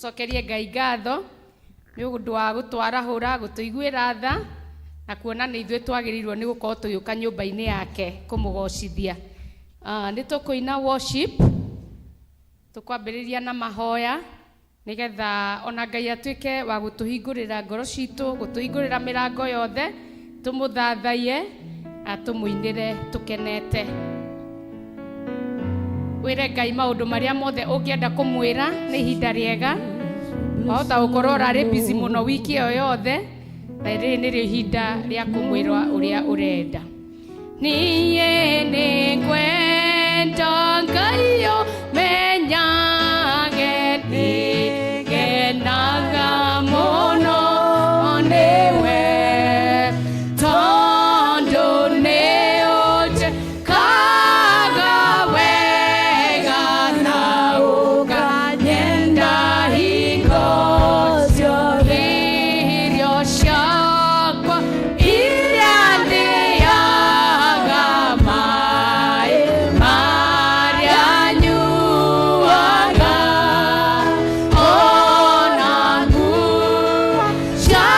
Tũcokerie Ngai ngatho nĩ ũndũ wa gũtwarahũra, gũtũiguĩra tha na kuona nĩ ithuĩ twagĩrĩirwo nĩ gũkorwo tũgĩũka nyũmba-inĩ yake kũmũgocithia. Nĩ tũkũina worship, tũkwambĩrĩria na mahoya nĩgetha ona Ngai atuĩke wa gũtũhingũrĩra ngoro citũ, gũtũhingũrĩra mĩrango yothe, tũmũthathaiye na tũmũinĩre tũkenete. Wĩre Ngai maũndũ marĩa mothe ũngĩenda kũmwĩra, nĩ ihinda rĩega. Wahota gũkorwo ũrarĩ busy mũno wiki ĩyo yothe, na rĩrĩ nĩrĩo ihinda rĩa kũmwĩra ũrĩa ũrenda. Niĩ nĩngwenda Ngai ũmenyage, nĩngenaga mũno nĩwe, tondũ nĩũnjĩkaga wega na ũkanyenda hingo ciothe. Irio ciakwa iria ndĩaga, maĩ marĩa nyuaga, ona nguo cia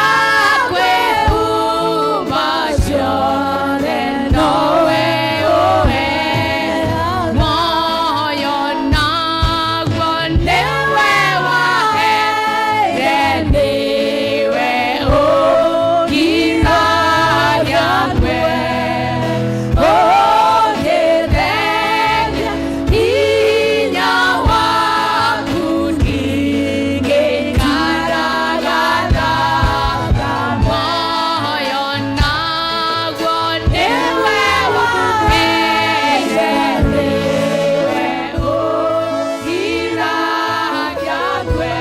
kwĩhumba, ciothe nowe ũheaga. Muoyo naguo nĩwe waheire, nĩwe ũkiragia ngwe, ũngĩtheria hinya waku, ndingĩikaraga thaga. Muoyo naguo nĩwe waheire, nĩwe ũkiragia ngwe,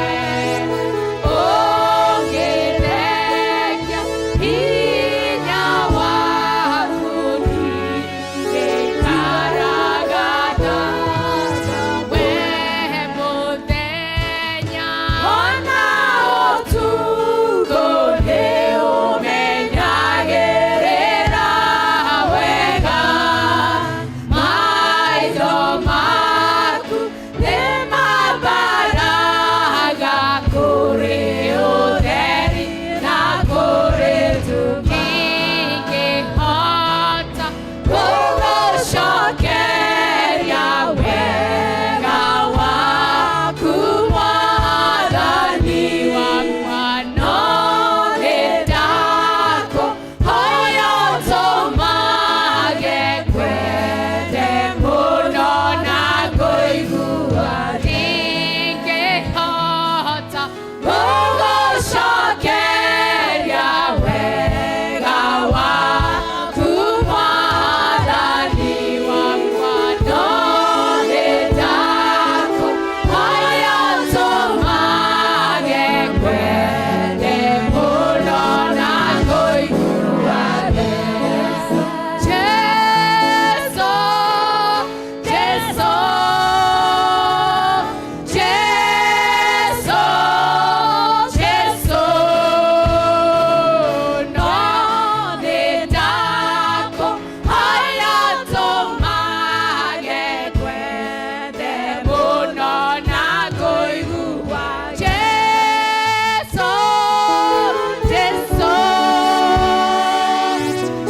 ũngĩtheria hinya waku, ndingĩikaraga thaga. We mũthenya ona ũtukũ nĩũmenyagĩrĩra wega, maitho maku nĩmambaraga kũrĩ ũtheri na kũrĩ nduma. Ingĩhota gũgũcokeria wega waku, Mwathani wakwa, no nĩndakũhoya ũtũmage ngwende mũno na ngũigua. Ndingĩhota gũgũcokeria wega waku, Mwathani wakwa, no nĩndakũhoya ũtũmage ngwende mũno na ngũigua. Jesu, Jesu, Jesu, Jesu, no nĩndakũhoya ũtũmage ngwende mũno na ngũigua. Jesu, Jesu,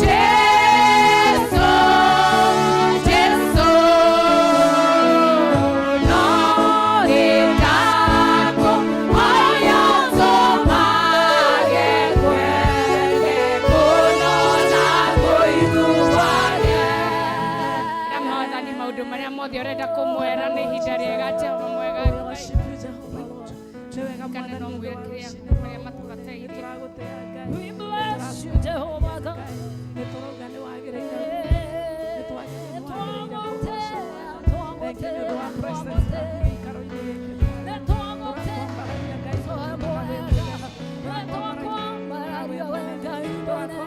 Jesu, Jesu, no nĩndakũhoya ũtũmage ngwende mũno na ngũigua. Ĩra Mwathani maũndũ marĩa mothe ũrenda kũmwĩra, nĩ ihinda rĩega. Jehova mwega We Ngai. worship you, Jehovah Lord. Nĩ wega Kana Mwathani no ũndũ mwĩre wa kĩrĩa rũcinĩ marĩa rũrũ. matũbataire. Nĩ tũragũtĩa Ngai. We bless you, Jehovah God. Nĩ tũrauga nĩ wagĩrĩire. Nĩ twagĩrĩire kũgocwo. Thank you nĩ ũndũ wa presence yaku gĩikaro-inĩ gĩkĩ. Tũrakwambararia Ngai, tũrakwambararia Ngai, tũrakwambararia Ngai, tũkiugaga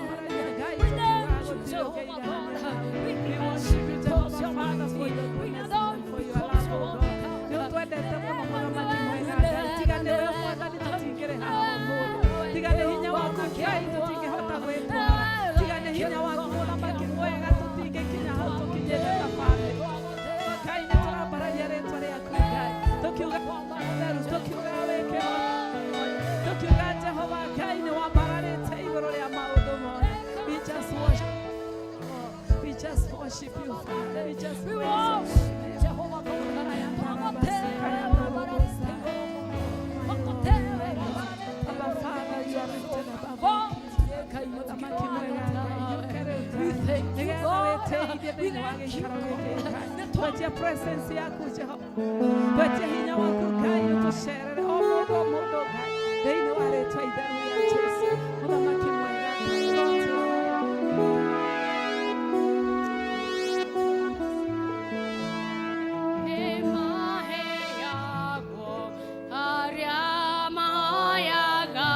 gũtirĩ ũngĩ igana rĩaku. We worship you, Jehovah Father, for your goodness and for your love, oh God. Nĩ ũtwendete mũno, Mũthamaki mwega Ngai. Tiga nĩwe Mwathani tũtingĩrĩ haha ũmũthĩ. Tiga nĩ hinya waku Ngai tũtingĩhota gwĩtwara. Tiga nĩ Ũtũteithie thĩinĩ wa gĩikaro gĩkĩ Ngai. Twetie presence yaku Jehova, twetie hinya waku Ngai, ũtũcerere o mũndũ o mũndũ Ngai, thĩinĩ wa rĩtwa itheru rĩa Jesu. Mũthamaki mwega Ngai, tũtĩe. Nĩmaheagwo arĩa mahoyaga.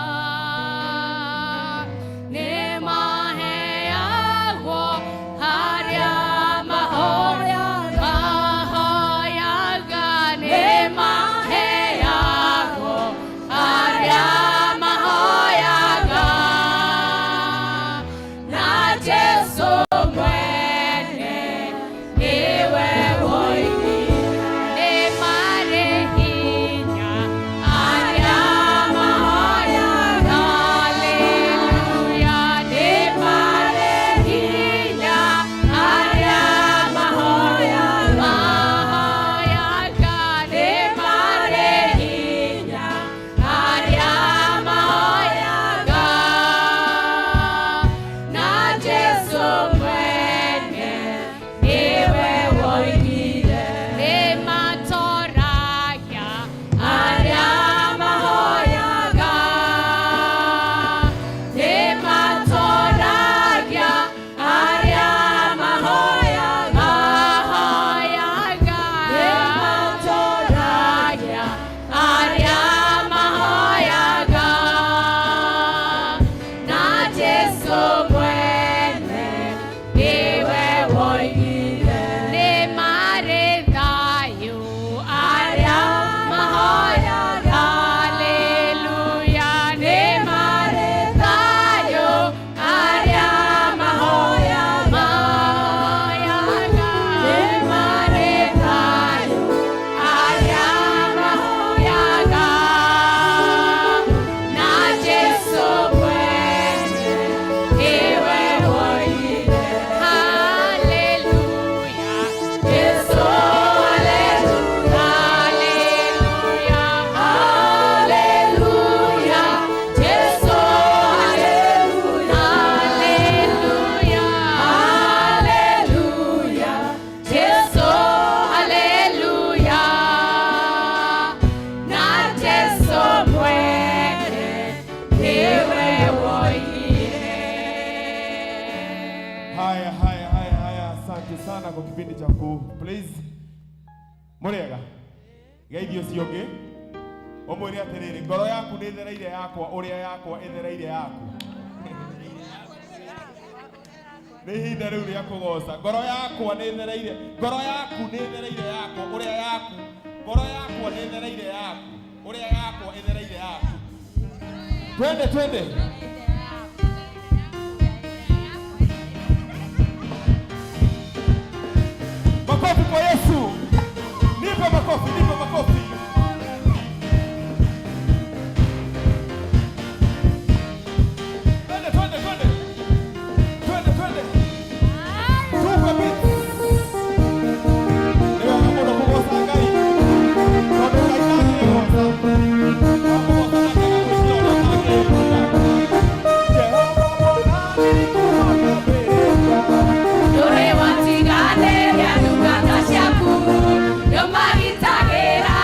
Nĩmaheagwo arĩa mahoyaga. Mahoyaga. Nĩmaheagwo arĩa mahoyaga. Na Jesu mwene nĩwe woigire nĩ marĩ hinya arĩa mahoyaga. Haleluya, nĩ marĩ hinya arĩa mahoyaga. Mahoyaga, nĩ marĩ hinya arĩa mahoyaga. Na Jesu mwene nĩwe woigire nĩ matoragia arĩa mahoyaga. Nĩ matoragia arĩa mahoyaga. Mahoyaga. Nĩ matoragia arĩa mahoyaga. Na Jesu mwene nĩwe woigire nĩ marĩ thayũ arĩa mahoyaga. Haleluya, nĩ marĩ thayũ arĩa mahoyaga. Mahoyaga. Nĩ marĩ thayũ arĩa mahoyaga. Na Jesu mwene nĩwe woigire haleluya. Jesu haleluya, haleluya, haleluya. Jesu haleluya, haleluya, haleluya. Jesu haleluya. Na Jesu mwene nĩwe woigire. Haya, haya, haya, haya, asante sana kwa kipindi cha ku please. Mũrĩega geithio ũcio ũngĩ ũmwĩre atĩrĩrĩ, ngoro yaku nĩ ĩthereire yakwa ũrĩa yakwa ĩthereire yaku. Nĩ ihinda rĩu rĩa kũgoca. Ngoro yakwa nĩ ĩthereire, ngoro yaku nĩ ĩthereire yakwa ũrĩa yaku, ngoro yakwa nĩ ĩthereire yaku ũrĩa yakwa ĩthereire yaku. Twende, twende. Makofi kwa Yesu. Nipe makofi, nipe makofi. Twende, twende, twende. Twende, twende. Tupe beats. Nĩ wega mũno kũgoca Ngai. Tondũ Ngai ndangĩgoca. Wamũgoca nake agagwĩkĩra ũrĩa ũtangĩĩkĩra. Jehova Mwathani nĩkũmakambĩrĩria. Ndũrĩ watiganĩria ndungata ciaku, nĩũmagitagĩra.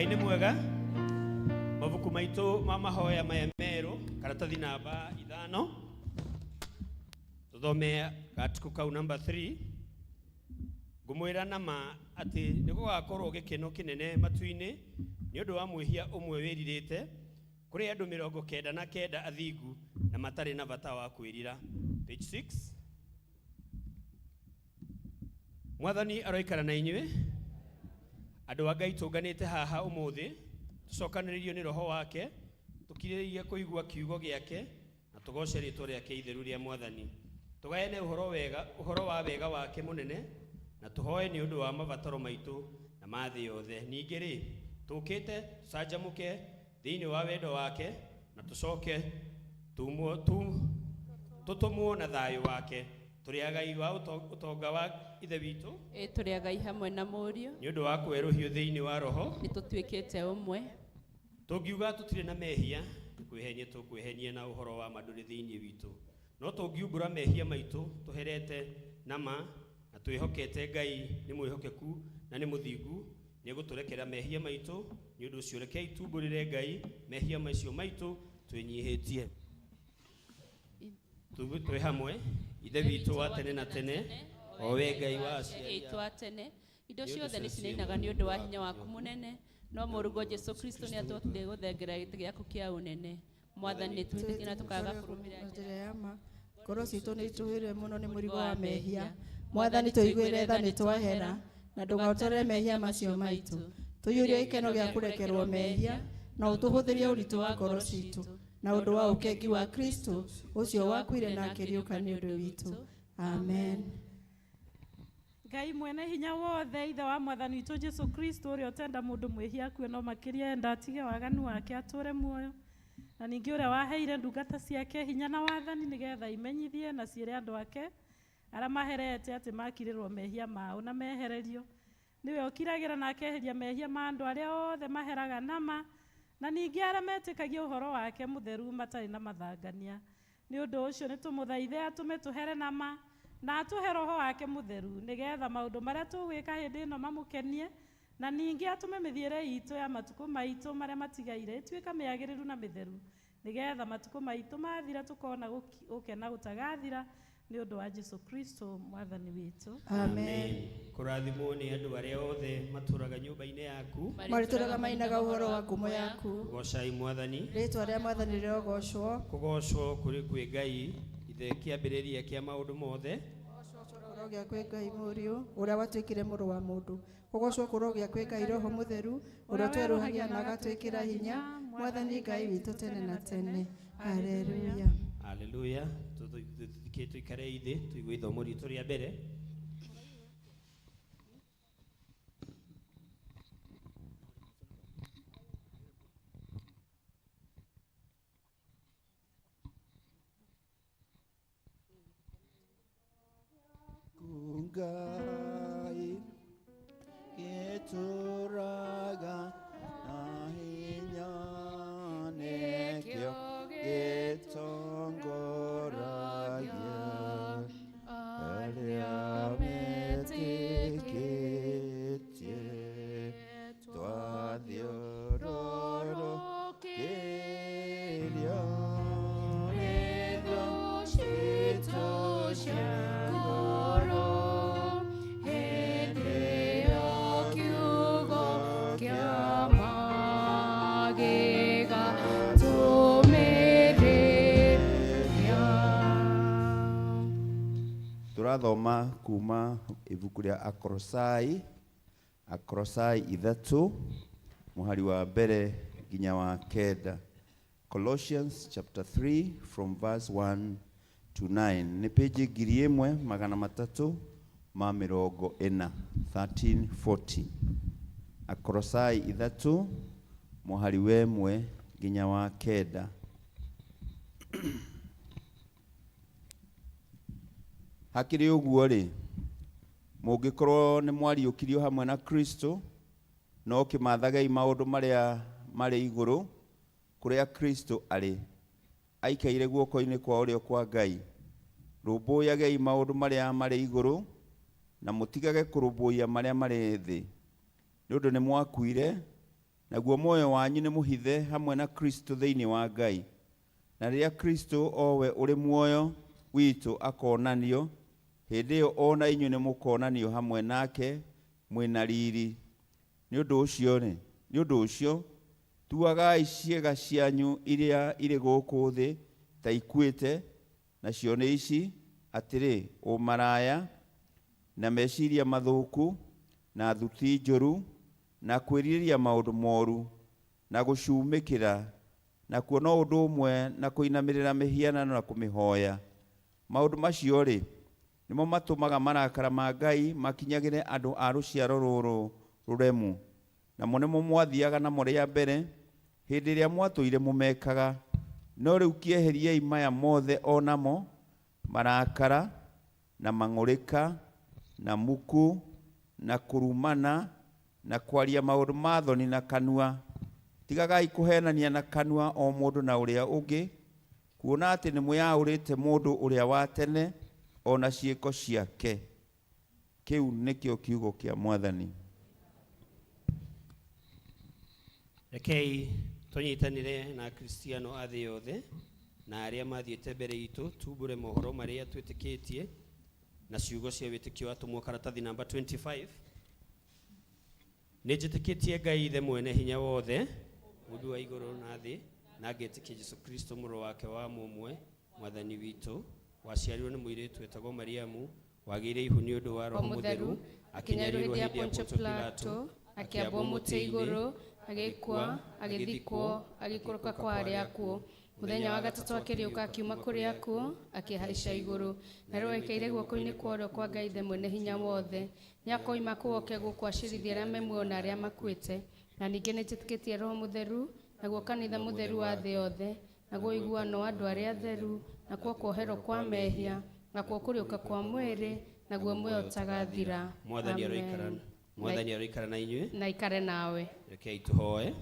Ngai nĩ mwega. Mabuku maitũ ma mahoya maya merũ, karatathi namba 5, tũthome gatukũ kau namba 3. Ngũmwĩra na ma atĩ nĩ gũgakorwo gĩkeno kĩnene matu-inĩ nĩ ũndũ wa mwĩhia ũmwe wĩrirĩte kũrĩ andũ 99 athingu na matarĩ na bata wa kwĩrira. Page 6. Mwathani aroikara na inyuĩ. Andũ a Ngai, tũnganĩte haha ũmũthĩ tũcokanĩrĩirio nĩ roho wake, tũkirĩrĩirie kũigua kiugo gĩake na tũgoce rĩtwa rĩake itheru rĩa Mwathani. Tũgayane ũhoro wega, ũhoro wa wega wake mũnene, na tũhoe nĩ ũndũ wa mabataro maitũ na ma thĩ yothe. Ningĩ rĩ, tũkĩte tũcanjamũke thĩinĩ wa wendo wake na tũcoke tumwo tu tũtũmwo na thayũ wake. Tũrĩ agai wa ũtonga wa Ithe witũ. Ĩ tũrĩ agai hamwe na Mũriũ. Nĩ ũndũ wa kwerũhio thĩinĩ wa Roho. Nĩ tũtuĩkĩte ũmwe. Tũngiuga tũtirĩ na mehia, nĩ kwĩhenia tũkwĩhenia na ũhoro wa ma ndũrĩ thĩinĩ witũ. No tũngiumbũra mehia maitũ tũherete na ma na twĩhokete Ngai nĩ mwĩhokeku na nĩ mũthingu, nĩ egũtũrekera mehia maitũ. Nĩ ũndũ ũcio rekei tumbũrĩre Ngai mehia macio maitũ twĩnyihĩtie. Twĩ hamwe, Ithe witũ wa tene na tene, o we Ngai wa aciari itũ a tene, indo ciothe nĩ cinainaga nĩ ũndũ wa hinya waku mũnene, no Mũrũguo Jesu Kristo nĩ atũhotithirie gũthengera gĩtĩ gĩaku kĩa ũnene. Mwathani, nĩ twĩhĩtie na tũkaga kũrũmĩrĩra njĩra ya ma. Ngoro citũ nĩ itũhĩire mũno nĩ mũrigo wa mehia. Mwathani, tũiguĩre tha, nĩ twahera, na ndũgatũrore mehia macio maitũ. Tũiyũrie gĩkeno gĩa kũrekerwo mehia na ũtũhũthĩrie ũritũ wa ngoro citũ na ũndũ wa ũkengi wa Kristo ũcio wakuire na akĩriũka nĩ ũndũ witũ. Amen. Ngai mwene hinya wothe, Ithe wa Mwathani witũ Jesu Kristo, ũrĩa ũtenda mũndũ mwĩhia akue no makĩria enda atige waganu wake atũre muoyo, na ningĩ ũrĩa waheire ndungata ciake hinya na wathani nĩgetha imenyithie na ciĩre andũ ake arĩa maherete atĩ makirĩrwo mehia mao na mehererio, nĩwe ũkiragĩra na akeheria mehia ma andũ arĩa othe maheraga nama, na ningĩ arĩa metĩkagia ũhoro wake mũtheru matarĩ na mathangania. Nĩ ũndũ ũcio nĩ tũmũthaithe atũme tũhere nama na atũhe roho wake mũtheru, nĩgetha maũndũ marĩa tũgwĩka hĩndĩ ĩno mamũkenie, na ningĩ atũme mĩthiĩre itũ ya matukũ maitũ marĩa matigaire ĩtuĩka mĩagĩrĩru na mĩtheru, nĩgetha matukũ maitũ mathira tũkona gũkena gũtagathira nĩ ũndũ wa Jesu Kristo Mwathani witũ. Amen. Kũrathimwo nĩ andũ arĩa othe matũraga nyũmba-inĩ yaku. Marĩtũraga mainaga ũhoro wa ngumo yaku. Gocai Mwathani. Rĩtwa rĩa Mwathani rĩrogocwo. Kũgocwo kũrĩ kwĩ Ngai Ithe kĩambĩrĩria kĩa maũndũ mothe. Kũrogĩa kwĩ Ngai Mũriũ ũrĩa watuĩkire mũrũ wa mũndũ. Kũgocwo kũrogĩa kwĩ Ngai Roho Mũtheru ũrĩa twerũhagia na agatwĩkĩra hinya. Mwathani Ngai witũ tene na tene. Haleluya. Haleluya. Tũthiĩ tũikare ithĩ tũigue ithomo ritũ rĩa mbere. Ngai gĩtũraga na hinya nĩkĩo gĩtongoragia arĩa metĩkĩtie twathiũrũrũkĩrio nĩ thũ citũ cia ngoro hĩndĩ ĩyo kiugo kĩa ma gĩgatũmĩrĩria. Tũrathoma kuma ibuku rĩa Akolosai, Akolosai 3 mũhari wa mbere nginya wa 9. Colossians chapter 3 from verse 1 to 9. Nĩ page 1340, 1340. Akolosai 3 mũhari wa 1 nginya wa 9. Hakĩrĩ ũguo rĩ, mũngĩkorwo nĩ mwariũkirio hamwe na Kristo, no kĩmathagei maũndũ marĩa marĩ igũrũ, kũrĩa Kristo arĩ, aikaire guoko-inĩ kwa ũrĩo kwa Ngai. Rũmbũyagei maũndũ marĩa marĩ igũrũ, na mũtigage kũrũmbũiya marĩa marĩ thĩ. Nĩ ũndũ nĩ mwakuire, Naguo muoyo wanyu nĩ mũhithe hamwe na Kristo thĩinĩ wa Ngai. Na rĩrĩa Kristo o we ũrĩ muoyo witũ akoonanio, hĩndĩ ĩyo o na inyuĩ nĩmũkonanio hamwe nake mwĩ na riri. Nĩ ũndũ ũcio-rĩ, nĩ ũndũ ũcio, tuagai ciĩga cianyu iria irĩ gũkũ thĩ ta ikuĩte, nacio nĩ ici, atĩrĩ, ũmaraya, na meciria mathũku, na thuti njũru, na kwĩrirĩria maũndũ moru, na gũcumĩkĩra, nakuo no ũndũ ũmwe na kũinamĩrĩra mĩhianano na kũmĩhoya. Maũndũ macio-rĩ, nĩmo matũmaga marakara ma Ngai makinyagĩre andũ a rũciaro rũrũ rũremu. Namo nĩmo mwathiaga namo rĩa mbere, hĩndĩ ĩrĩa mwatũire mũmekaga. No rĩu kĩeheriei maya mothe o namo, marakara, na mang'ũrĩka, na muku, na kũrumana, na kwaria maũndũ ma thoni na kanua. Tigagai kũhenania na kanua o mũndũ na ũrĩa ũngĩ, kuona atĩ nĩmwĩyaũrĩte mũndũ ũrĩa wa tene o na ciĩko ciake. Kĩu nĩkĩo kiugo kĩa Mwathani. Rekei tũnyitanĩre na Akristiano a thĩ yothe na arĩa mathiĩte mbere itũ tumbũre mohoro marĩa twĩtĩkĩtie na ciugo cia wĩtĩkio wa atũmwo karatathi namba 25. Nĩ njĩtĩkĩtie Ngai Ithe mwene hinya wothe, mũmbi wa igũrũ na thĩ, na ngetĩkia Jesu Kristo mũrũ wake wa mũmwe, Mwathani witũ, waciarirwo nĩ mũirĩtu wetagwo Mariamu, wagĩire ihu nĩ ũndũ wa Roho Mũtheru, akĩnyarirwo hĩndĩ ya Pontio Pilato, akĩambwo mũtĩ igũrũ, agĩkua, agĩthikwo, agĩikũrũka kwa arĩa akuũ. Mũthenya wa gatatũ akĩriũka akiuma kũrĩ akuũ, akĩhaica igũrũ. Na rĩu aikaire guoko-inĩ kwa ũrĩo kwa Ngai Ithe mwene hinya wothe. Nĩakoima kũu oke gũkũ acirithie arĩa me muoyo na arĩa makuĩte. Na ningĩ nĩnjĩtĩkĩtie Roho Mũtheru, naguo kanitha mũtheru wa thĩ yothe, naguo ũiguano wa andũ arĩa atheru, nakuo kuoherwo kwa mehia, nakuo kũriũka kwa mwĩrĩ, naguo muoyo ũtagathira. Mwathani aroikara Amen. Mwathani aroikara na inyuĩ. Na ikare nawe. Rekei tũhoe.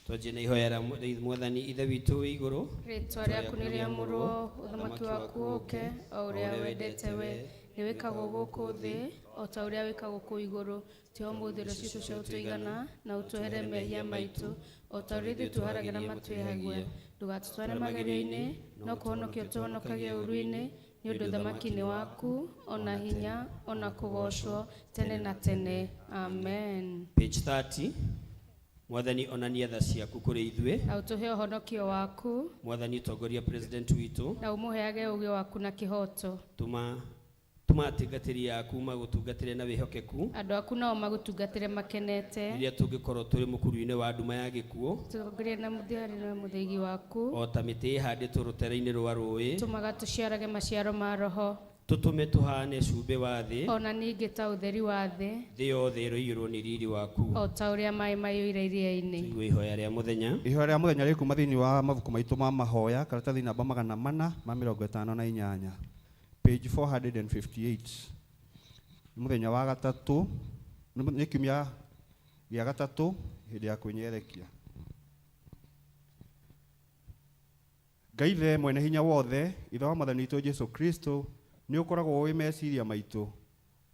Twanjie na ihoya rĩa Mwathani Ithe witũ wĩ igũrũ. Rĩtwa rĩaku nĩ rĩamũrwo, ũthamaki waku ũũke, o ũrĩa wendete we nĩ wĩkagwo gũkũ thĩ o ta ũrĩa wĩkagwo kũu igũrũ. Tũhe ũmũthĩ irio citũ cia ũtũigana, na ũtuohere mehia maitũ o ta ũrĩa ithuĩ tuoheraga matwĩhagia. Ndũgatũtware magerio-inĩ, no kũhonokia ũtũhonokagie ũũru-inĩ, nĩ ũndũ ũthamaki nĩ waku, o na hinya, o na kũgoocwo tene na tene. Amen. Page 30. Mwathani onania tha ciaku kũrĩ ithuĩ. Na ũtũhe ũhonokio waku. Mwathani tongoria president witũ. Na ũmũheage ũũgĩ waku na kĩhooto. Tũma tũma atungatĩri aku magũtungatĩre na wĩhokeku. Andũ aku nao magũtungatĩre makenete. Rĩrĩa tũngĩkorwo tũrĩ mũkuru-inĩ wa nduma ya gĩkuũ. Tũtongorie na mũthia na mũthĩgi waku. O ta mĩtĩ ĩhandĩtwo rũtere-inĩ rwa rũĩ. Tũmaga tũciarage maciaro ma Roho. Tũtũme tũhane cumbĩ wa thĩ. O na ningĩ ta ũtheri wa thĩ. Thĩ yothe ĩroiyũrwo nĩ riri waku. O ta ũrĩa maĩ maiyũire iria-inĩ. Tũigue ihoya rĩa mũthenya. Ihoya rĩa mũthenya rĩkuma thĩinĩ wa mabuku maitũ ma mahoya, karatathi namba 458, page 458. Nĩ mũthenya wa gatatũ, nĩ kiumia gĩa gatatũ hĩndĩ ya kwĩnyerekia. Ngai Ithe mwene hinya wothe, Ithe wa Mwathani witũ Jesu Kristo, nĩ ũkoragwo ũĩ meciria maitũ,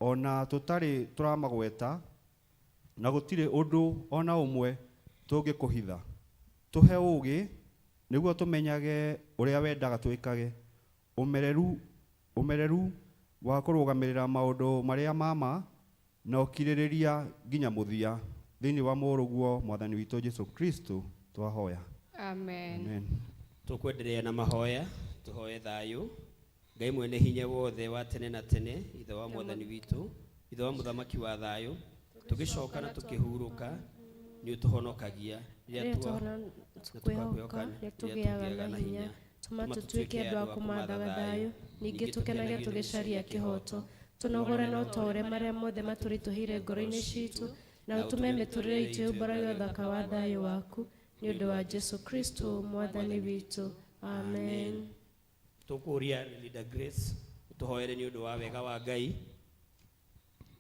ona tũtarĩ tũramagweta, na gũtirĩ ũndũ ona ũmwe tũngĩkũhitha. Tũhe ũũgĩ nĩguo tũmenyage ũrĩa wendaga twĩkage, ũmereru wa kũrũgamĩrĩra maũndũ marĩa ma ma, na ũkirĩrĩria nginya mũthia. Thĩinĩ wa mũrũguo Mwathani witũ Jesu Kristo twahoya. Amen. Amen. Tũkwenderea na mahoya, tũhoe thayũ. Ngai mwene hinya wothe wa tene na tene, Ithe wa Mwathani witũ, Ithe wa Mũthamaki wa thayũ, tũgĩcoka na tũkĩhurũka, nĩ ũtũhonokagia. Rĩrĩa tũkwĩhoka, nĩ tũgĩaga na hinya. Tũma tũtuĩke andũ a kũmathaga thayũ, ningĩ tũkenage tũgĩcaria kĩhooto. Tũnogore na ũtaũre marĩa mothe matũritũhĩire ngoro-inĩ citũ, na ũtũme mĩtũrĩre itũ yũmbũrage ũthaka wa thayũ waku, nĩ ũndũ wa Jesu Kristo Mwathani witũ. Amen. Tũkũria Leader Grace tũhoere nĩ ũndũ wa wega wa Ngai,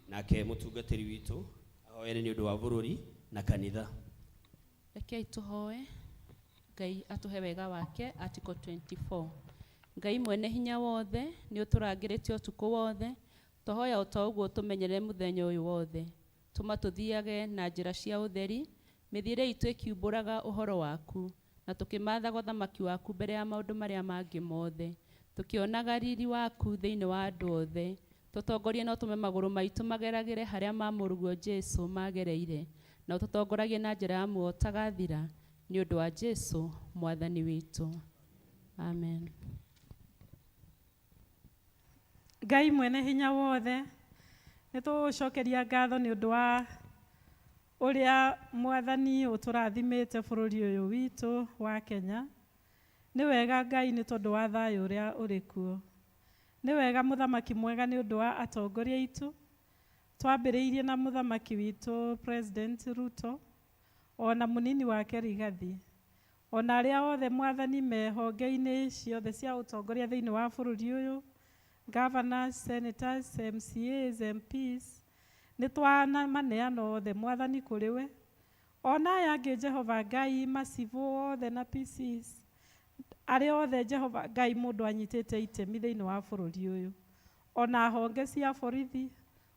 nake mũtungatĩri witũ ahoere nĩ ũndũ wa bũrũri na kanitha. Rekei tũhoe Ngai atũhe wega wake. Article 24. Ngai mwene hinya wothe, nĩ ũtũrangĩrĩte ũtukũ wothe, tũhoya o ta ũguo tũmenyerere mũthenya ũyũ wothe. Tũma tũthiage na njĩra cia ũtheri, mĩthiĩre itũ ĩkiumbũraga ũhoro waku, na tũkĩmathaga ũthamaki waku mbere ya maũndũ marĩa mangĩ mothe, tũkĩonaga riri waku thĩinĩ wa andũ othe. Tũtongorie na ũtũme magũrũ maitũ mageragĩre harĩa ma mũrũguo Jesu magereire, na ũtũtongoragie na njĩra ya muoyo ũtagathira, nĩ ũndũ wa Jesu mwathani witũ. Amen. Ngai mwene hinya wothe, nĩ tũgũcokeria ngatho nĩ ũndũ wa ũrĩa mwathani ũtũrathimĩte bũrũri ũyũ witũ wa Kenya. Nĩ wega Ngai nĩ tondũ wa thayũ ũrĩa ũrĩ kuo. Nĩ wega mũthamaki mwega nĩ ũndũ wa atongoria aitũ. Twambĩrĩirie na mũthamaki witũ President Ruto, ona mũnini wake Rigathi, ona arĩa othe mwathani me honge-inĩ ciothe cia ũtongoria thĩinĩ wa bũrũri ũyũ, governors, senators, MCAs, MPs, nĩ twamaneana othe mwathani kũrĩ we. Ona aya angĩ Jehova Ngai, macibũ othe na PCs, arĩa othe Jehova Ngai mũndũ anyitĩte itemi thĩinĩ wa bũrũri ũyũ, ona honge cia borithi,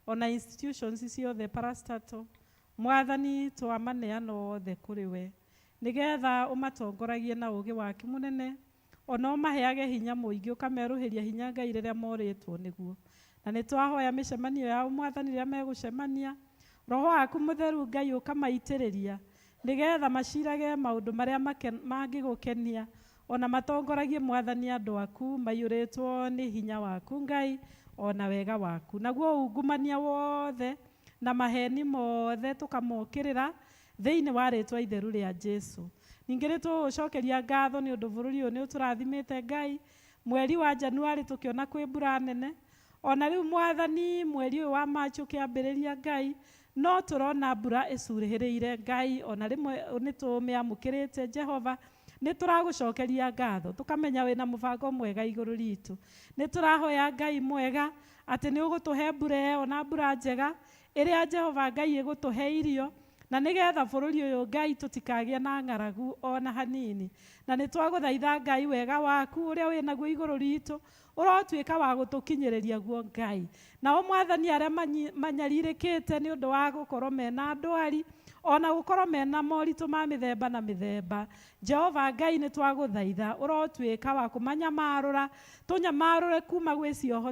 ona institutions ciothe parastatal, mwathani twamaneana othe kũrĩ we, nĩgetha ũmatongoragie na ũũgĩ waku mũnene, ona ũmaheage hinya mũingĩ, ũkamerũhĩria hinya Ngai rĩrĩa morĩtwo nĩguo. Na nĩ twahoya mĩcemanio yao mwathani rĩrĩa megũcemania, roho waku mũtheru Ngai ũkamaitĩrĩria, nĩgetha macirage maũndũ marĩa mangĩgũkenia, ona matongoragie mwathani andũ aku maiyũrĩtwo nĩ hinya waku Ngai, ona wega waku. Naguo ungumania wothe na maheni mothe tũkamokĩrĩra thĩinĩ wa rĩtwa itheru rĩa Jesu. Ningĩ nĩ tũgũcokeria ngatho nĩ ũndũ bũrũri ũyũ nĩ ũtũrathimĩte Ngai. Mweri wa Januari tũkĩona kwĩ mbura nene, ona rĩu mwathani mweri ũyũ wa Machi ũkĩambĩrĩria Ngai, no tũrona mbura ĩcurĩhĩrĩire Ngai, ona rĩmwe nĩ tũmĩamũkĩrĩte Jehova. Nĩ tũragũcokeria ngatho, tũkamenya wĩna mũbango mwega igũrũ ritũ. Nĩ tũrahoya Ngai mwega atĩ nĩ ũgũtũhe mbura ĩyo na mbura njega ĩrĩa Jehova Ngai ĩgũtũhe irio, na nĩgetha bũrũri ũyũ Ngai tũtikagĩe na ng'aragu ona hanini. Na nĩ twagũthaitha Ngai wega waku ũrĩa wĩnaguo igũrũ ritũ ũrotuĩka wa gũtũkinyĩrĩria guo Ngai. Nao mwathani arĩa manyarirĩkĩte nĩ ũndũ wa gũkorwo mena ndwari, ona gũkorwo mena moritũ ma mĩthemba na mĩthemba, Jehova Ngai nĩ twagũthaitha ũrotuĩka wa kũmanyamarũra, tũnyamarũre kuma gwĩ cioho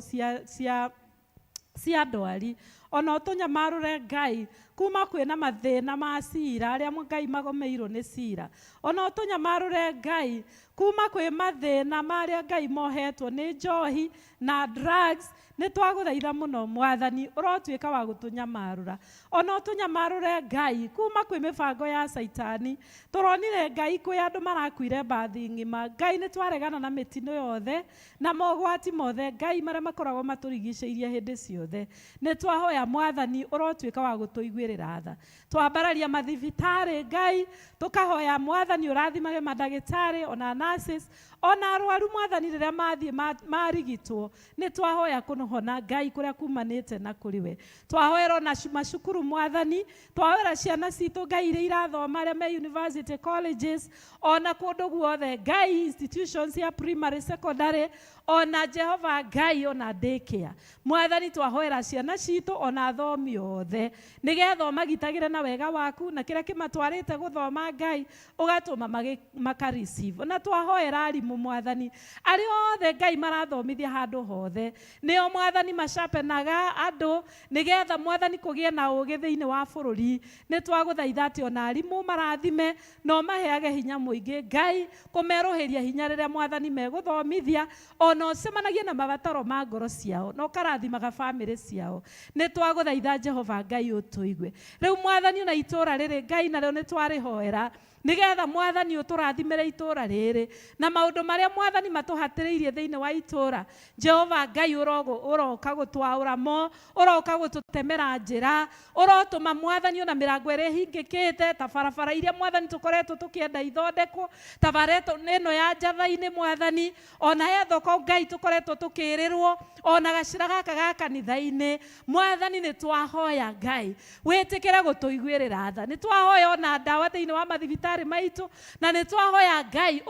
cia ndwari, ona ũtũnyamarũre Ngai kuma kwĩna mathĩna ma cira, arĩa Ngai magomeirwo nĩ cira, ona ũtũnyamarũre Ngai kuma kwĩ mathĩna marĩa Ngai mohetwo nĩ njohi na drugs. Nĩ twagũthaitha mũno mwathani ũrotuĩka wa gũtũnyamarũra, ona ũtũnyamarũre Ngai kuma kwĩ mĩbango ya caitani. Tũronire Ngai kwĩ andũ marakuire mbathi ng'ima. Ngai nĩ twaregana na mĩtino yothe na mogwati mothe Ngai marĩa makoragwo matũrigicĩirie hĩndĩ ciothe. Nĩ twahoya mwathani ũrotuĩka wa gũtũiguĩrĩra tha. Twambararia mathibitarĩ Ngai, tũkahoya mwathani ũrathimage mandagĩtarĩ ona nurses ona arwaru mwathani rĩrĩa mathiĩ marigitwo. Nĩ twahoya kũhona Ngai kũrĩa kumanĩte na kũrĩ we. Twahoera ona macukuru mwathani, twahoera ciana citũ Ngai iria irathoma arĩa me university colleges ona kũndũ guothe Ngai, institutions ya primary secondary ona Jehova Ngai ona daycare. Mwathani twahoera ciana citũ ona athomi othe nĩgetha ũmagitagĩre na wega waku, na kĩrĩa kĩmatwarĩte gũthoma Ngai ũgatũma maka receive. Na twahoera arimũ mwathani arĩa othe Ngai marathomithia handũ hothe, nĩo mwathani macapenaga andũ nĩgetha mwathani kũgĩe na ũũgĩ thĩinĩ wa bũrũri. Nĩ twagũthaitha atĩ ona arimũ marathime na ũmaheage hinya mũingĩ Ngai, kũmerũhĩria hinya rĩrĩa mwathani megũthomithia, ona ũcemanagie na mabataro ma ngoro ciao na ũkarathimaga bamĩrĩ ciao. Nĩ twagũthaitha Jehova Ngai ũtũigue. Rĩu mwathani ona itũũra rĩrĩ Ngai narĩo nĩ twarĩhoera nĩgetha mwathani ũtũrathimĩre itũũra rĩrĩ na maũndũ marĩa mwathani matũhatĩrĩirie thĩinĩ wa itũũra. Jehova Ngai ũroka gũtwaũra mo, ũroka gũtũtemera njĩra, ũrotũma mwathani ona mĩrango ĩrĩa ĩhingĩkĩte ta barabara iria mwathani tũkoretwo tũkĩenda ithondekwo, ta bara ĩno ya Njatha-inĩ mwathani, ona he thoko Ngai tũkoretwo tũkĩrĩrwo, ona gacĩra gaka ga kanitha-inĩ mwathani nĩ twahoya Ngai wĩtĩkĩre gũtũiguĩrĩra tha. Nĩ twahoya ona ndawa thĩinĩ wa mathibitarĩ mathibitarĩ maitũ, na nĩ twahoya Ngai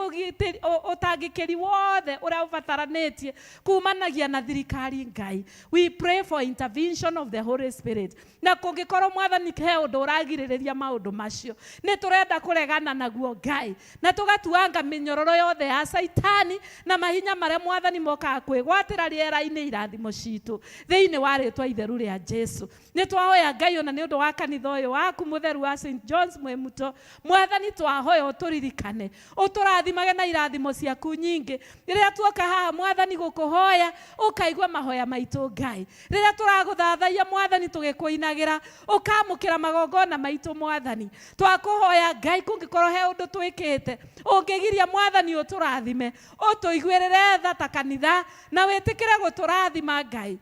ũtangĩkĩri wothe ũrĩa ũbataranĩtie kumanagia na thirikari. Ngai, we pray for intervention of the Holy Spirit, na kũngĩkorwo Mwathani he ũndũ ũragirĩrĩria maũndũ macio, nĩ tũrenda kũregana naguo, Ngai, na tũgatuanga mĩnyororo yothe ya Caitani na mahinya marĩa, Mwathani, mokaga kwĩgwatĩra rĩera-inĩ irathimo citũ, thĩinĩ wa rĩtwa itheru rĩa Jesu. Nĩ twahoya, Ngai, ona nĩ ũndũ wa kanitha ũyũ waku mũtheru wa St John's Mwimuto. Mwathani, twahoya ũtũririkane, ũtũrathimage na irathimo ciaku nyingĩ. Rĩrĩa tuoka haha, Mwathani, gũkũhoya, ũkaigua mahoya maitũ. Ngai, rĩrĩa tũragũthathaia, Mwathani, tũgĩkũinagĩra, ũkamũkĩra magongona maitũ. Mwathani, twakũhoya, Ngai, kũngĩkorwo he ũndũ twĩkĩte ũngĩgiria, Mwathani, ũtũrathime, ũtũiguĩrĩre tha ta kanitha na wĩtĩkĩre gũtũrathima, Ngai,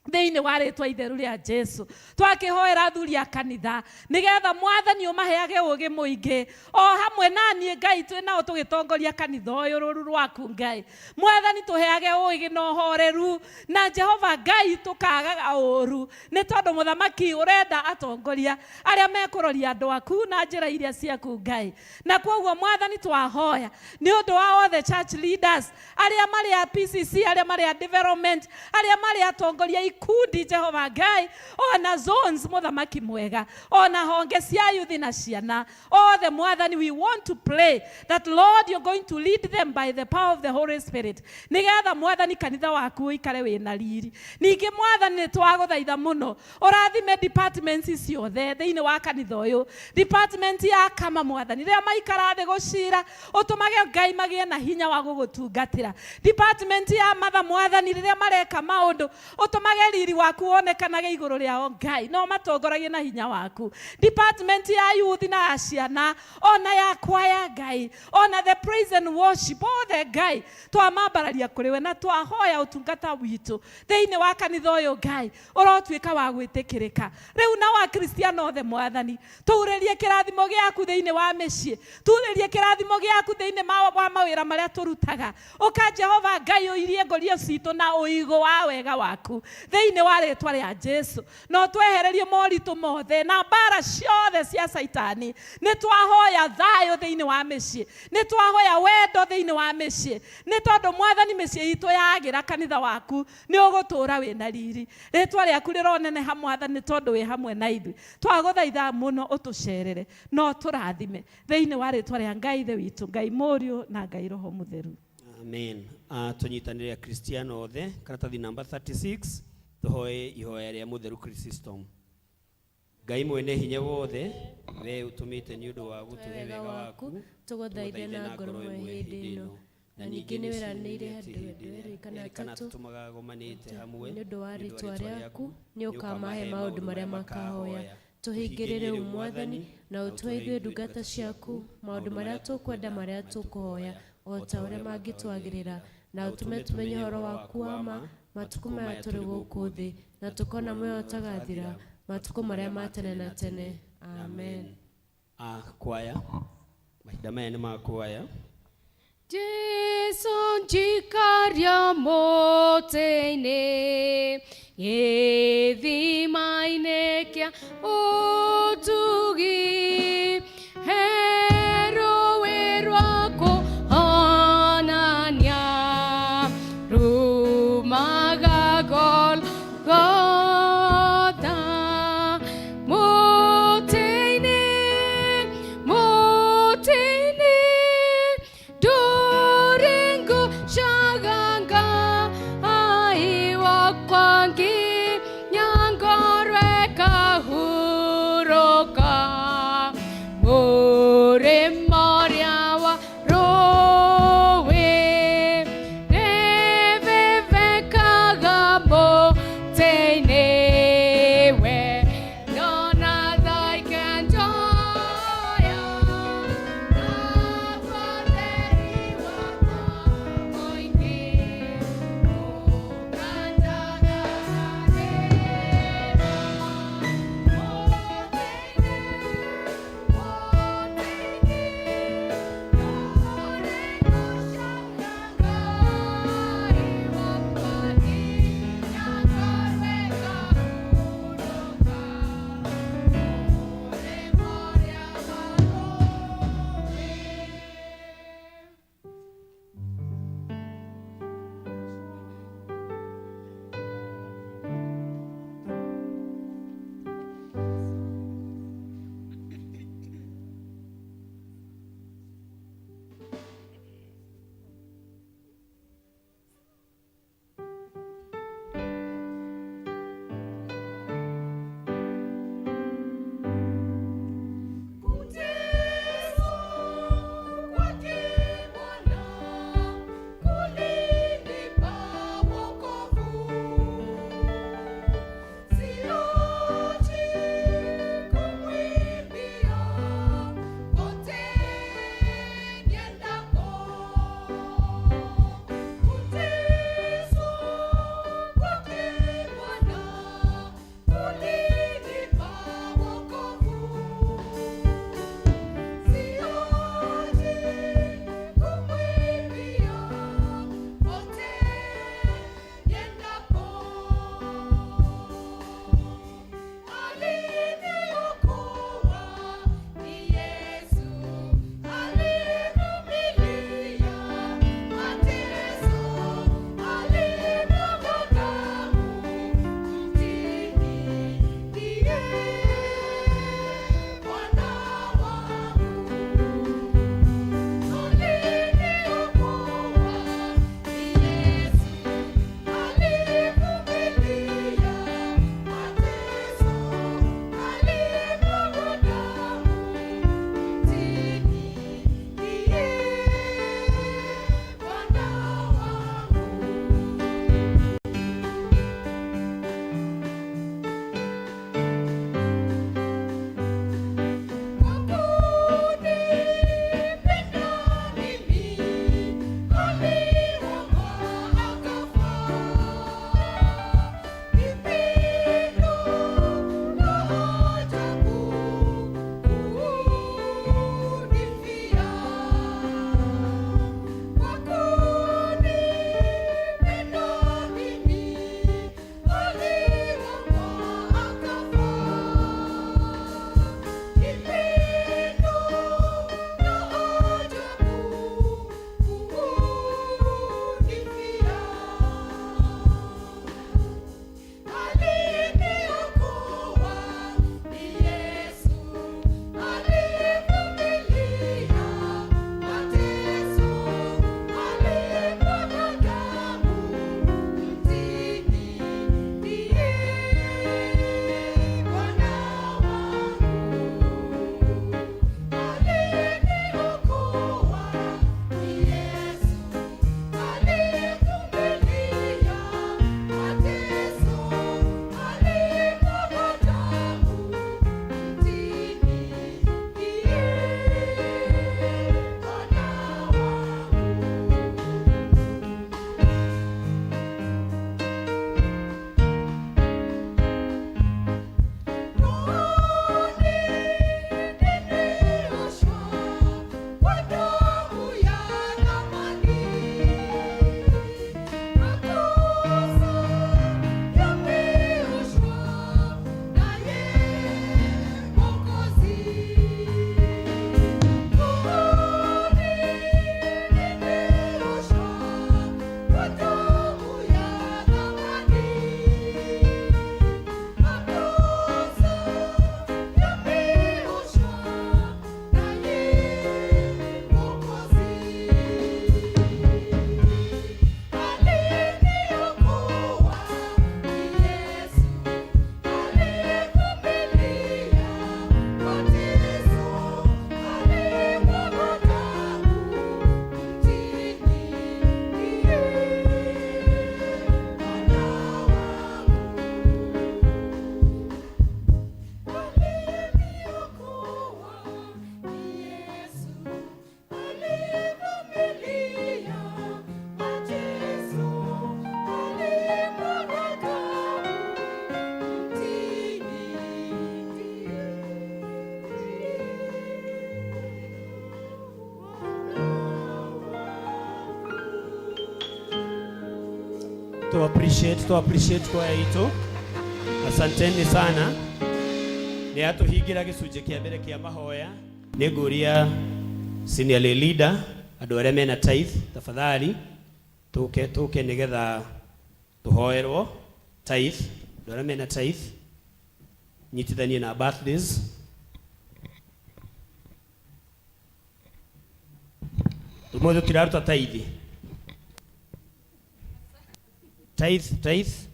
thĩinĩ wa rĩtwa itheru rĩa Jesu. Twakĩhoera athuri a kanitha nĩgetha, Mwathani, ũmaheage ũgĩ mũingĩ o hamwe na niĩ, Ngai, twĩ nao tũgĩtongoria kanitha ũyũ rũru rwaku. Ngai, Mwathani, tũheage ũgĩ na ũhoreru, na Jehova Ngai, tũkagaga ũru, nĩ tondũ mũthamaki ũrenda atongoria arĩa mekũroria andũ aku na njĩra iria ciaku, Ngai. Na kwoguo, Mwathani, twahoya nĩ ũndũ wa othe church leaders arĩa marĩ a PCC, arĩa marĩ a development, arĩa marĩ atongoria ikundi, Jehova Ngai, ona zones, mũthamaki mwega, ona honge cia youth na ciana othe. Mwathani, we want to pray that, Lord, you're going to lead them by the power of the Holy Spirit, nigetha, Mwathani, kanitha waku ũikare wĩna riri. Ningĩ, Mwathani, nĩ twagũthaitha mũno ũrathime departments ciothe thĩinĩ wa kanitha ũyũ. Department ya kama, Mwathani, rĩrĩa maikara thĩ gũcira, ũtũmage, Ngai, magĩe na hinya wa gũgũtungatĩra. Department ya matha, Mwathani, rĩrĩa mareka maũndũ, ũtũmage riri waku wonekanage igũrũ rĩao, Ngai, no matongoragie na hinya waku. Department ya youth na ya ciana, ona ya kwaya, Ngai, ona the praise and worship, othe, Ngai, twamambararia kũrĩ we na twahoya ũtungata witũ thĩinĩ wa kanitha ũyũ, Ngai, ũrotuĩka wa gwĩtĩkĩrĩka rĩu na wa Kristiano othe. Mwathani, tũurĩrie kĩrathimo gĩaku thĩinĩ wa mĩciĩ, tũurĩrie kĩrathimo gĩaku thĩinĩ wa mawĩra marĩa tũrutaga. Ũka, Jehova Ngai, ũirie ngorio citũ na ũigũ wa wega waku, thĩinĩ wa rĩtwa rĩa Jesu, no twehererie moritũ mothe na mbara ciothe cia Caitani. Nĩ twahoya thayũ thĩinĩ wa mĩciĩ, nĩ twahoya wendo thĩinĩ wa mĩciĩ, nĩ tondũ, Mwathani, mĩciĩ itũ yagĩra, kanitha waku nĩ ũgũtũũra wĩna riri. Rĩtwa rĩaku rĩroneneha, Mwathani, nĩ tondũ wĩ hamwe na ithuĩ. Twagũthaitha mũno ũtũcerere no tũrathime, thĩinĩ wa rĩtwa rĩa Ngai Ithe witũ, Ngai Mũriũ na Ngai Roho Mũtheru. Amen. Tũnyitanĩre Akristiano othe, karatathi namba 36, tũhoe ihoya rĩa mũtheru Chrysostom. Ngai mwene hinya wothe, we ũtũmĩte nĩ ũndũ wa gũtũhe wega waku, tũgũthaithe na ngoro ĩmwe hĩndĩ ĩno, na ningĩ nĩ wĩranĩire andũ erĩ kana kana atatũ atatũ magagomanĩte hamwe nĩ ũndũ wa rĩtwa rĩaku, nĩ ũkamahe maũndũ marĩa makahoya. Tũhingĩre rĩu, Mwathani, na ũtũhe ithuĩ ndungata ciaku maũndũ marĩa tũkwenda, marĩa tũkũhoya, o ta ũrĩa mangĩtwagĩrĩra, na ũtũme tũmenye ũhoro waku wa ma matukũ maya tũrĩ gũkũ thĩ, na tũkona muoyo ũtagathira matukũ marĩa ma tene na tene. Amen. Kwaya, mahinda maya nĩ ma kwaya. Jesu njikaria mũtĩ-inĩ, gĩthima-inĩ kĩa ũtugi, he rũĩ rwa kũhonania rumaga Golgotha. Mũtĩ-inĩ, mũtĩ-inĩ, ndũrĩ ngũcaga Ngai wakwa nginya ngorwo ĩkahurũka. To appreciate, to appreciate kwaya itũ. Asanteni sana. Nĩ atũhingĩra gĩcunjĩ kĩa mbere kĩa mahoya. Nĩ ngũria senior lay leader, andũ arĩa mena tithe, tafadhali tũke tũke nĩgetha tũhoerwo tithe. Andũ arĩa mena tithe nyitithanie na birthdays. Ũmũthĩ tũtiraruta tithe. Tithe, tithe.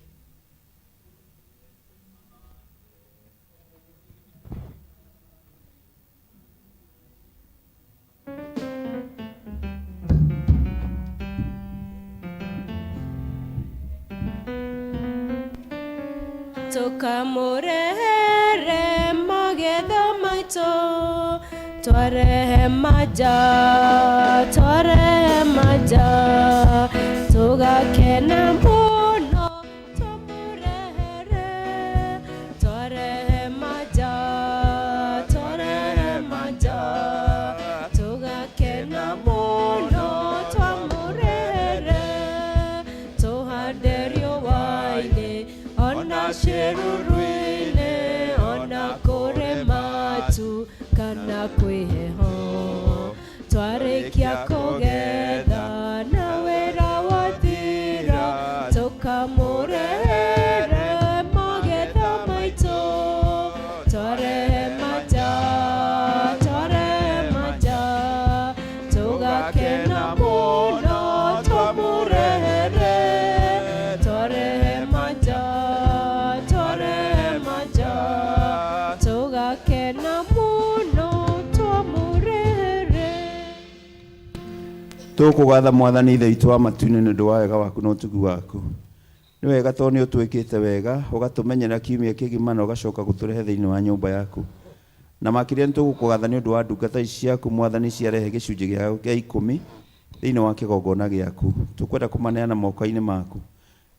Tũkamũrehere magetha maitũ, twarehe maja, twarehe maja, tũgakena mũno tũmũrehere, twarehe maja, twarehe maja, tũgakena mũno twamũrehere, tũhande riũa-inĩ ona ciĩruru-inĩ, ona kũrĩ matu kana kwĩ heho, twarĩkia kũgetha na wĩra wathira, tũkamũrehere magetha maitũ, twarehe maja, twarehe maja, tũgakena mũno twamũrehere, twarehe maja, twarehe maja, tũgakena mũno twamũrehere. Tũkũgatha Mwathani Ithe witũ wa matu-inĩ nĩ ũndũ wa wega waku na ũtugi waku. Nĩ wega tondũ nĩ ũtwĩkĩte wega, ũgatũmenyera kiumia kĩgima na ũgacoka gũtũrehe thĩinĩ wa nyũmba yaku. Na makĩria nĩ tũgũkũgatha nĩ ũndũ wa ndungata ici ciaku Mwathani ciarehe gĩcunjĩ gĩao gĩa ikũmi thĩinĩ wa kĩgongona gĩaku. Tũkwenda kũmaneana moko-inĩ maku.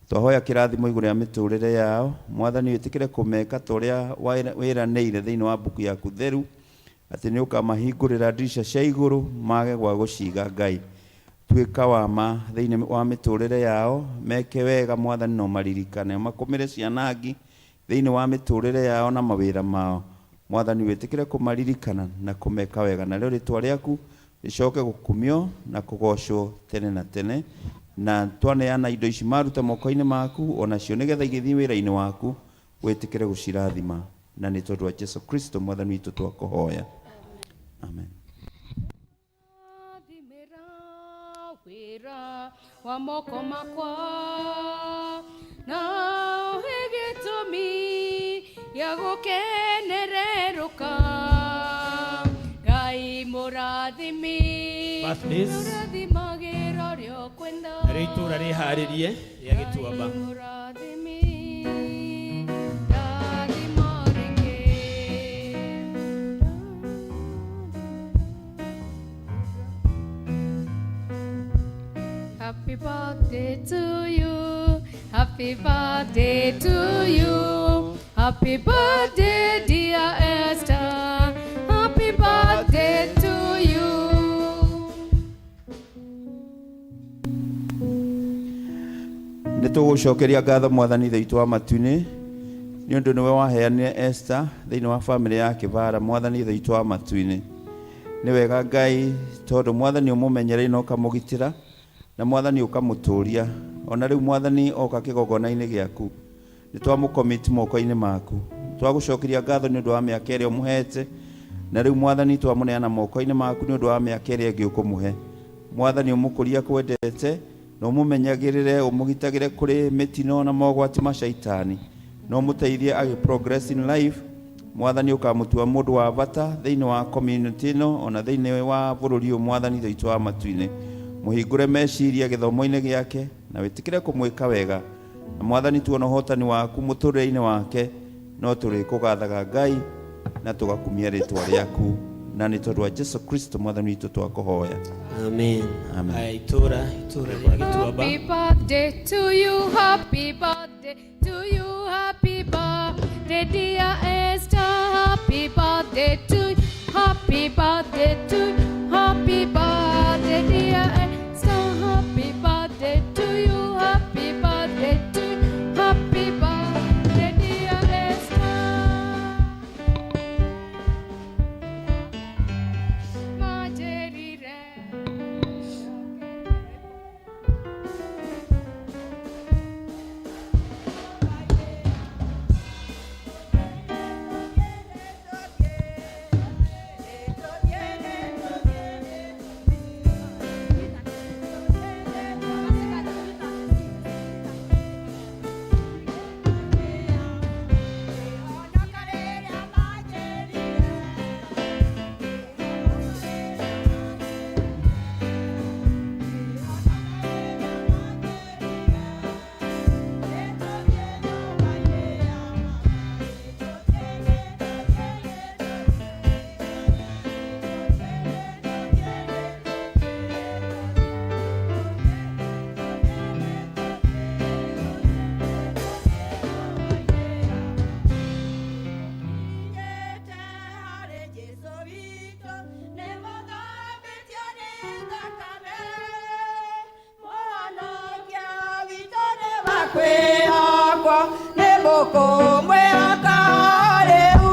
Twahoya kĩrathimo igũrũ rĩa mĩtũrĩre yao. Mwathani wĩtĩkĩre kũmeka ta ũrĩa wĩranĩire thĩinĩ wa mbuku yaku theru, atĩ nĩ ũkamahingũrĩra ndirica cia igũrũ mage gwa gũciga. Ngai, tuĩka wa ma thĩinĩ wa mĩtũrĩre yao, meke wega Mwathani no maririkane, makũmĩre cianangi thĩinĩ wa mĩtũrĩre yao na mawĩra mao. Mwathani wĩtĩkĩre kũmaririkana na kũmeka wega, narĩo rĩtwa rĩaku rĩcoke gũkumio na kũgocwo tene na tene. Na twaneana indo ici maruta moko-inĩ maku, onacio nĩgetha igĩthiĩ wĩra-inĩ waku, wĩtĩkĩre gũcirathima, na nĩ tondũ wa Jesu Kristo Mwathani witũ twakũhoya, amen. Thimĩra wĩra wa moko makwa na ũhe gĩtũmi gĩa gũkenererũka. Ngai mũrathimi, Birthdays. ũrathimagĩra ũrĩa ũkwenda. Narĩo itũũra rĩharĩrie rĩa Gĩtuamba. Mũrathimi, rathima rĩngĩ. Happy birthday to you. Happy birthday to you. Happy birthday, dear Esther. Happy birthday to you. Nĩ tũgũcokeria ngatho Mwathani Ithe witũ wa matu-inĩ nĩ ũndũ nĩwe waheanire Esther thĩinĩ wa bamĩrĩ ya Kĩbara. Mwathani Ithe witũ wa matu-inĩ, nĩ wega Ngai tondũ Mwathani ũmũmenyereire na ũkamũgitĩra, na Mwathani ũkamũtũria. Ona rĩu Mwathani oka kĩgongona-inĩ gĩaku, nĩ twamũcommit moko-inĩ maku. Twagũcokeria ngatho nĩ ũndũ wa mĩaka ĩrĩa ũmũhete, na rĩu Mwathani twamũneana moko-inĩ maku nĩ ũndũ wa mĩaka ĩrĩa ĩngĩ ũkũmũhe. Mwathani ũmũkũria kwendete na ũmũmenyagĩrĩre, ũmũgitagĩre kũrĩ mĩtino na mogwati ma shaitani, na ũmũteithie agĩ progress in life. Mwathani ũkamũtua mũndũ wa bata thĩinĩ wa community ĩno ona thĩinĩ wa bũrũri ũyũ. Mwathani Ithe witũ wa matu-inĩ, mũhingũre meciria gĩthomo-inĩ gĩake na wĩtĩkĩre kũmwĩka wega, na Mwathani tuona ũhotani waku mũtũrĩre-inĩ wake, no tũrĩkũgathaga Ngai na tũgakumia rĩtwa rĩaku, na nĩ tondũ wa Jesu Kristo Mwathani witũ twakũhoya. Amen. Amen. Aya, itũũra itũũra rĩa Gĩtuamba. Happy birthday to you, happy birthday to you, happy birthday, dear Esther. Happy birthday to you, happy birthday to you, happy birthday, dear Esther. Happy birthday to you, happy birthday Kwĩhokwo nĩ mũkũmwĩhoka rĩu.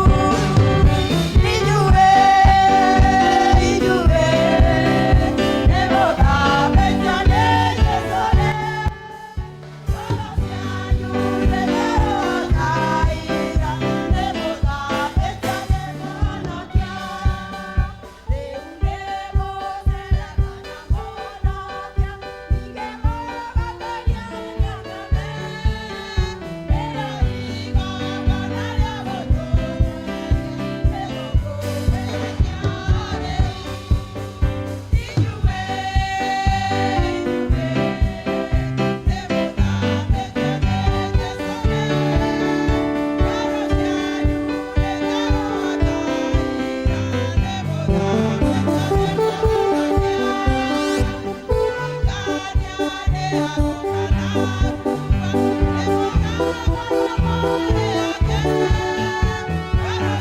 Inyuĩ, inyuĩ, nĩ mũthambĩtio nĩ Jesũ rĩu. Ngoro cianyu nĩ theru nĩ mũthambĩtio nĩ Mũhonokia. Rĩu nĩ mũceraga na Mũhonokia, ningĩ mũgatherio nĩ thakame. Nĩrĩo igongona rĩa gũtũtheria, nĩ mũkũmwĩtĩkia rĩu. Inyuĩ, inyuĩ, nĩ mũthambĩtio nĩ Jesũ rĩu. Ngoro cianyu nĩ theru ta ira, nĩ mũthambĩtio nĩ Mũhonokia. Ngania nĩ agũka narua, nĩ mũgakorwo mũrĩ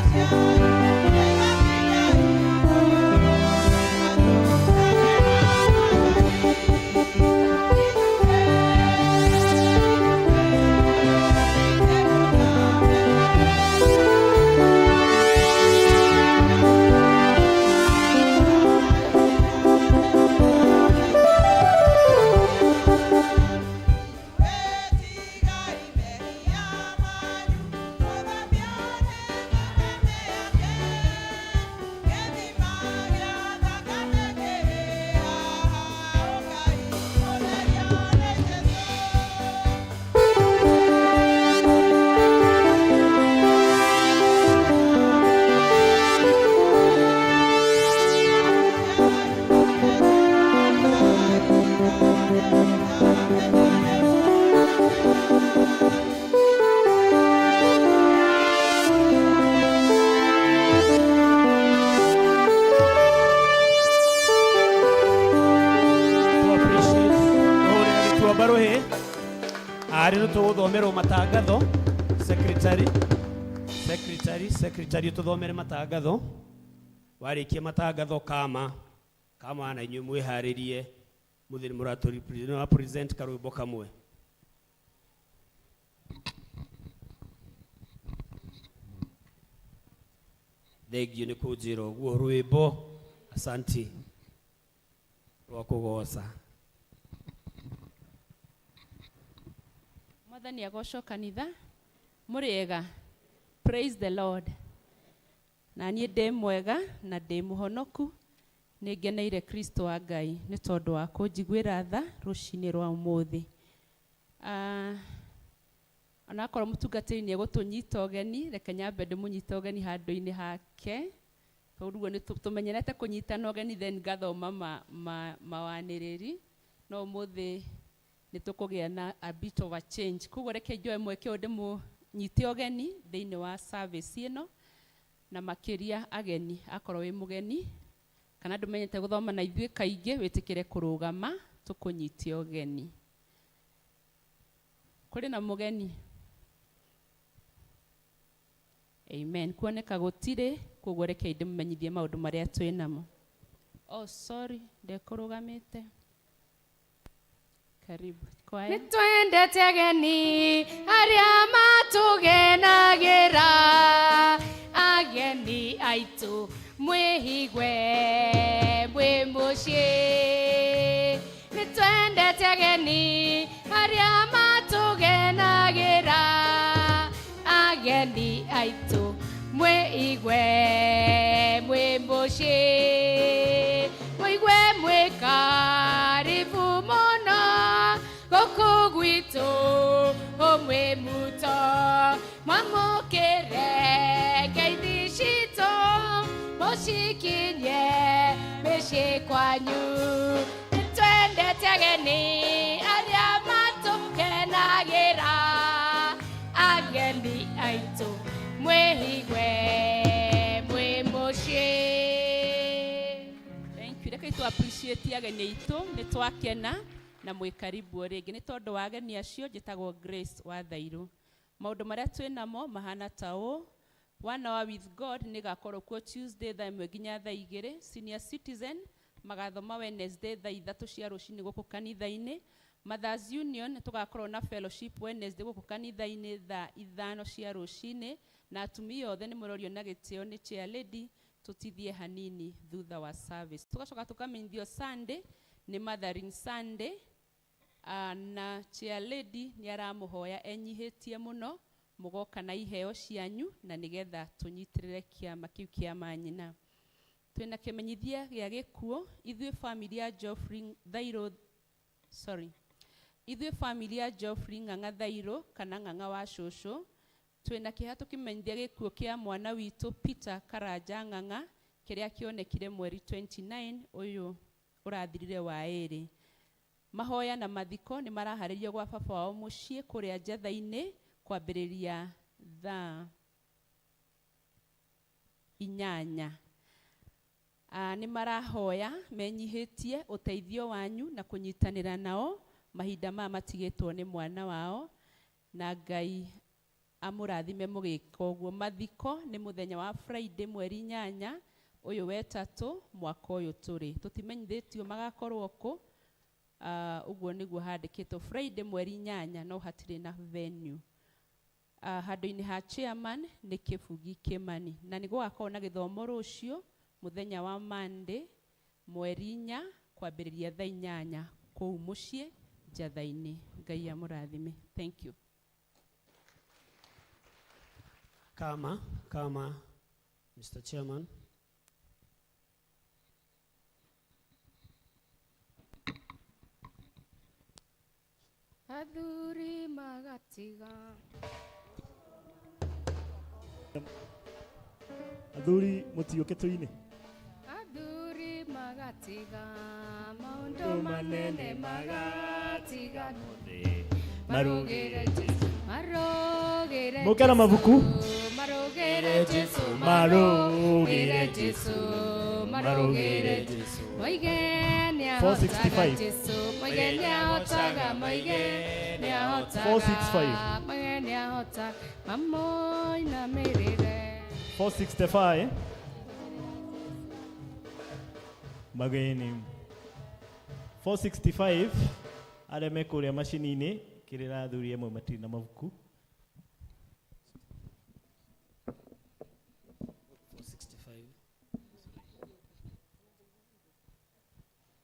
ake. Ngoro cianyu nĩigakinya igũrũ, matũũrage na Mwathani. Inyuĩ, inyuĩ, nĩ mũthambĩtio nĩ Tũhũrĩre gĩtuamba rũhĩ arĩ nĩ tũgũthomerwo matangatho secretary secretary secretary tũthomere matangatho warĩkia matangatho kama kama na inyuĩ mwĩharĩrie mũthĩ nĩ mũratũ present karwĩmbo kamwe. Thengio nĩ kũnjĩra ũguo rwĩmbo asanti rwa kũgoca. Mwathani agocwo kanitha mũrĩega. Praise the Lord. Na niĩ ndĩ mwega na ndĩ mũhonoku, nĩ ngeneire Kristo wa Ngai nĩ tondũ wa kũnjiguĩra tha rũcinĩ rwa ũmũthĩ. Ah, onakorwo mũtungatĩri nĩ egũtũnyita ũgeni, reke nyambe ndĩmũnyite ũgeni handũ-inĩ hake, tondũ ũguo nĩ tũmenyerete kũnyitana ũgeni, then ngathoma mawanĩrĩri, no ũmũthĩ nĩ tũkũgĩa na a bit of a change. Koguo reke njoe mweke ũyũ ndĩmũnyite ũgeni thĩinĩ wa service ĩno, na makĩria ageni. Akorwo wĩ mũgeni kana ndũmenyete gũthoma na ithuĩ kaingĩ, wĩtĩkĩre kũrũgama tũkũnyite ũgeni. Kũrĩ na mũgeni? Amen. Kuoneka gũtirĩ, koguo reke ndĩmũmenyithie maũndũ marĩa twĩ namo. Oh, sorry, ndekũrũgamĩte. Karibu Nĩ choir. twendete ageni arĩa matũgenagĩra, ageni aitũ mwĩhigwe mwĩ mũciĩ. Nĩ twendete ageni arĩa matũgenagĩra, ageni aitũ mwĩigwe mwĩ mũciĩ, mũigue mwĩ karibu mũno gũkũ gwitũ ũmwe muto, mwamũkĩre ngeithi citũ mũcikinye mĩciĩ kwanyu. Nĩ twendete ageni arĩa matũkenagĩra, ageni aitũ mwĩhigwe mwĩ mũciĩ. Thank you. Reke tu appreciate ageni aitũ, nĩ twakena na mwĩ karibu o rĩngĩ. Nĩ tondũ wa ageni acio, njĩtagwo Grace wa Thairũ. Maũndũ marĩa twĩ namo mahana ta ũũ: One Hour with God nĩ gakorwo kuo Tuesday thaa 1 nginya thaa 2. Senior citizen magathoma Wednesday thaa 3 cia rũcinĩ gũkũ kanitha-inĩ. Mothers Union nĩ tũgakorwo na fellowship Wednesday gũkũ kanitha-inĩ thaa 5 cia rũcinĩ, na atumia othe nĩ mũrorio na gĩtĩo nĩ chair lady tũtithie hanini thutha wa service. Tũgacoka tũkamenyithio Sunday nĩ Mothering Sunday, na chair lady nĩ aramũhoya enyihĩtie mũno mũgoka na iheo cianyu na nĩgetha tũnyitĩrĩre kĩama kĩu kĩa manyina. Twĩna kĩmenyithia gĩa gĩkuũ ithuĩ family ya Geoffrey Thairũ, sorry, ithuĩ family ya Geoffrey Ng'ang'a Thairũ kana Ng'ang'a wa cũcũ twĩna kĩeha tũkĩmenyithia gĩkuũ kĩa mwana witũ Peter Karanja Ng'ang'a kĩrĩa kĩonekire mweri 29 ũyũ ũrathirire wa ĩrĩ. Mahoya na mathiko nĩ maraharĩrio gwa baba wao mũciĩ kũrĩa Njetha-inĩ kwambĩrĩria thaa 8. Nĩ marahoya menyihĩtie ũteithio wanyu na kũnyitanĩra nao mahinda maya matigĩtwo nĩ mwana wao, na Ngai amũrathime mũgĩka ũguo. Mathiko nĩ mũthenya wa Friday mweri 8 ũyũ wetatũ mwaka ũyũ tũrĩ. Tũtimenyithĩtio magakorwo kũ, ũguo nĩguo handĩkĩtwo Friday mweri 8, no hatirĩ na venue. Handũ-inĩ ha chairman nĩ Kĩbugi Kĩmani, na nĩ gũgakorwo na gĩthomo rũciũ mũthenya wa Monday mweri 4 kwambĩrĩria thaa 8 kũu mũciĩ Njatha-inĩ. Ngai amũrathime. Thank you. Kama, kama, Mr. Chairman. Athuri magatiga. Athuri mutiũke tũine. Athuri magatiga maũndũ manene magatiga marũgĩre Jesũ, marũgĩre Mũke na mabuku. Marũgĩre Jesũ, marũgĩre Jesũ, marũgĩre Jesũ. Moige nĩahotaga 465. Jesũ, moige nĩahotaga, moige nĩahotaga, 465. moige nĩahotaga, mamoinamĩrĩre. 465. Mageni. 465 arĩa me kũrĩa macini-inĩ kĩrĩra athuri amwe matirĩ na mabuku. 465.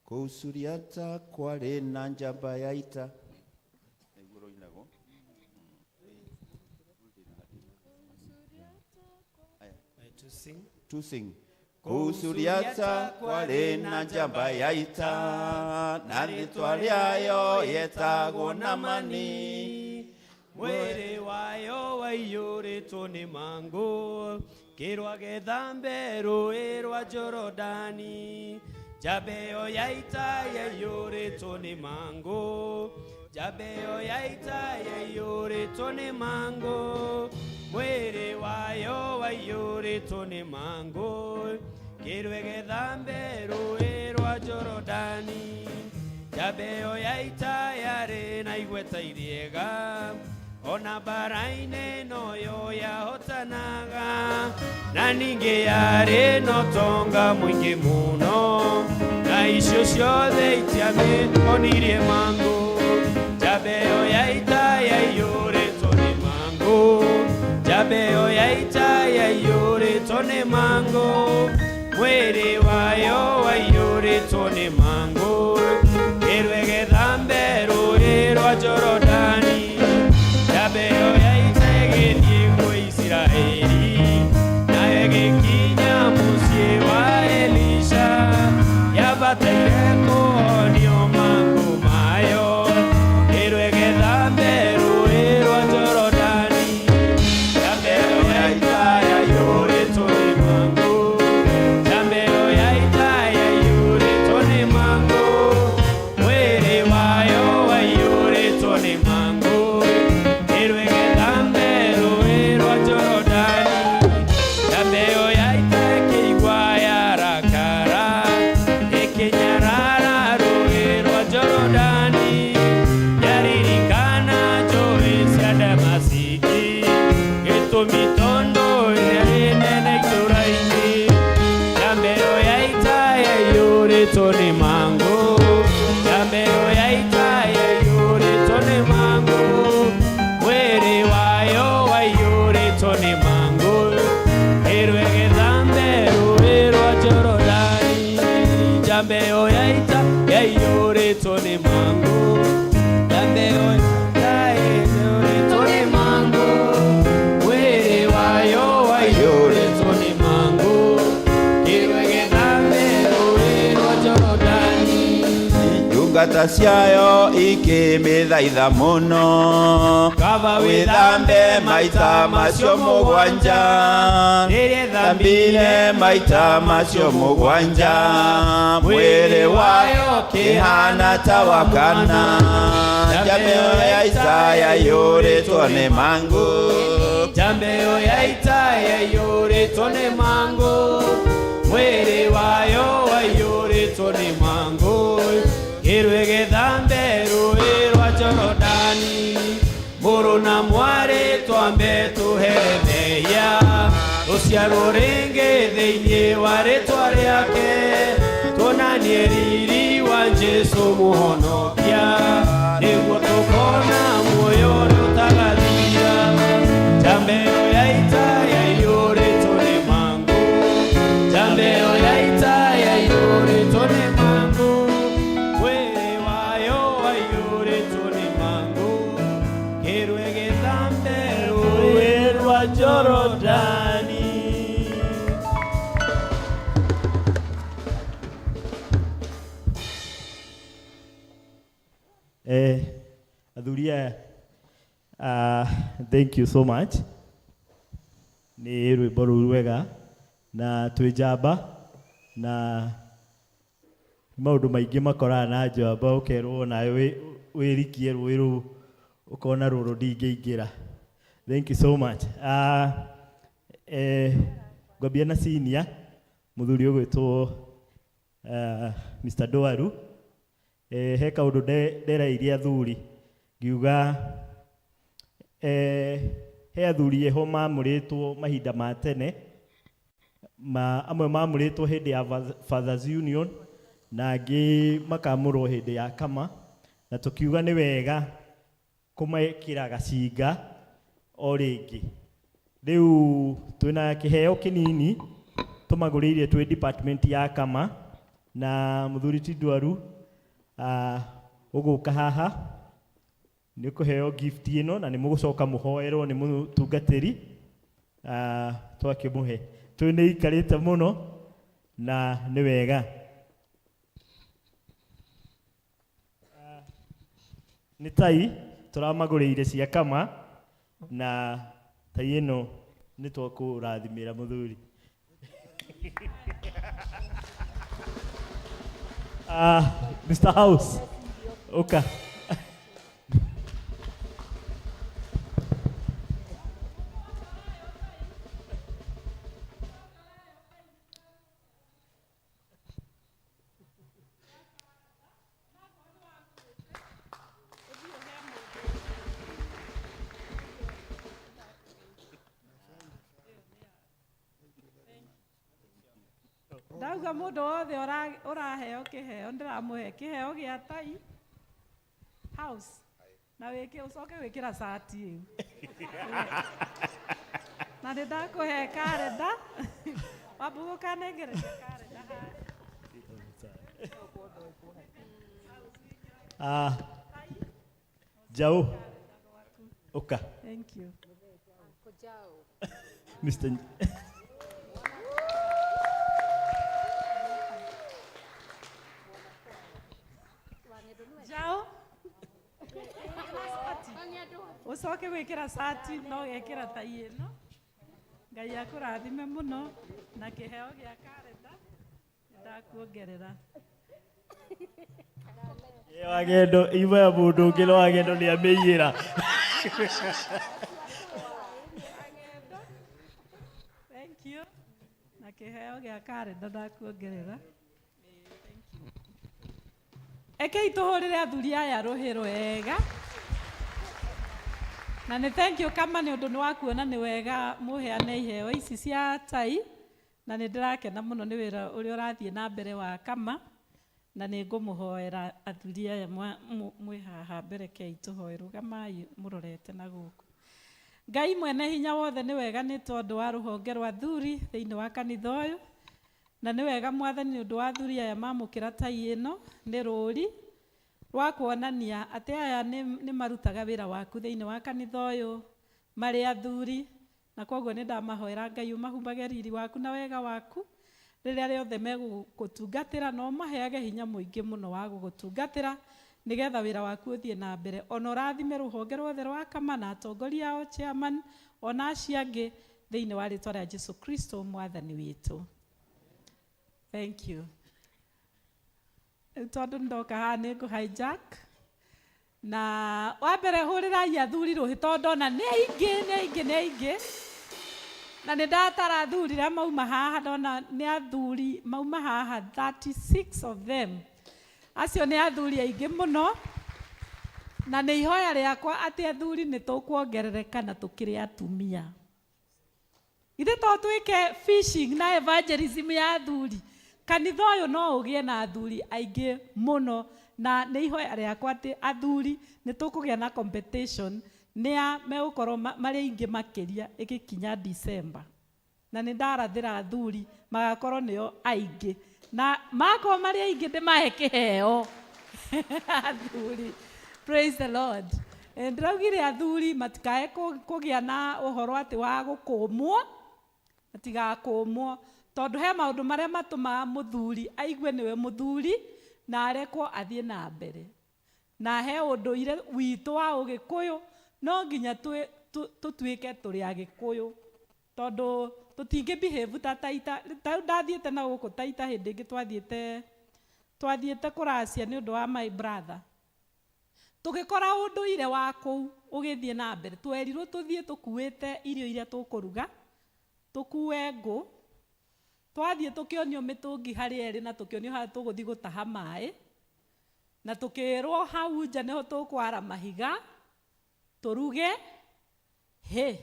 Kũu Suriata kwarĩ na njamba ya ita. Nĩguo rũinagwo. To sing. To sing. Kũu Suriata kwarĩ na njamba ya ita, na rĩtwa rĩayo yetagwo Naamani. Mwĩrĩ wayo waiyũrĩtwo nĩ mangũ, kĩrwa gĩthambe rũĩ rwa Jorodani. Njamba ĩyo ya ita yaiyũrĩtwo nĩ mangũ, njamba ĩyo ya ita yaiyũrĩtwo nĩ mangũ. Mwĩrĩ wayo waiyũrĩtwo nĩ mangũ, kĩrwe gĩthambe rũĩ rwa Jorodani. Njamba ĩyo ya ita yarĩ na igweta iriega, ona mbara-inĩ noyo yahotanaga, na ningĩ yarĩ na ũtonga mũingĩ mũno, na icio ciothe itiamĩhonirie mangũ. Njamba ĩyo ya ita yaiyũrĩtwo nĩ mangũ, njamba ĩyo ya ita yaiyũrĩtwo nĩ mangũ. Mwĩrĩ wayo waiyũrĩtwo nĩ mangũ, kĩrwe gĩthambe rũĩ rwa Jorodani. Njamba ĩyo ya ita ĩgĩthiĩ kwĩ Isiraeli, na ĩgĩkinya mũciĩ wa Elisha. Yabataire kũhonio mangũ mayo, kĩrwe gĩthambe rũĩ rwa Jorodani. Njamba ĩyo ya ita yaiyũrĩtwo nĩ mangũ, njamba ĩyo ya ita yaiyũrĩtwo nĩ mangũ. Mwĩrĩ wayo waiyũrĩtwo nĩ mangũ, kĩrwe gĩthambe rũĩ rwa Jorodani. Njamba ĩyo ya ita ĩkĩigua yarakara, ĩkĩnyarara rũĩ rwa Jorodani. Yaririkana njũĩ cia Damasiki, gĩtũmi tondũ yarĩ nene itũũra-inĩ. Njamba ĩyo ya ita yaiyũrĩtwo nĩ mangũ, njamba ĩyo ya ita yaiyũrĩtwo Njamba ĩyo ya ita yaiyũrĩtwo nĩ mangũ. Njamba ĩyo ya ita yaiyũrĩtwo nĩ mangũ. Mwĩrĩ wayo waiyũrĩtwo nĩ mangũ. Kĩrwe gĩthambe rũũĩ rwa Jorodani. Ndungata ciayo ikĩmĩthaitha mũno Kaba wĩthambe maita macio mũgwanja Rĩrĩa thambire maita macio mũgwanja mwĩrĩ wayo kĩhana ta wakana njamba ĩyo ya ita yaiyũrĩtwo nĩ mangũ Njamba ĩyo ya ita yaiyũrĩtwo nĩ mangũ. Mwĩrĩ wayo waiyũrĩtwo nĩ mangũ. Kĩrwe gĩthambe rũũĩ rwa Jorodani. Mũrũ na mwarĩ twambe tũhere mehia. Tũciarwo rĩngĩ thĩinĩ wa rĩtwa rĩake. Tuonanie riri wa Jesũ mũhonokia. Nĩguo tũkona muoyo ũrĩa ũtagathira. Njamba ĩyo ya ita yaiyũrĩtwo nĩ mangũ. Njamba ĩyo ya ita yaiyũrĩtwo nĩ mangũ. Mwĩrĩ wayo waiyũrĩtwo nĩ mangũ. Kĩrwe gĩthambe rũũĩ rwa Jorodani. Athuri aya, thank you so much nĩ rwĩmbo rũu rwega na twĩ njamba na maũndũ maingĩ makoraga na njamba ũkerwo nawe wĩrikie rũĩ rũu ũkona rũrũ ndingĩingĩra. Thank you so much. Ngwambia na senior mũthuri ũgwĩtwo Mr. Dwaru. He kaũndũ ndereirie athuri ngiuga he athuri eho mamũrĩtwo mahinda ma tene amwe mamũrĩtwo hĩndĩ ya Fathers Union na angĩ makamũrwo hĩndĩ ya kama na tũkiuga nĩ wega kũmekĩra gacinga o rĩngĩ. Rĩu twĩna kĩheo kĩnini tũmagũrĩire twĩ department ya kama na mũthuri ti Ndwaru ũgũka haha nĩ ũkũheo gift ĩno na nĩ mũgũcoka mũhoerwo nĩ mũtungatĩri twakĩmũhe. Twĩ nĩ ikarĩte mũno na nĩ wega. Nĩ tai tũramagũrĩire cia kama na tai ĩno nĩ twakũrathimĩra mũthuri. Mr. House, ũka. Ndauga mũndũ wothe ũraheo kĩheo ndĩramũhe kĩheo gĩa tai house na wĩke ũcoke gwĩkĩra cati ĩu na nĩ ndakũhe karenda wambugu ũkanengereria karenda haha. Jau, ũka. Thank you. Mr. Jau. Ũcoke gwĩkĩra cati no ũgekĩra tai ĩno. Ngai akũrathime mũno na kĩheo gĩa karenda ndakuongerera. Ĩ wagendo ima ya mũndũ ũngĩ no wagendo nĩ amĩiyĩra. Thank you. Na kĩheo gĩa karenda ndakuongerera. Rekei tũhũrĩre athuri aya rũhĩ rwega. Na nĩ thank you kama nĩ ũndũ nĩ wa kuona nĩ wega mũheane iheo ici cia tai na nĩ ndĩrakena mũno nĩ wĩra ũrĩa ũrathiĩ na mbere wa kama na nĩ ngũmũhoera athuri aya mwĩ haha mbere kei tũhoe rũgamai mũrorete na gũkũ. Ngai mwene hinya wothe nĩ wega nĩ tondũ wa rũhonge rwa athuri thĩinĩ wa kanitha ũyũ. Na nĩ wega Mwathani nĩ ũndũ wa athuri aya mamũkĩra tai ĩno nĩ rũri rwa kuonania atĩ aya nĩ marutaga wĩra waku thĩinĩ wa kanitha ũyũ marĩ athuri, na koguo nĩ ndamahoera Ngai ũmahumbage riri waku na wega waku rĩrĩa rĩothe megũgũtungatĩra, na ũmaheage hinya mũingĩ mũno wa gũgũtungatĩra nĩgetha wĩra waku ũthiĩ na mbere. Ona ũrathime rũhonge ruothe rwa Kama na atongoria ao, chairman, ona acio angĩ, thĩinĩ wa rĩtwa rĩa Jesu Kristo Mwathani witũ. Thank you. Rĩu tondũ ndoka haha nĩ ngũ hijack na wa mbere, hũrĩrai athuri rũhĩ tondũ ndona nĩ aingĩ, nĩ aingĩ, nĩ aingĩ, na nĩ ndatara athuri arĩa mauma haha, ndona nĩ athuri mauma haha 36 of them. Acio nĩ athuri aingĩ mũno, na nĩ ihoya rĩakwa atĩ athuri nĩ tũkuongerereka na tũkĩrĩ atumia. Ithe to twĩke fishing na evangelism ya athuri, kanitha ũyũ no ũgĩe na athuri aingĩ mũno, na nĩ ihoya rĩakwa atĩ athuri nĩ tũkũgĩa na competition nĩ a megũkorwo marĩ aingĩ makĩria ĩgĩkinya December. Na nĩ ndarathĩra athuri magakorwo nĩo aingĩ, na makorwo marĩ aingĩ ndĩmahe kĩheo athuri. Praise the Lord. Ndĩraugire athuri matikae kũgĩa na ũhoro atĩ wa gũkũmwo, matigakũmwo, tondũ he maũndũ marĩa matũmaga mũthuri aigue nĩwe mũthuri na arekwo athiĩ na mbere. Na he ũndũire witũ wa ũgĩkũyũ, no nginya tũtuĩke tũrĩ agĩkũyũ, tondũ tũtingĩ behave ta Taita. Ta rĩu ndathiĩte na gũkũ Taita hĩndĩ ĩngĩ, twathiĩte kũracia nĩ ũndũ wa my brother, tũgĩkora ũndũire wa kũu ũgĩthiĩ na mbere. Twerirwo tũthiĩ tũkuĩte irio iria tũkũruga, tũkue ngũ. Twathiĩ tũkĩonio mĩtũngi harĩa ĩrĩ, na tũkĩonio harĩa tũgũthiĩ gũtaha maĩ, na tũkĩrwo hau nja nĩho tũkwara mahiga tũruge. Hĩ,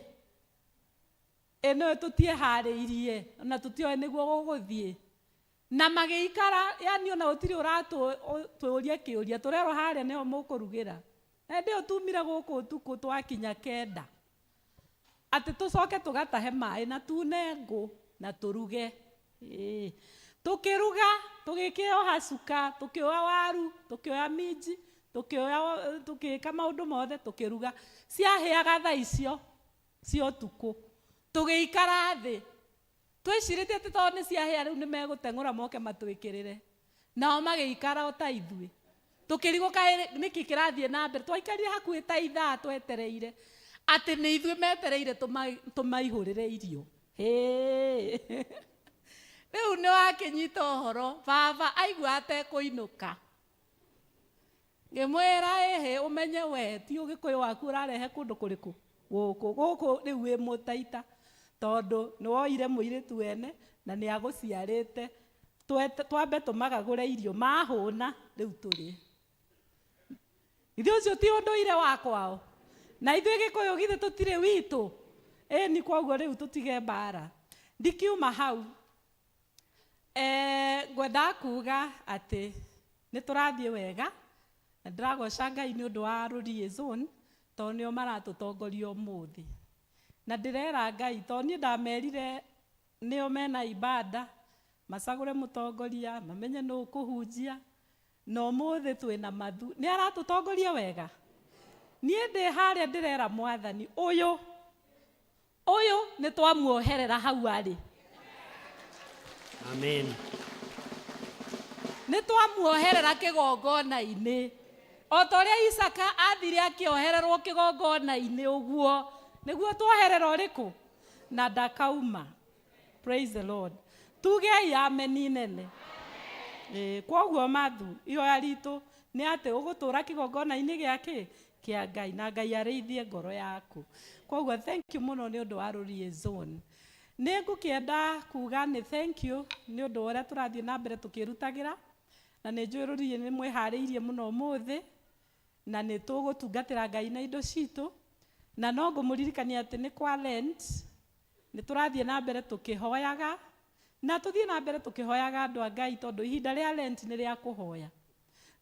ĩno tũtieharĩirie na tũtioĩ nĩguo gũgũthiĩ, na magĩikara, yani ona gũtirĩ ũratũũria kĩũria, tũrerwo harĩa nĩho mũkũrugĩra. Na hĩndĩ ĩyo tumire gũkũ ũtukũ twakinya 9, atĩ tũcoke tũgatahe maĩ na tune ngũ na tũruge. Ĩĩ. Tũkĩruga, tũgĩkĩoha cuka, tũkĩoya waru, tũkĩoya minji, tũkĩoya, tũgĩka maũndũ mothe, tũkĩruga. Ciahĩaga thaa icio cia ũtukũ, tũgĩikara thĩ twĩcirĩtie atĩ tondũ nĩ ciahĩa rĩu nĩ megũteng'ũra moke matwĩkĩrĩre. Nao magĩikara o ta ithuĩ, tũkĩrigwo kaĩ nĩkĩ kĩrathiĩ na mbere. Twaikarire hakuhĩ ta ithaa twetereire atĩ nĩ ithuĩ metereire tũmaihũrĩre irio. Hĩ, rĩu nĩ wakĩnyita ũhoro. Baba aigua atekũinũka, ngĩmwĩra, ĩhĩ, ũmenye we ti ũgĩkũyũ waku ũrarehe kũndũ kũrĩkũ gũkũ gũkũ rĩu wĩ mũtaita, tondũ nĩ woire mũirĩtu wene na nĩ agũciarĩte. Twambe tũmagagũre irio mahũna rĩu tũrĩe. Ithuĩ ũcio ti ũndũire wa kwao, na ithuĩ gĩkũyũ githĩ tũtirĩ witũ? Ĩni, koguo rĩu tũtige mbara. Ndikiuma hau, ngwendaga kuga atĩ nĩ tũrathiĩ wega, na ndĩragoca Ngai nĩ ũndũ wa Rũriĩ Zone, tondũ nĩo maratũtongoria ũmũthĩ. Na ndĩrera Ngai, tondũ niĩ ndamerire nĩo mena ibada, macagũre mũtongoria, mamenye nũ ũkũhunjia, na ũmũthĩ twĩna Mathu nĩ aratũtongoria wega. Niĩ ndĩ harĩa ndĩrera Mwathani ũyũ ũyũ nĩ twamuoherera hau arĩ. Amen. Nĩ twamuoherera kĩgongona-inĩ o ta ũrĩa Isaka athire akĩohererwo kĩgongona-inĩ, ũguo nĩguo twoherera ũrĩkũ na ndakauma. Praise the Lord. Tugei ameni nene. Ĩĩ, kwoguo Mathu, ihoya ritũ nĩ atĩ ũgũtũra kĩgongona-inĩ gĩa kĩa Ngai, na Ngai arĩithie ngoro yaku. Kwoguo thank you mũno nĩ ũndũ wa Rũriĩ Zone. Nĩ ngũkĩenda kuga nĩ thank you nĩ ũndũ wa ũrĩa tũrathiĩ na mbere tũkĩrutagĩra, na nĩ njũĩ Rũriĩ nĩ mwĩharĩirie mũno ũmũthĩ, na nĩ tũgũtungatĩra Ngai na indo citũ. Na no ngũmũririkania atĩ nĩ kwa Lent, nĩ tũrathiĩ na mbere tũkĩhoyaga, na tũthiĩ na mbere tũkĩhoyaga, andũ a Ngai, tondũ ihinda rĩa Lent nĩ rĩa kũhoya.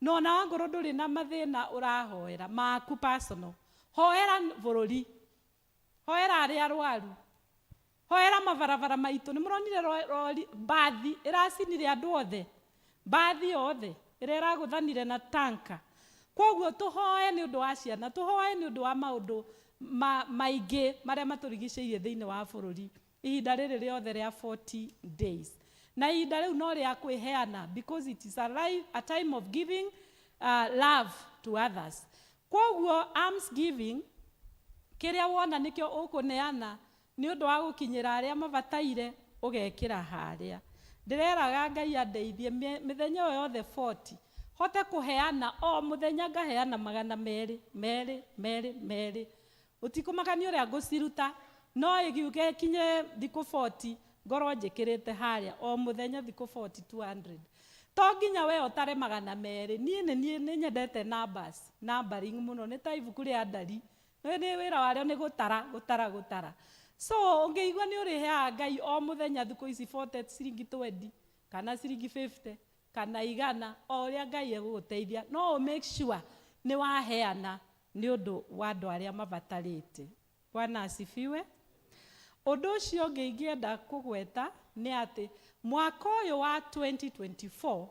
No ona wangorwo ndũrĩ na mathĩna ũrahoera maku personal, hoera bũrũri, hoera arĩa arwaru. Hoera mabarabara maitũ. Nĩ mũronire rori mbathi ĩracinire andũ othe, mbathi yothe ĩrĩa ĩragũthanire na tanka. Kwoguo tũhoe nĩ ũndũ wa ciana, tũhoe nĩ ũndũ wa maũndũ maingĩ marĩa matũrigicĩirie thĩinĩ wa bũrũri ihinda rĩrĩ rĩothe rĩa 40 days. Na ihinda rĩu no rĩa kwĩheana, because it is a, life, a time of giving love to others. Kwoguo alms giving, kĩrĩa wona nĩkĩo ũkũneana nĩ ũndũ wa gũkinyĩra arĩa mabataire, ũgekĩra harĩa. Ndĩreraga Ngai andeithie mĩthenya ĩyo yothe 40 hote kũheana, o mũthenya ngaheana 200, 2, 2, 2, ũtikũmakania ũrĩa ngũciruta, no ĩgiuge kinye thikũ 40 ngorwo njĩkĩrĩte harĩa o mũthenya thikũ 40 200. To nginya we ũtare 200. Niĩ nĩ niĩ nĩ nyendete numbers, numbering mũno, nĩ ta ibuku rĩa ndari, nĩ wĩra warĩo nĩ gũtara, gũtara, gũtara. So ũngĩigua nĩ ũrĩheaga Ngai o mũthenya thikũ ici 40 ciringi 20 kana ciringi 50 kana 100, o ũrĩa Ngai egũgũteithia, no ũ make sure nĩ waheana nĩ ũndũ wa andũ arĩa mabatarĩte. Bwana asifiwe. Ũndũ ũcio ũngĩ ingĩenda kũgweta nĩ atĩ mwaka ũyũ wa 2024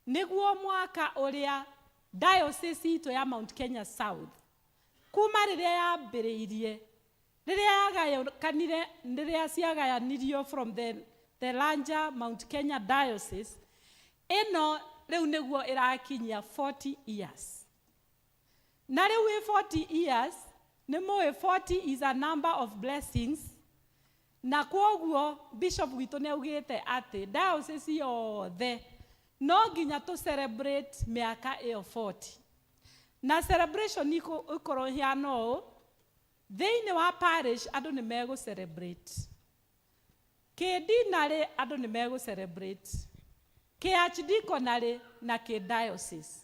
nĩguo mwaka ũrĩa diocese itũ ya Mount Kenya South kuma rĩrĩa yambĩrĩirie, rĩrĩa yagayũkanire, rĩrĩa ciagayanirio from the larger Mount Kenya Diocese, ĩno rĩu nĩguo ĩrakinyia 40 years. Na rĩu wĩ 40 years, nĩ mũĩ 40 is a number of blessings, na kwoguo bishop witũ nĩ augĩte atĩ diocese yothe no nginya tũ celebrate mĩaka ĩyo 40. Na celebration ĩkorwo ĩhana ũũ: thĩinĩ wa parish andũ nĩ megũ celebrate, kĩndinarĩ andũ nĩ megũ celebrate, kĩ-archdeaconry na kĩ-diocese.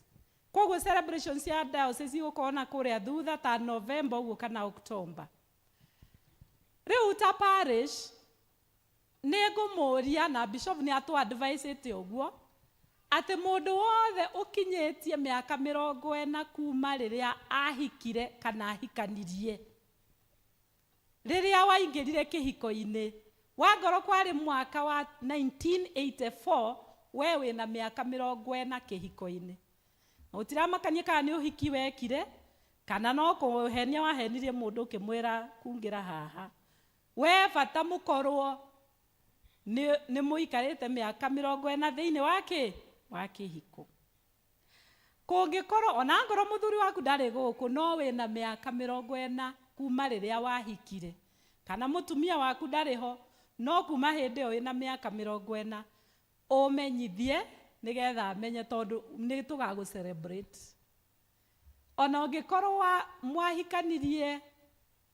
Koguo celebration cia diocese igũkorwo na kũrĩa thutha ta November ũguo kana October. Rĩu ta parish nĩ ngũmũria, na bishop nĩ atũ advice ũguo, atĩ mũndũ wothe ũkinyĩtie mĩaka 40 kuma rĩrĩa ahikire kana ahikanirie, rĩrĩa waingĩrire kĩhiko-inĩ, wangorwo kwarĩ mwaka wa 1984, we wĩna mĩaka 40 kĩhiko-inĩ. Na gũtiramakania kana nĩ ũhiki wekire kana no kũhenia wahenirie mũndũ ũkĩmwĩra kungĩra haha, we bata mũkorwo nĩ mũikarĩte mĩaka 40 thĩinĩ wa kĩ wa kĩhiko. Kũngĩkorwo ona ngorwo mũthuri waku ndarĩ gũkũ, no wĩna mĩaka 40 kuma rĩrĩa wahikire, kana mũtumia waku ndarĩ ho, no kuma hĩndĩ ĩyo wĩna mĩaka 40, ũmenyithie nĩgetha amenye, tondũ nĩ tũgagũ celebrate. Ona ũngĩkorwo mwahikanirie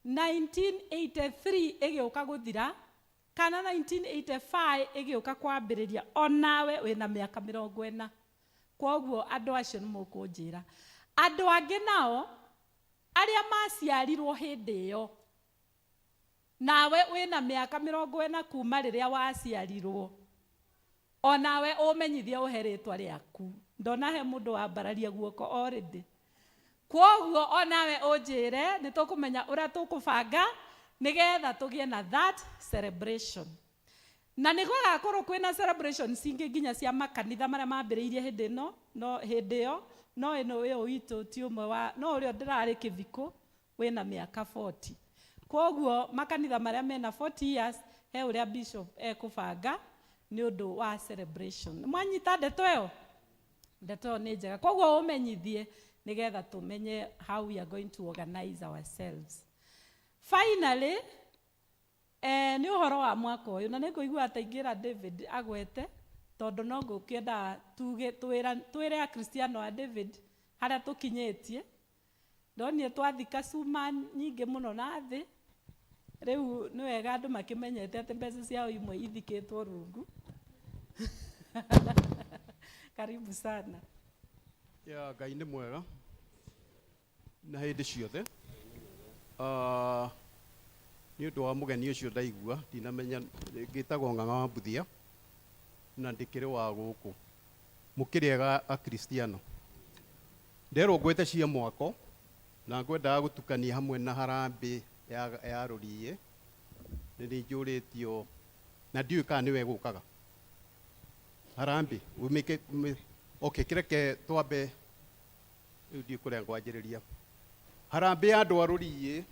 1983 ĩgĩũka gũthira kana 1985 ĩgĩũka kwambĩrĩria, onawe wĩna mĩaka 40. Kwoguo andũ acio nĩ mũkũnjĩra. Andũ angĩ nao arĩa maciarirwo hĩndĩ ĩyo, nawe wĩna mĩaka 40 kuma rĩrĩa waciarirwo, onawe ũmenyithie, ũhe rĩtwa rĩaku. Ndona he mũndũ wambararia guoko already. Kwoguo onawe ũnjĩre, nĩ tũkũmenya ũrĩa tũkũbanga nĩgetha tũgĩe na that celebration. Na nĩ gũgakorwo kwĩna celebration cingĩ nginya cia makanitha marĩa mambĩrĩirie hĩndĩ ĩno, no hĩndĩ ĩyo, no ĩno ĩyo witũ ti ũmwe wa, no ũrĩa ndĩrarĩ kĩbiko wĩna mĩaka 40. Kwoguo makanitha marĩa mena 40 years, he ũrĩa bishop ekũbanga nĩ ũndũ wa celebration. Mwanyita ndeto ĩyo? Ndeto ĩyo nĩ njega. Kwoguo ũmenyithie nĩgetha tũmenye how we are going to organize ourselves. Finally, nĩ ũhoro wa mwaka ũyũ, na nĩ ngũigua ta ingĩra David agwete, tondũ no ngũkĩenda tuge twĩre akristiano a David harĩa tũkinyĩtie. Ndonire twathika cuma nyingĩ mũno na thĩ, rĩu nĩ wega andũ makĩmenyete atĩ mbeca ciao imwe ithikĩtwo rungu. Karibu sana. Ya Ngai nĩ mwega na hĩndĩ ciothe. Nĩ ũndũ wa mũgeni ũcio ndaigua ndinamenya, ngĩtagwo Ng'ang'a wa Mbuthia na ndĩkĩrĩ wa gũkũ. Mũkĩrĩ ega akristiano? Nderwo ngwete cia mwako na ngwendaga gũtukania hamwe na harambĩ ya rũriĩ. Nĩ niĩ njũrĩtio na ndiũĩ kana nĩwe gũkaga harambĩ umĩke okay kĩreke twambe rĩu ndiũĩ kũrĩa ngwanjĩrĩria harambĩ ya andũ a rũriĩ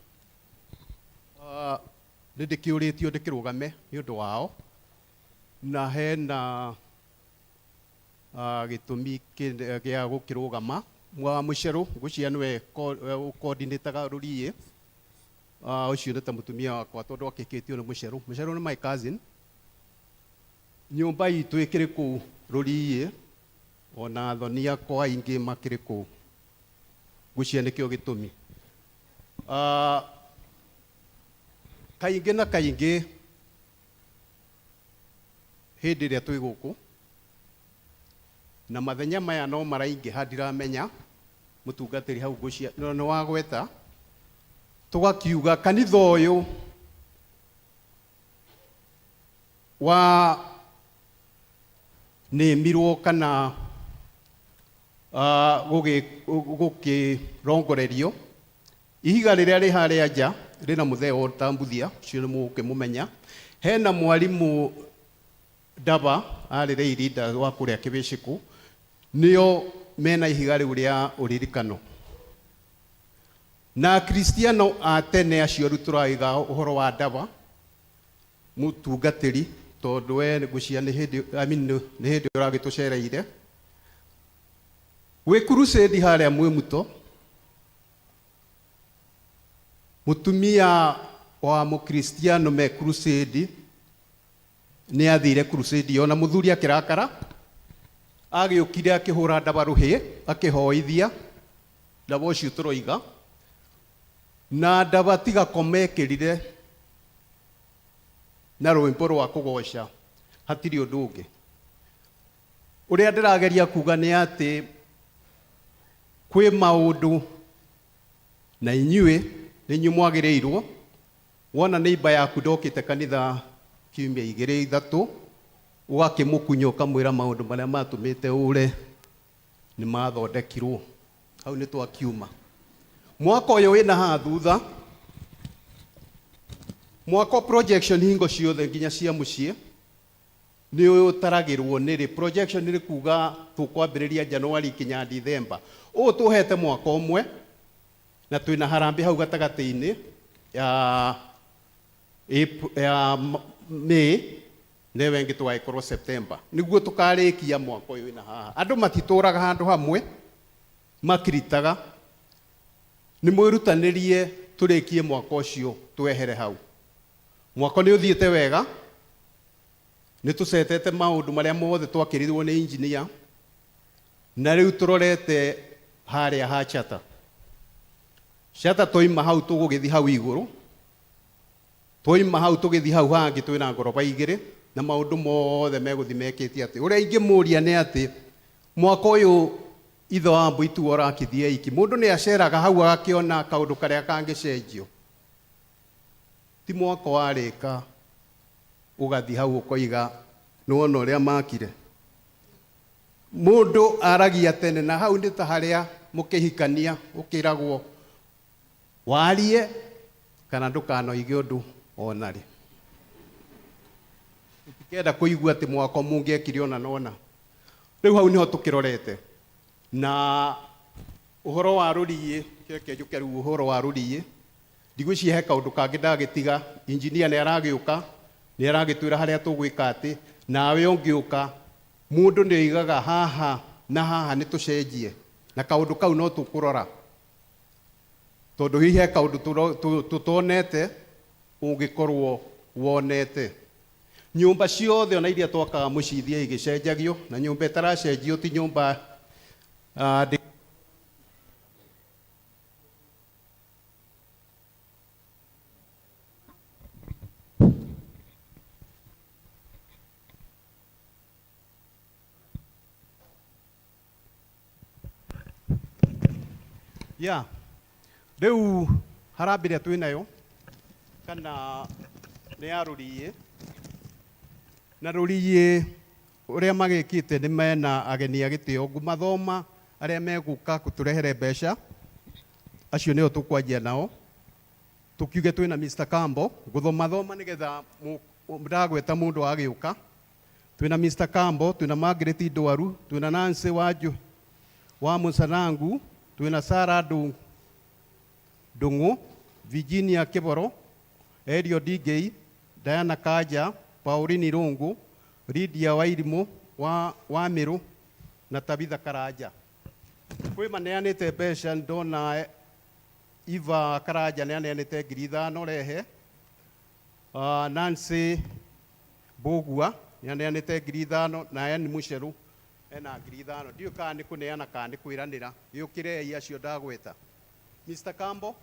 nĩ ndĩkĩũrĩtio ndĩkĩrũgame nĩ ũndũ wao na hena gĩtũmi gĩa gũkĩrũgama wa mũcerũ ngwĩciria nĩwe ũkondinĩtaga rũriĩ ũcio nĩ ta mũtumia wakwa tondũ akĩkĩtio nĩ mũcerũ mũcerũ nĩ my cousin nyũmba itũ ĩkĩrĩ kũu rũriĩ ona athoni akwa aingĩ makĩrĩ kũu ngwĩciria nĩkĩo gĩtũmi kaingĩ na kaingĩ hĩndĩ ĩrĩa twĩ gũkũ na mathenya maya no maraingĩha ndiramenya mũtungatĩri hau ngwĩciria no nĩ wagweta tũgakiuga kanitha ũyũ wa nĩmirwo kana gũkĩrongorerio ihiga rĩrĩa rĩ harĩa nja rĩna mũthee Tambuthia ũcio nĩ mũgũkĩmũmenya hena mwarimũ Ndaba arĩ lay leader wa kũrĩa Kĩbĩcĩkũ nĩo mena ihiga rĩu rĩa ũririkano na akristiano a tene acio rĩu tũraiga ũhoro wa Ndaba mũtungatĩri tondũ we ngwĩciria nĩ hĩndĩ I mean, nĩ hĩndĩ ũragĩtũcereire gwĩ crusade harĩa Mwĩmuto mũtumia wa mũkristiano me crusade nĩ athire crusade ĩyo na mũthuri akĩrakara agĩũkire akĩhũra ndaba rũhĩ akĩhoithia ndaba ũcio tũroiga na ndaba tiga komekĩrire na rwĩmbo rwa kũgoca hatirĩ ũndũ ũngĩ ũrĩa ndĩrageria kuga nĩ atĩ kwĩ maũndũ na inyuĩ nĩ inyuĩ mwagĩrĩirwo wona neighbor yaku ndokĩte kanitha kiumia igĩrĩ ithatũ ũgakĩmũkunya ũkamwĩra maũndũ marĩa matũmĩte ũre nĩ mathondekirwo hau nĩ twakiuma mwaka ũyũ wĩna haha thutha mwaka projection hingo ciothe nginya cia mũciĩ nĩ ũtaragĩrwo nĩ rĩ projection nĩ kuga tũkwambĩrĩria January kinya December ũũ tũhete mwaka ũmwe na twĩna harambĩ hau gatagatĩ-inĩ ya ya May newe ĩngĩ tũgagĩkorwo September nĩguo tũkarĩkia mwaka ũyũ wĩna haha andũ matitũraga handũ hamwe makiritaga nĩ mwĩrutanĩrie tũrĩkie mwaka ũcio twehere hau mwaka nĩ ũthiĩte wega nĩ tũcetete maũndũ marĩa mothe twakĩrirwo nĩ engineer na rĩu tũrorete harĩa ha chata chata twaima hau tũgũgĩthiĩ hau igũrũ twaima hau tũgĩthiĩ hau hangĩ twĩna ngoroba igĩrĩ na maũndũ mothe megũthiĩ mekĩte atĩ ũrĩa ingĩmũria nĩ atĩ mwaka ũyũ ithe wa mbũitu ũrakithie iki mũndũ nĩ aceraga hau agakĩona kaũndũ karĩa kangĩcenjio ti mwaka warĩka ũgathiĩ hau ũkoiga nĩwona ũrĩa makire mũndũ aragia tene na hau nĩ ta harĩa mũkĩhikania ũkĩragwo warie kana ndũkanoige ũndũ ona rĩ tũtikenda kũigua atĩ mwaka mũngĩekire ona nona rĩu hau nĩho tũkĩrorete na ũhoro wa rũriĩ kĩreke njũke rĩu ũhoro wa rũriĩ ndigwĩciria he kaũndũ kangĩ ndagĩtiga injinia nĩ aragĩũka nĩ aragĩtwĩra harĩa tũgwĩka atĩ nawe ũngĩũka mũndũ nĩ oigaga haha na haha nĩ tũcenjie na kaũndũ kau no tũkũrora tondũ hihi he kaũndũ tũtonete ũngĩkorwo wonete nyũmba ciothe ona iria twakaga mũciĩ ithiĩ igĩcenjagio na nyũmba ĩtaracenjio ti nyũmba ya rĩu harambĩ ĩrĩa twĩ nayo kana nĩ ya rũriĩ na rũriĩ ũrĩa magĩkĩte nĩ mena ageni a gĩtĩo ngũmathoma arĩa megũka kũtũrehere mbeca acio nĩo tũkwanjia nao Tukiuge twina Mr. Kambo guthoma thoma nigetha ndagweta mundu agiuka. Twina Mr. Kambo, twina Margaret Ndwaru, twina Nancy Wanju wa Musanangu, twina Sarah Ndung'u, Virginia Kiboro, Elio Dingei, Diana Kaja, Pauline Irungu, Lydia Wairimu wa Miru na Tabitha Karanja. Kwĩ maneanĩte mbeca ndona Eva Karanja nĩaneanĩte 5,000 rehe. Nancy Mbũgua nĩaneanĩte 5,000 na Ann Mucheru ena 5,000. Ndiũĩ kana nĩ kũneana kana nĩ kwĩranĩra. Gĩũkĩrei acio ndagweta. Mr. Kambo,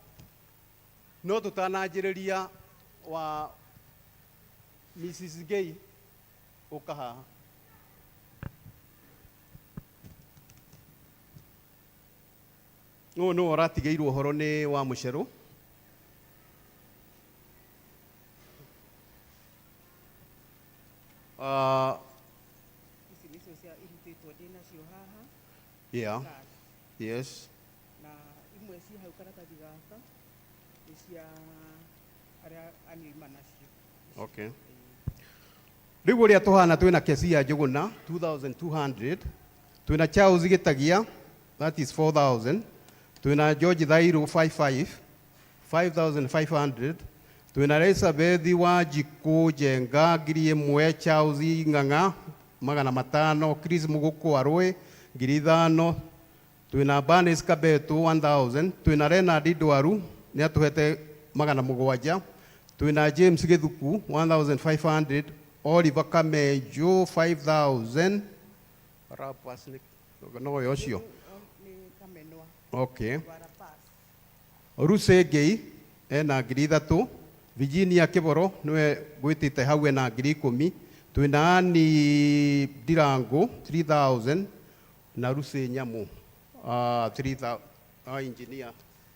no tũtananjĩrĩria wa Mrs. Gay ũka haha. Ũyũ nĩwe ũratigĩirwo ũhoro nĩ wa Mucheru. Ici nĩcio cia irutĩtwo ndĩ nacio haha. Yeah. Cash. Yes. Na imwe ci hau karatathi gaka nĩ cia arĩa anioima nacio. Okay. Rĩu ũrĩa tũhana twĩna Kesia Njũgũna 2200, twĩna Charles Gĩtagia that is 4000, twĩna George Thairu 55 5500, twĩna Elizabeth Wanjikũ Njenga 1000, Charles Ng'ang'a 500, Chris Mũgũkũ Arũĩ 5,000, twĩna Bernice Kabetu 1000, twĩna Leonard Ndwaru nĩ atũhete 700, twĩna James Gĩthuku 1500, Oliver Kamenjo 5000, Rapas nĩ no ũyũ ũcio. Nĩ Kamenwa. Okay. Wa Rapas. Ruse Ngei ena 3,000, Virginia Kiboro niwe ngwĩtĩte hau ena 10,000, twĩna Annie Ndirangu 3000 na Ruse Nyamu 3000, engineer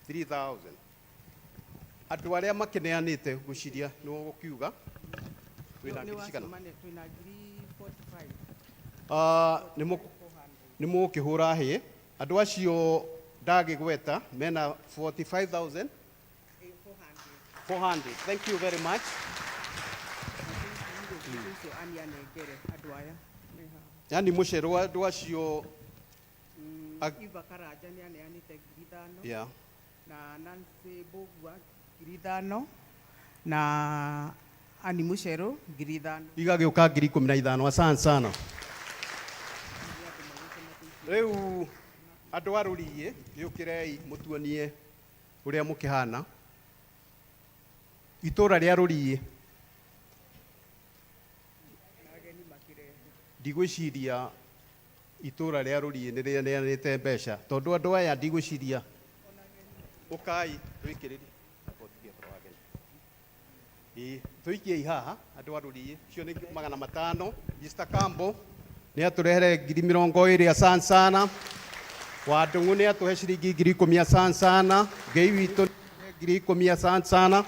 3000. Andũ arĩa makĩneanĩte ngwĩciria nĩ ũgũkiuga twĩna Nĩ ngiri cigana? wacemania twĩna 45,000. Nĩ mũgũkĩhũra hĩ andũ acio ndagĩgweta mena 45,400. Thank you very much. Icio Annie anengere andũ aya. Me haha. Yani mũcerwo andũ acio Eva Karanja nĩ aneanĩte 5,000. Yeah. Na Nancy Mbũgua 5,000 na Annie Mucheru 5,000. Igagĩũka 15,000. Asante sana. Rĩu andũ a rũriĩ gĩũkĩrei mũtuonie ũrĩa mũkĩhana. Itũra rĩa rũriĩ ndigwĩciria itũra rĩa rũriĩ nĩ rĩneanĩte mbeca tondũ andũ aya ndigwĩciria. Ũkai twĩkĩrĩrie. Ĩĩ, tũikiei haha andũ a rũriĩ icio nĩ 500. Mr. Kambo nĩ atũrehere 20,000, asante sana. Wa Ndung'u nĩ atũhe ciringi 10,000, asante sana. Ngei witũ 10,000, asante sana.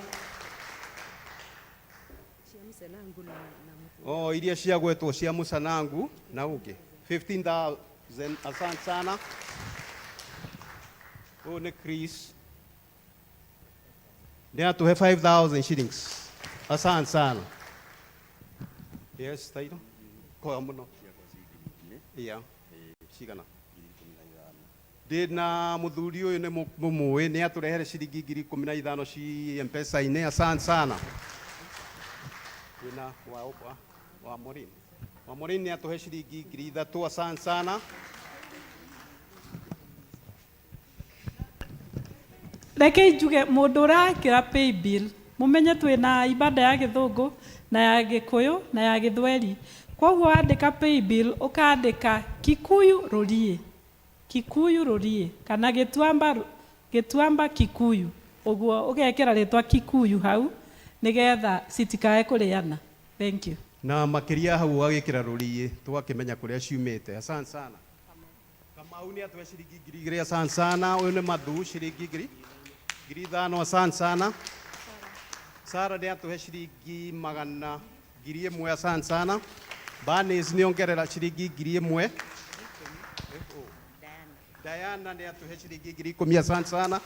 Oh, iria ciagwetwo cia Mũcanangu na ũngĩ 15,000, asante sana. Ũyũ nĩ Chris nĩ atũhe 5,000 shillings, asante sana. Yes, Tairo koya mũno. Yeah. Cigana? Ndĩna mũthuri ũyũ nĩ mũmũĩ nĩ atũrehere ciringi 15,000 ci M-Pesa-inĩ, asante sana. Wĩna wa Morin. Wa Morin nĩ atũhe ciringi 3,000, asante sana. Reke njuge mũndũ ũrakĩra pay bill mũmenye twĩna ibada ya gĩthũngũ na ya gĩkũyũ na ya gĩthweri. Koguo wandĩka pay bill ũkandĩka Kikuyu rũriĩ, Kikuyu rũriĩ kana Gĩtuamba Kikuyu, ũguo ũgekĩra rĩtwa Kikuyu hau nĩgetha citikae kũrĩana. Thank you. Na makĩria hau ũgagĩkĩra rũriĩ tũgakĩmenya kũrĩa ciumĩte. Asante sana. Kamau nĩ atũhe ciringi 2,000, asante sana. Ũyũ nĩ Mathu ciringi 5,000, asante sana. Sara nĩ atũhe ciringi 1,000, asante sana. Bernice nĩ ongerera ciringi 1,000. Diana nĩ atũhe ciringi 10,000, asante sana.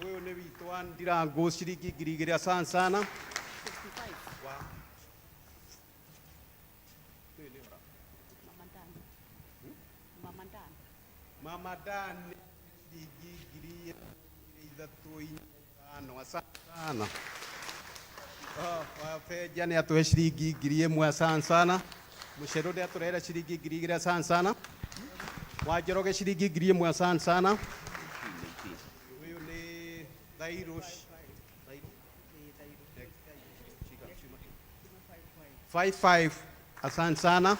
Ũyũ nĩ witũ wa Ndirango ciringi 2000 asante sana. Mama Dan ciringi 3500 asante sana. Oh, Wabenja nĩ atũhe ciringi 1000 asante sana. Mũcerũ nĩ atũrehera ciringi 2000 asante sana. Wa Njoroge ciringi 1000 asante sana. Ũyũ nĩ Thairũ. 55 asante sana.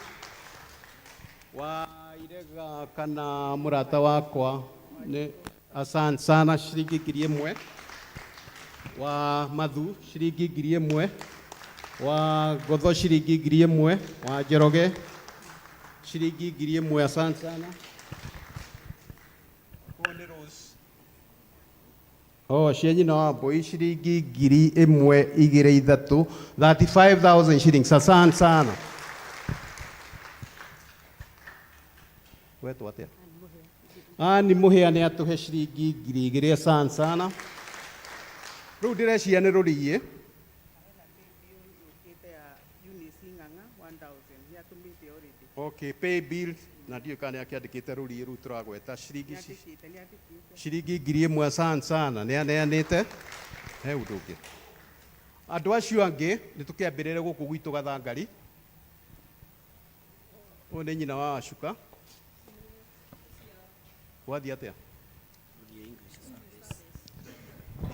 Wa Irega kana mũrata wakwa nĩ asante sana ciringi 1000. Wa Mathu ciringi 1000. Wa Ngotho ciringi 1000. Wa Njoroge ciringi 1000 asante sana. Ũyũ nĩ Rose. Oh, cia nyina wa mbũi ciringi 1000 igĩrĩ ithatũ 35,000 shillings asante sana. Wetwo atĩa? Ani Mũhĩa nĩ atũhe ciringi 2000 asante sana. Rĩu ndĩreciria nĩ rũriĩ. Yũkĩte ya Eunice Ng'ang'a 1000 nĩ atũmĩte already. Okay, pay bill na ndiũĩ kana nĩ akĩandĩkĩte rũriĩ rũu tũragweta ciringi Nĩ andĩkĩte, nĩ andĩkĩte. Ciringi 1000 asante sana nĩ aneanĩte. He ũndũ ũngĩ. Andũ acio angĩ nĩ tũkĩambĩrĩre gũkũ gwitũ Gathangari. Ũyũ nĩ nyina wa Wacuka. Gwathiĩ atĩa?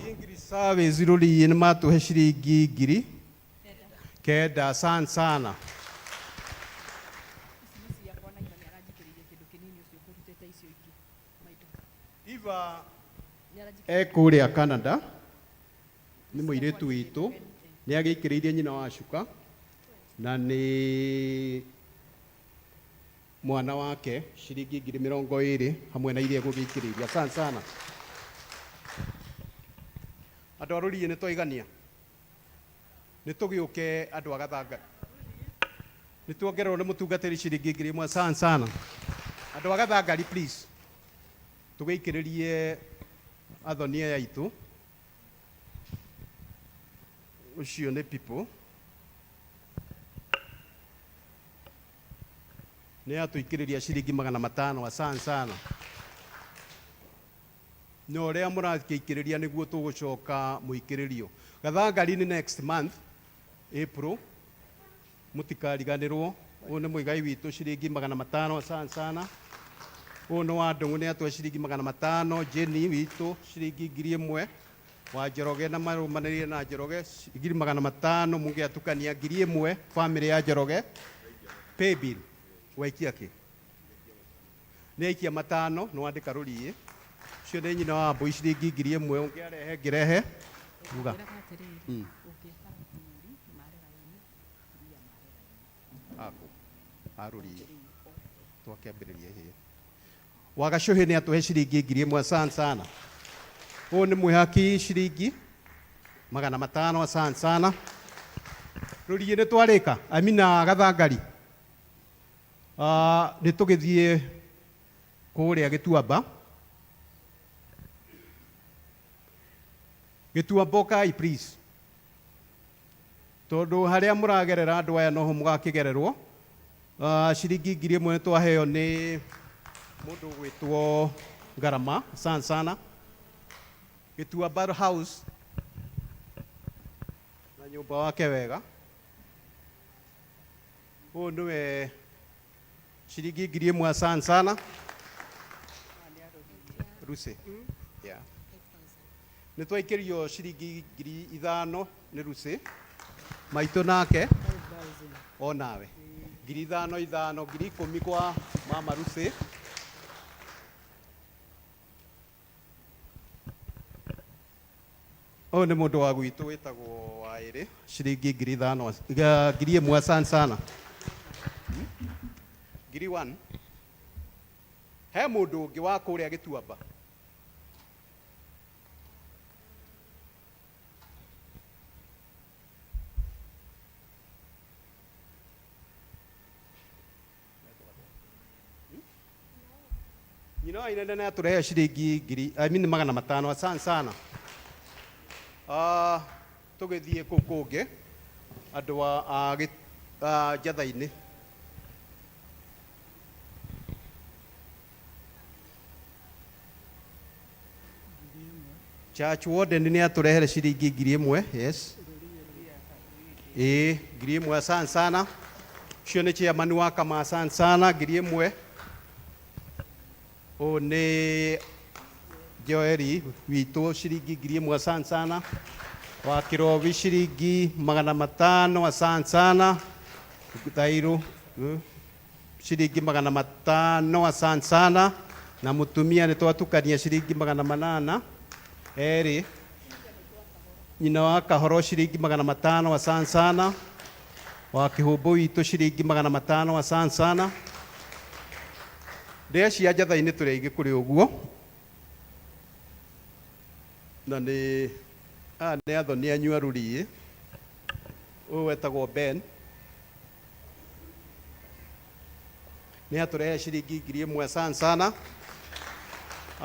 English Service rũriĩ nĩ matũhe ciringi 9,000 asante sana. Iva e kũrĩa Canada nĩ mũirĩtu witũ nĩ agĩikĩrĩirie nyina wa Cuka na nĩ mwana wake ciringi 20,000 hamwe na iria egũgĩikĩrĩirie asante sana. Andũ a rũriĩ nĩ twaigania nĩ tũgĩũke andũ a Gathanga nĩ tuongererwo nĩ mũtungatĩri ciringi 1000 asante sana. Andũ a Gathangari please tũgĩikĩrĩrie athoni aya aitũ. Ũcio nĩ people nĩ atũikĩrĩria ciringi 500 asante sana. No ũrĩa mũrakĩikĩrĩria nĩguo tũgũcoka mũikĩrĩrio. Gathangari nĩ next month April mũtikariganĩrwo. Ũyũ nĩ mũigai witũ ciringi 500 asante sana. Ũyũ nĩ wa Ndũng'ũ nĩ atũhe ciringi 500. Jenny witũ ciringi 1000. Wa Njoroge na marũmanĩrĩire na Njoroge 500 mũngĩatukania 1000 family ya Njoroge. Pay bill waikia kĩ? Nĩ aikia 5 nĩ wandĩka rũriĩ. Ũcio nĩ nyina wa mbũi ciringi 1000 ũngĩarehe ngĩrehe. Uga. Aku. Arũriĩ. Twakĩambĩrĩria hĩ. Wa Gacũhĩ nĩ atũhe ciringi 1000 asante sana. Ũyũ nĩ mwĩhaki ciringi 500 asante sana. Rũriĩ nĩ twarĩka Amina Gathangari. Nĩ tũgĩthiĩ kũrĩa Gĩtuamba. Gĩtuamba ũkai please. Tondũ harĩa mũragerera andũ aya noho mũgakĩgererwo. Ciringi 1000 nĩ twaheo nĩ mũndũ ũgwĩtwo Ngarama asante sana. Gĩtuamba House na nyũmba wake wega. Ũyũ nĩwe ciringi 1000 asante sana. Ruse. Yeah. Nĩ twaikĩrio ciringi 5,000 nĩ Ruse. Maitũ nake onawe 5,000 ithano 10,000 kwa mama Ruse. Ũyũ nĩ mũndũ wa gwitũ wĩtagwo Waĩrĩ ciringi 5,000 1,000 asante sana. 1,000. He mũndũ ũngĩ wa kũrĩa Gĩtuamba. Nyina wa Inene nĩ atũrehe ciringi ngiri, I mean 500 asante sana. Ah, tũgĩthiĩ kũu kũngĩ andũ a a njatha-inĩ. Church warden nĩ atũrehere ciringi 1000, yes. Ĩĩ, 1000, asante sana. Ũcio nĩ chairman wa kama, asante sana, 1000. Ũyũ nĩ Joeli witũ, ciringi 1000, asante sana. Wa Kĩrobi ciringi 500, asante sana. Thairũ ciringi 500, asante sana. Na mũtumia nĩ twatukania ciringi 800 erĩ. Nyina wa Kahoro ciringi 500, asante sana. Wa Kĩhũmbũ witũ ciringi 500, asante sana. Ndĩa cia njatha-inĩ tũrĩ aingĩ kũrĩ ũguo. Na nĩ aya nĩ athoni anyu a rũriĩ. Ũyũ wetagwo Ben. Nĩ atũrehe ciringi 1000, asante sana.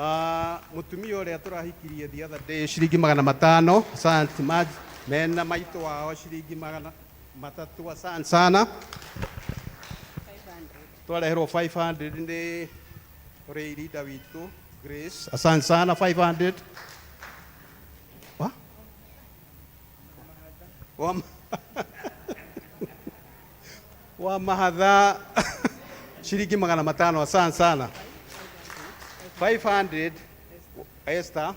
Ah, mũtumia ũrĩa tũrahikirie the other day ciringi 500, asante. Mena maitũ wao ciringi 300, asante sana. Twareherwo 500 nĩ ũrĩa irinda witũ Grace, asante sana, 500. Wa? Wa mahatha ciringi 500, asante sana. 500 Esther.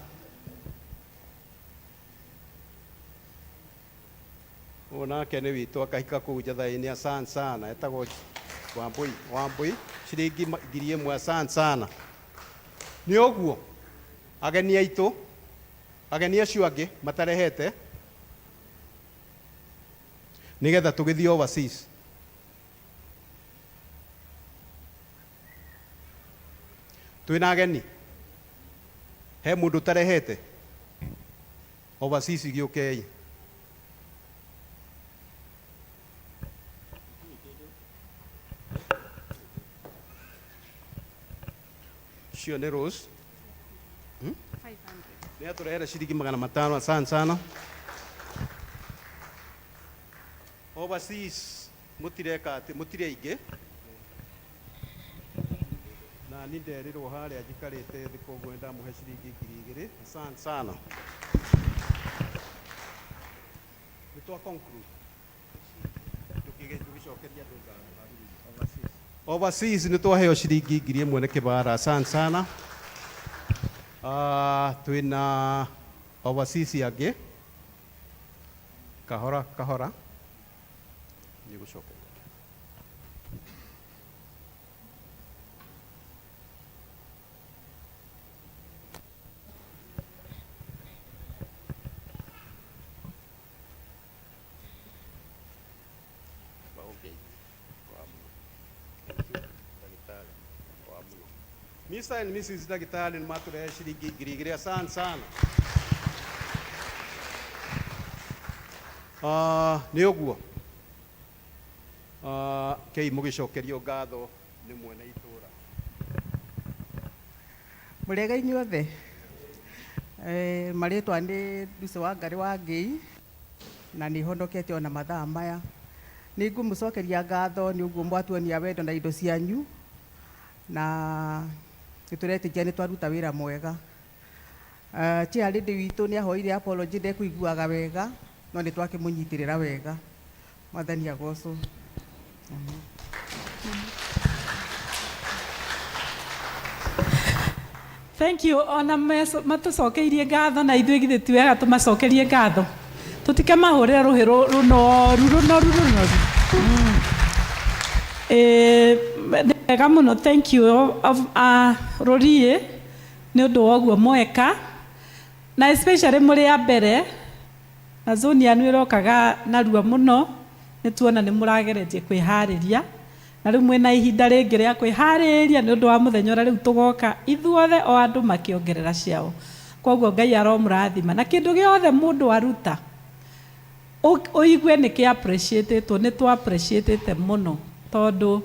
Ũyũ nake nĩ witũ akahika kũu njatha-inĩ, asante sana. Etagwo Wambui, Wambui ciringi 1000, asante sana. Nĩ ũguo ageni aitũ, ageni acio angĩ matarehete nĩgetha tũgĩthiĩ overseas. Twĩna ageni, he mũndũ ũtarehete overseas, gĩũkei. Ũcio nĩ Rose. Nĩ atũrehere ciringi 500, asante sana. Overseas mũtireka atĩ mũtirĩ aingĩ. Na ni nderirwo harĩa njikarĩte thĩ, koguo nĩndamũhe ciringi 2000, asante sana. Nĩ twa conclude. Tũgĩcokeria andũ ngatho. Overseas nĩ twaheo ciringi 1000 nĩ kĩbara, asante sana. Ah, twĩna overseas angĩ kahora kahora nĩ gũcokeria. Okay. Ndagĩtarĩ wa mũno. Mr. and Mrs. Ndagĩtarĩ nĩ matũrehe ciringi 2000, asante sana. Ah, nĩ ũguo. Ah, kei mũgĩcokerio ngatho nĩ mwene itũra. Mũrĩega inyuothe. Marĩtwa nĩ Lucy Wangari wa Ngĩi na nĩ honokete ona mathaa maya. Nĩ ngũmũcokeria ngatho nĩ ũguo mwatuonia wendo na indo cianyu na nĩ tũretĩkia nĩ twaruta wĩra mwega. Chair lady witũ nĩ ahoire apology, ndekũiguaga wega no nĩ twakĩmũnyitĩrĩra wega. Mwathani agocwo. Amen. Thank you. Ona matũcokeirie ngatho na ithuĩ githĩ ti wega tũmacokerie ngatho, tũtikamahũrĩre rũhĩ rũnoru rũnoru rũnoru. Nĩ wega mũno, thank you rũriĩ nĩ ũndũ wa ũguo mweka na especially mũrĩ a mbere na zone yanu ĩrokaga narua mũno. Nĩ tuona nĩ mũrageretie kwĩharĩria na rĩu mwĩna ihinda rĩngĩ rĩa kwĩharĩria nĩ ũndũ wa mũthenya ũrĩa rĩu tũgoka ithuothe o andũ makĩongerera ciao. Koguo Ngai aromũrathima na kĩndũ gĩothe mũndũ aruta ũigue nĩ kĩ appreciatetwo, nĩ tũ appreciatete mũno tondũ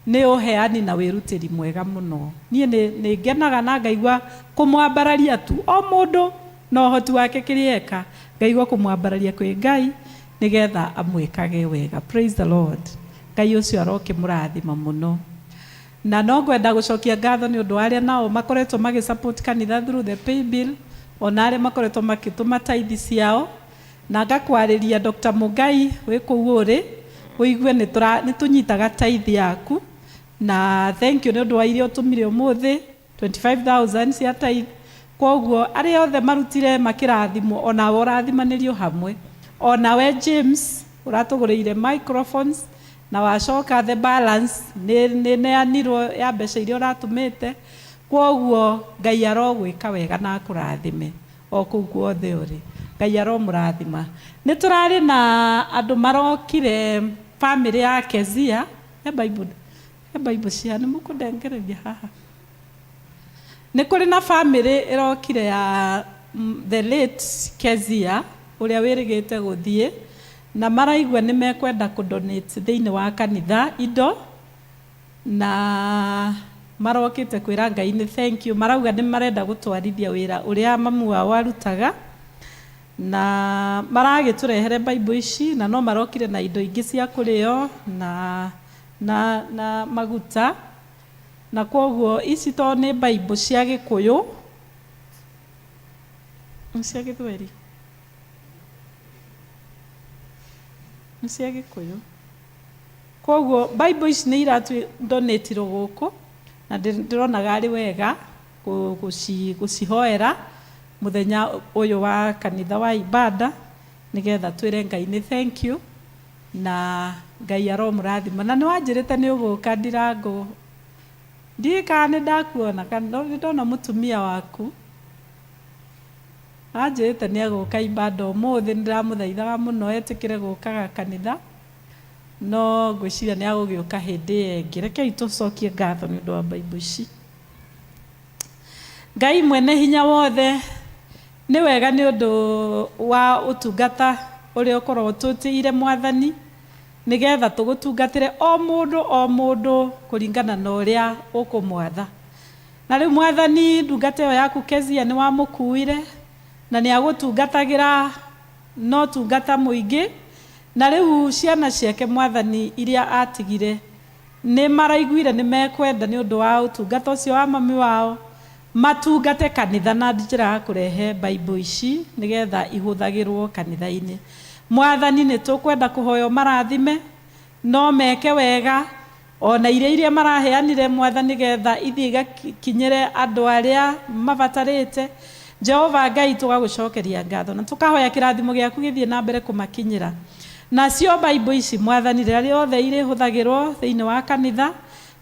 nĩ ũheani na wĩrutĩri mwega mũno. Niĩ nĩ ngenaga na ngaigua kũmwambararia tu o mũndũ. Na ũhoti wake kĩrĩa eka, ngaigua kũmwambararia kwĩ Ngai nĩgetha amwĩkage wega. Praise the Lord. Ngai ũcio arokĩmũrathima mũno. Na no ngwenda gũcokia ngatho nĩ ũndũ wa arĩa nao makoretwo magĩ support kanitha through the pay bill, ona arĩa makoretwo makĩtũma tithe ciao. Na ngakwarĩria Dr. Mũngai wĩ kũu ũrĩ, ũigue nĩ tũnyitaga tithe yaku. Na thank you nĩ ũndũ wa iria ũtũmire ũmũthĩ, 25,000 cia tithe. Koguo arĩa othe marutire makĩrathimwo, onawe ũrathimanĩrio hamwe. Onawe James ũratũgũrĩire microphones, na wacoka the balance nĩ neanirwo ya mbeca iria ũratũmĩte. Koguo Ngai arogwĩka wega na akũrathime o kũu guothe ũrĩ. Ngai aromũrathima. Nĩ tũrarĩ na andũ marokire, bamĩrĩ ya Kezia. He Bible, he Bible cia nĩ mũkũndengereria haha. Nĩ kũrĩ na bamĩrĩ ĩrokire ya the late Kezia ũrĩa wĩrĩgĩte gũthiĩ, na maraigua nĩ mekwenda kũdonate thĩinĩ wa kanitha indo, na marokĩte kwĩra Ngai nĩ thank you. Marauga nĩ marenda gũtwarithia wĩra ũrĩa mamu wao arutaga, na maragĩtũrehere Bible ici, na no marokire na indo ingĩ cia kũrĩo na maguta. Na koguo ici to nĩ Bible cia Gĩkũyũ, nĩ cia Gĩthweri, nĩ cia Gĩkũyũ. Koguo Bible ici nĩ iratudonatirwo gũkũ, na ndĩronaga arĩ wega gũcihoera mũthenya ũyũ wa kanitha wa ibada, nĩgetha twĩre Ngai nĩ thank you, na Ngai aromũrathima. Na nĩ wanjĩrĩte nĩ ũgũka Ndirango, ndiũĩ kana nĩ ndakuona kana nĩ ndona mũtumia waku. Anjĩrĩte nĩ egũka ibada ũmũthĩ, nĩ ndĩramũthaithaga mũno etĩkĩre gũkaga kanitha, no ngwĩciria nĩ agũgĩũka hĩndĩ ĩyo ĩngĩ. Rekei tũcokie ngatho nĩ ũndũ wa Bible ici. Ngai mwene hinya wothe, nĩ wega nĩ ũndũ wa ũtungata ũrĩa ũkoragwo ũtũtĩire Mwathani, nĩgetha tũgũtungatĩre o mũndũ o mũndũ kũringana na ũrĩa ũkũmwatha. Na rĩu Mwathani, ndungata ĩyo yaku Kezia nĩ wamũkuire, na nĩ agũtungatagĩra no tungata mũingĩ. Na rĩu ciana ciake Mwathani iria atigire nĩ maraiguire nĩ mekwenda nĩ ũndũ wa ũtungata ũcio wa mami wao matungate kanitha na njĩra ya kũrehe Bible ici nĩgetha ihũthagĩrwo kanitha-inĩ. Mwathani, nĩ tũkwenda kũhoya marathime, no meke wega ona iria iria maraheanire Mwathani, getha ithiĩ igakinyĩre andũ arĩa mabatarĩte. Jehova Ngai, tũgagũcokeria ngatho na tũkahoya kĩrathimo gĩaku gĩthiĩ na mbere kũmakinyĩra. Nacio Bible ici Mwathani, rĩrĩa rĩothe irĩhũthagĩrwo thĩinĩ wa kanitha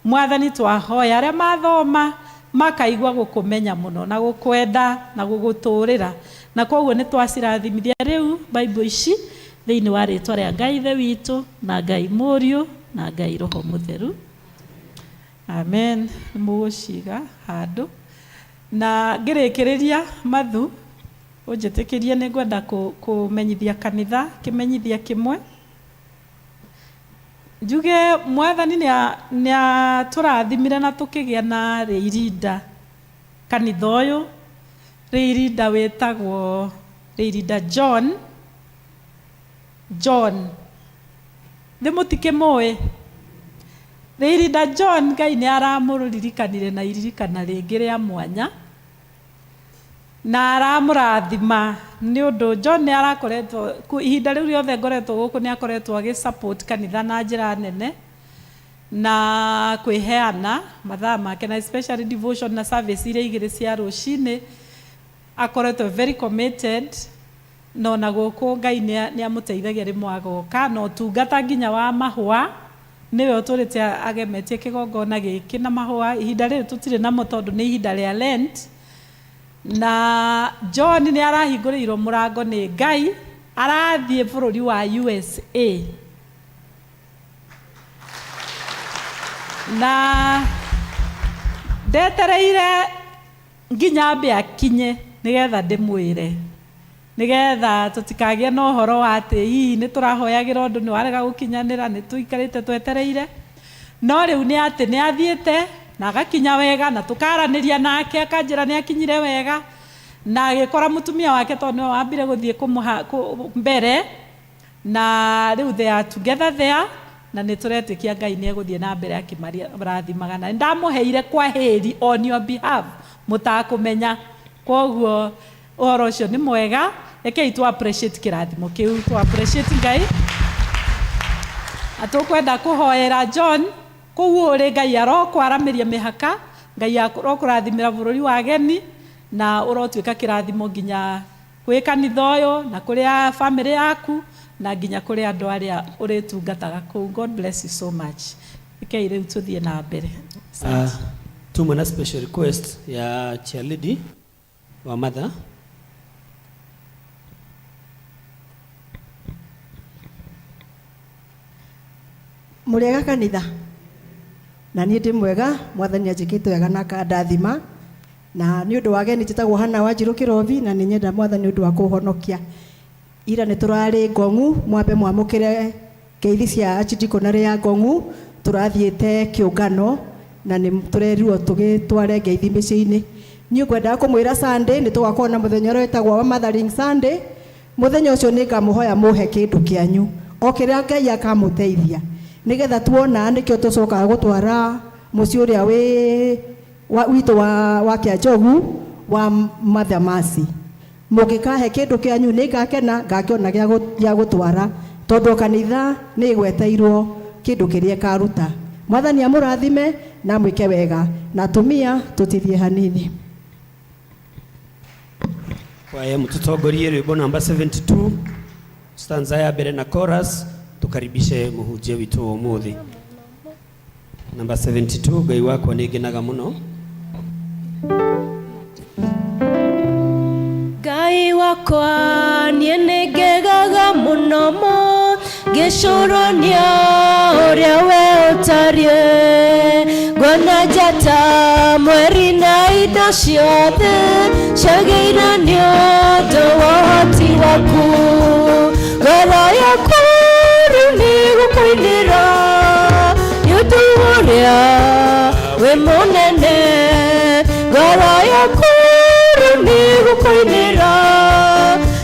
Mwathani, twahoya arĩa mathoma makaigua gũkũmenya mũno na gũkwenda na gũgũtũrĩra. Na koguo nĩ twacirathimithia rĩu Bible ici thĩinĩ wa rĩtwa rĩa Ngai Ithe witũ na Ngai Mũriũ na Ngai Roho Mũtheru. Amen. Nĩ mũgũciga handũ. Na ngĩrĩkĩrĩria mathu, ũnjĩtĩkĩrie nĩ ngwenda kũmenyithia kanitha kĩmenyithia kĩmwe. Njuge Mwathani nĩ atũrathimire na tũkĩgĩa na rĩirinda kanitha ũyũ, rĩirinda wĩtagwo rĩirinda John. John nĩ mũtikĩmũĩ rĩirinda John. Ngai nĩ aramũririkanire na iririkana rĩngĩ rĩa mwanya, na aramũrathima nĩ ũndũ John nĩ arakoretwo ihinda rĩu rĩothe ngoretwo gũkũ, nĩ akoretwo agĩ support kanitha na njĩra nene na kwĩheana mathaa make, na especially devotion na service iria igĩrĩ cia rũcinĩ akoretwo very committed. No na gũkũ Ngai nĩ amũteithagia rĩmwe agoka na ũtungata nginya wa mahũa, nĩwe ũtũrĩte agemetie kĩgongona gĩkĩ na mahũa. Ihinda rĩrĩ tũtirĩ namo tondũ nĩ ihinda rĩa Lent. Na John nĩ arahingũrĩirwo mũrango nĩ Ngai, arathiĩ bũrũri wa USA, na ndetereire nginya ambe akinye nĩgetha ndĩmwĩre, nĩgetha tũtikagĩe na ũhoro wa atĩ hihi nĩ tũrahoyagĩra ũndũ nĩ warega gũkinyanĩra, nĩ tũikarĩte twetereire. No rĩu nĩ atĩ nĩ athiĩte na agakinya wega, na tũkaranĩria nake akanjĩra nĩ akinyire wega. Na agĩkora mũtumia wake tondũ nĩwe wambire gũthiĩ kũmũha mbere, na rĩu they are together there, na nĩ tũretĩkia Ngai nĩ egũthiĩ na mbere akĩmarathimaga. Na nĩndamũheire kwa heri on your behalf mũtakũmenya, koguo ũhoro ũcio nĩ mwega. Rekei tũ appreciate kĩrathimo kĩu, tũ appreciate Ngai. Na tũkwenda kũhoera John kũu ũrĩ, Ngai arokwaramĩria mĩhaka, Ngai arokũrathimĩra bũrũri wa ageni, na ũrotuĩka kĩrathimo nginya kwĩ kanitha ũyũ na kũrĩ a family yaku na nginya kũrĩ andũ arĩa ũrĩtungataga kũu. God bless you so much. Rekei rĩu tũthiĩ na mbere. Tuma na special request ya chairlady wa mother. Mũrĩega kanitha? Na niĩ ndĩ mwega, Mwathani anjĩkĩte wega na akandathima. Na nĩ ũndũ wa ageni, njĩtagwo Hana Wanjirũ Kĩrobi, na nĩ nyenda Mwathani ũndũ wa kũhonokia. Ira nĩ tũrarĩ Ngong'u, mwambe mwamũkĩre ngeithi cia archdeaconry ya Ngong'u. Tũrathiĩte kĩũngano na nĩ tũrerirwo tũgĩtware ngeithi mĩciĩ-inĩ. Niĩ ngwendaga kũmwĩra Sunday nĩ tũgakorwo na mũthenya ũrĩa wĩtagwo wa Mothering Sunday. Mũthenya ũcio nĩ ngamũhoya mũhe kĩndũ kĩanyu, o kĩrĩa Ngai akamũteithia, nĩgetha tuona nĩkĩo tũcokaga gũtwara mũciĩ ũrĩa wĩ witũ wa Kĩanjogu wa Mother Mercy. Mũngĩkahe kĩndũ kĩanyu nĩ ngakena ngakĩona gĩa gũtwara, tondũ kanitha nĩ ĩgweteirwo kĩndũ kĩrĩa ĩkaruta. Mwathani amũrathime na amwĩke wega, na atumia tũtithie hanini. Kwaya mũtũtongorie rwĩmbo namba 72, stanza ya mbere na chorus, tukaribishe mũhunjia witũ wa ũmũthĩ. Namba 72, Ngai wakwa nĩ ngenaga mũno. Ngai wakwa niĩ nĩ ngegaga mũno ngĩcũrania ũrĩa we ũtariĩ, nguona njata, mweri na indo ciothe ciagĩire nĩ ũndũ wa ũhoti waku. Ngoro yakwa rĩu nĩ gũkũinĩra nĩ ũndũ ũrĩa wĩ mũnene. Ngoro yakwa rĩu nĩ gũkũinĩra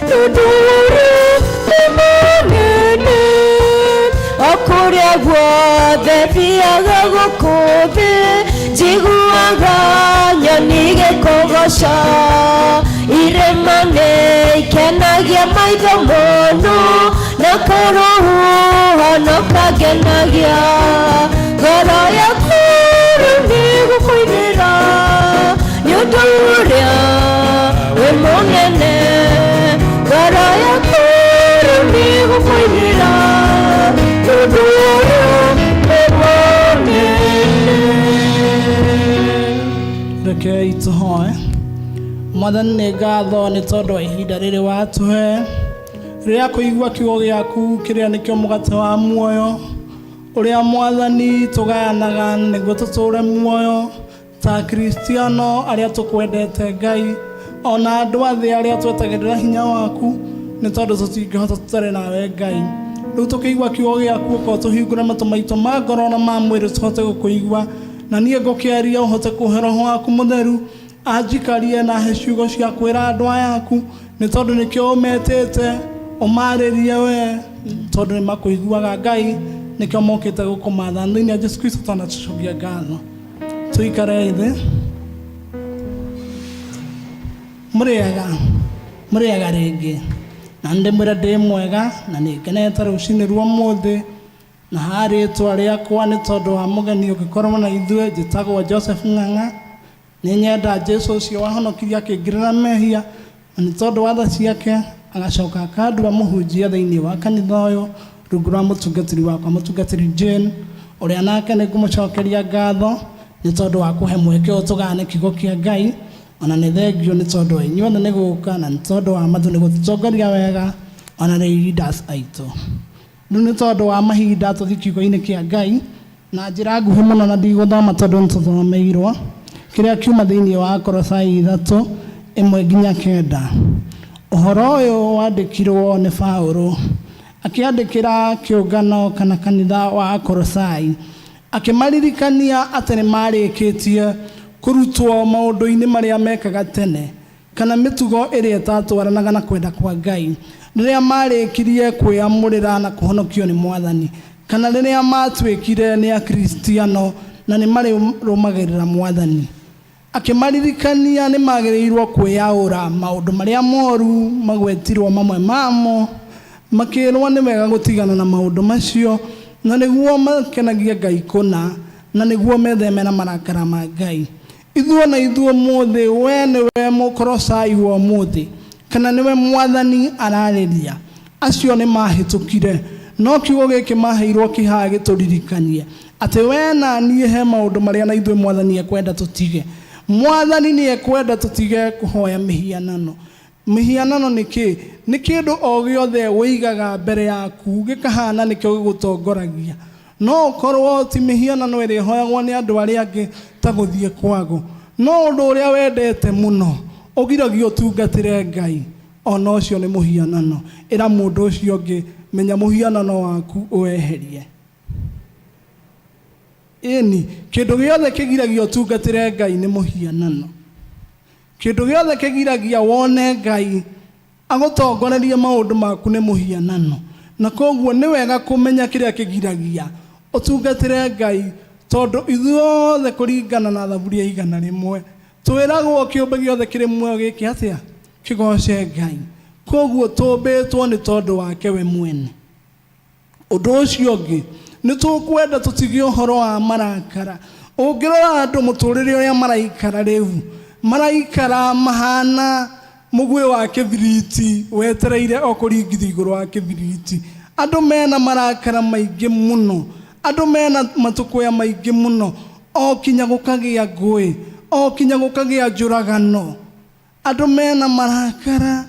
nĩ ũndũ ũrĩa wĩ mũnene. O kũrĩa guothe thiaga gũkũ thĩ, njiguaga nyoni igĩkũgooca. Irĩma nĩ ikenagia maitho mũno, na karũhuho no kangenagia. Ngoro yakwa rĩu nĩ gũkũinĩra nĩ ũndũ ũrĩa wĩ mũnene. Ngoro yakwa rĩu nĩ gũkũinĩra nĩ ũndũ ũrĩa wĩ mũnene. Rekei tũhoe. Mwathani, nĩ ngatho nĩ tondũ wa ihinda rĩrĩ watũhe rĩrĩa kũigua kiugo gĩaku kĩrĩa nĩkĩo mũgate wa muoyo, ũrĩa Mwathani tũgayanaga nĩguo tũtũũre muoyo ta Kristiano arĩa tũkwendete Ngai, ona andũ a thĩ arĩa twetagĩrĩra hinya waku, nĩ tondũ tũtingĩhota tũtarĩ nawe Ngai. Rĩu tũkĩigua kiugo gĩaku, ũkorwo tũhingũre matũ maitũ ma ngoro na ma mwĩrĩ tũhote gũkũigua, na niĩ ngũkĩaria ũhote kũhe Roho waku Mũtheru anjikarie na he ciugo cia kwĩra andũ aya aku, nĩ tondũ nĩkĩo ũmetĩte ũmarĩrie we, tondũ nĩ makũiguaga Ngai, nĩkĩo mokĩte gũkũmatha. Thĩinĩ wa Jesu Kristo twanatũcokia ngatho. Tũikare thĩ. Mũrĩega? Mũrĩega rĩngĩ? Na ndĩmwĩre ndĩ mwega na nĩ ngenete rũcinĩ rwa ũmũthĩ. Na harĩtwa rĩakwa, nĩ tondũ wa mũgeni ũngĩkorwo na ithuĩ, njĩtagwo Joseph Ng'ang'a. Nĩ nyenda Jesu ũcio wahonokirie akĩngirĩra mehia, na nĩ tondũ wa tha ciake agacoka akandua mũhunjia thĩinĩ wa kanitha ũyũ rungu rwa mũtungatĩri wakwa, mũtungatĩri Jane, ũrĩa nake nĩ ngũmũcokeria ngatho nĩ tondũ wa kũhe mweke ũyũ tũgayane kiugo kĩa Ngai. Ona nĩ thengio nĩ tondũ wa inyuothe nĩ gũka, na nĩ tondũ wa mathu nĩ gũtũtongoria wega, ona nĩ leaders aitũ. Rĩu nĩ tondũ wa mahinda, tũthiĩ kiugo-inĩ kĩa Ngai na njĩra nguhĩ mũno, na ndigũthoma tondũ nĩ tũthomeirwo kĩrĩa kiuma thĩinĩ wa Kolosai 3:1-9. Ũhoro ũyũ wandĩkirwo nĩ Paũlũ akĩandĩkĩra kĩũngano kana kanitha wa Kolosai, akĩmaririkania atĩ nĩ marĩkĩtie kũrutwo maũndũ-inĩ marĩa mekaga tene. Kana mĩtugo ĩrĩa ĩtatwaranaga na kwenda kwa Ngai rĩrĩa marĩkirie kwĩamũrĩra na kũhonokio nĩ Mwathani, kana rĩrĩa matuĩkire nĩ Akristiano na nĩ marĩrũmagĩrĩra Mwathani. Akĩmaririkania nĩ magĩrĩirwo kwĩyaũra maũndũ marĩa moru magwetirwo mamwe mamo, makĩrwo nĩ wega gũtigana na maũndũ macio na nĩguo makenagie Ngai kũna, na nĩguo metheme na marakara ma Ngai. Ithuĩ na ithuĩ ũmũthĩ, we nĩwe Mũkorosai wa ũmũthĩ, kana nĩwe Mwathani ararĩria. Acio nĩ mahĩtũkire, no kiugo gĩkĩ maheirwo kĩhaha gĩtũririkanie atĩ we na niĩ he maũndũ marĩa na ithuĩ Mwathani ekwenda tũtige. Mwathani nĩ ekwenda tũtige kũhoya mĩhianano. Mĩhianano nĩ kĩ? Nĩ kĩndũ o gĩothe ũigaga mbere yaku gĩkahana nĩkĩo gĩgũtongoragia. No ũkorwo ti mĩhianano ĩrĩa ĩhoyagwo nĩ andũ arĩa angĩ ta gũthiĩ kwago, no ũndũ ũrĩa wendete mũno ũgiragia ũtungatĩre Ngai, ona ũcio nĩ mũhianano. Ĩra mũndũ ũcio ũngĩ, menya mũhianano waku ũweherie. Ĩni, kĩndũ gĩothe kĩgiragia ũtungatĩre Ngai nĩ mũhianano. Kĩndũ gĩothe kĩgiragia wone Ngai agũtongorerie maũndũ maku nĩ mũhianano. Na koguo nĩ wega kũmenya kĩrĩa kĩgiragia ũtungatĩre Ngai, tondũ ithuothe kũringana na Thaburi ya 100 twĩragwo kĩũmbe gĩothe kĩrĩ muoyo gĩke atĩa? Kĩgoce Ngai. Koguo tũmbĩtwo nĩ tondũ wake we mwene. Ũndũ ũcio ũngĩ, nĩ tũkwenda tũtige ũhoro wa marakara. Ũngĩrora andũ mũtũrĩre ũrĩa maraikara rĩu, maraikara mahana mũguĩ wa kĩbiriti wetereire o kũringithio igũrũ wa kĩbiriti. Andũ mena marakara maingĩ mũno, andũ mena matũkũya maingĩ mũno, o kinya gũkagĩa ngũĩ, o kinya gũkagĩa njũragano. Andũ mena marakara,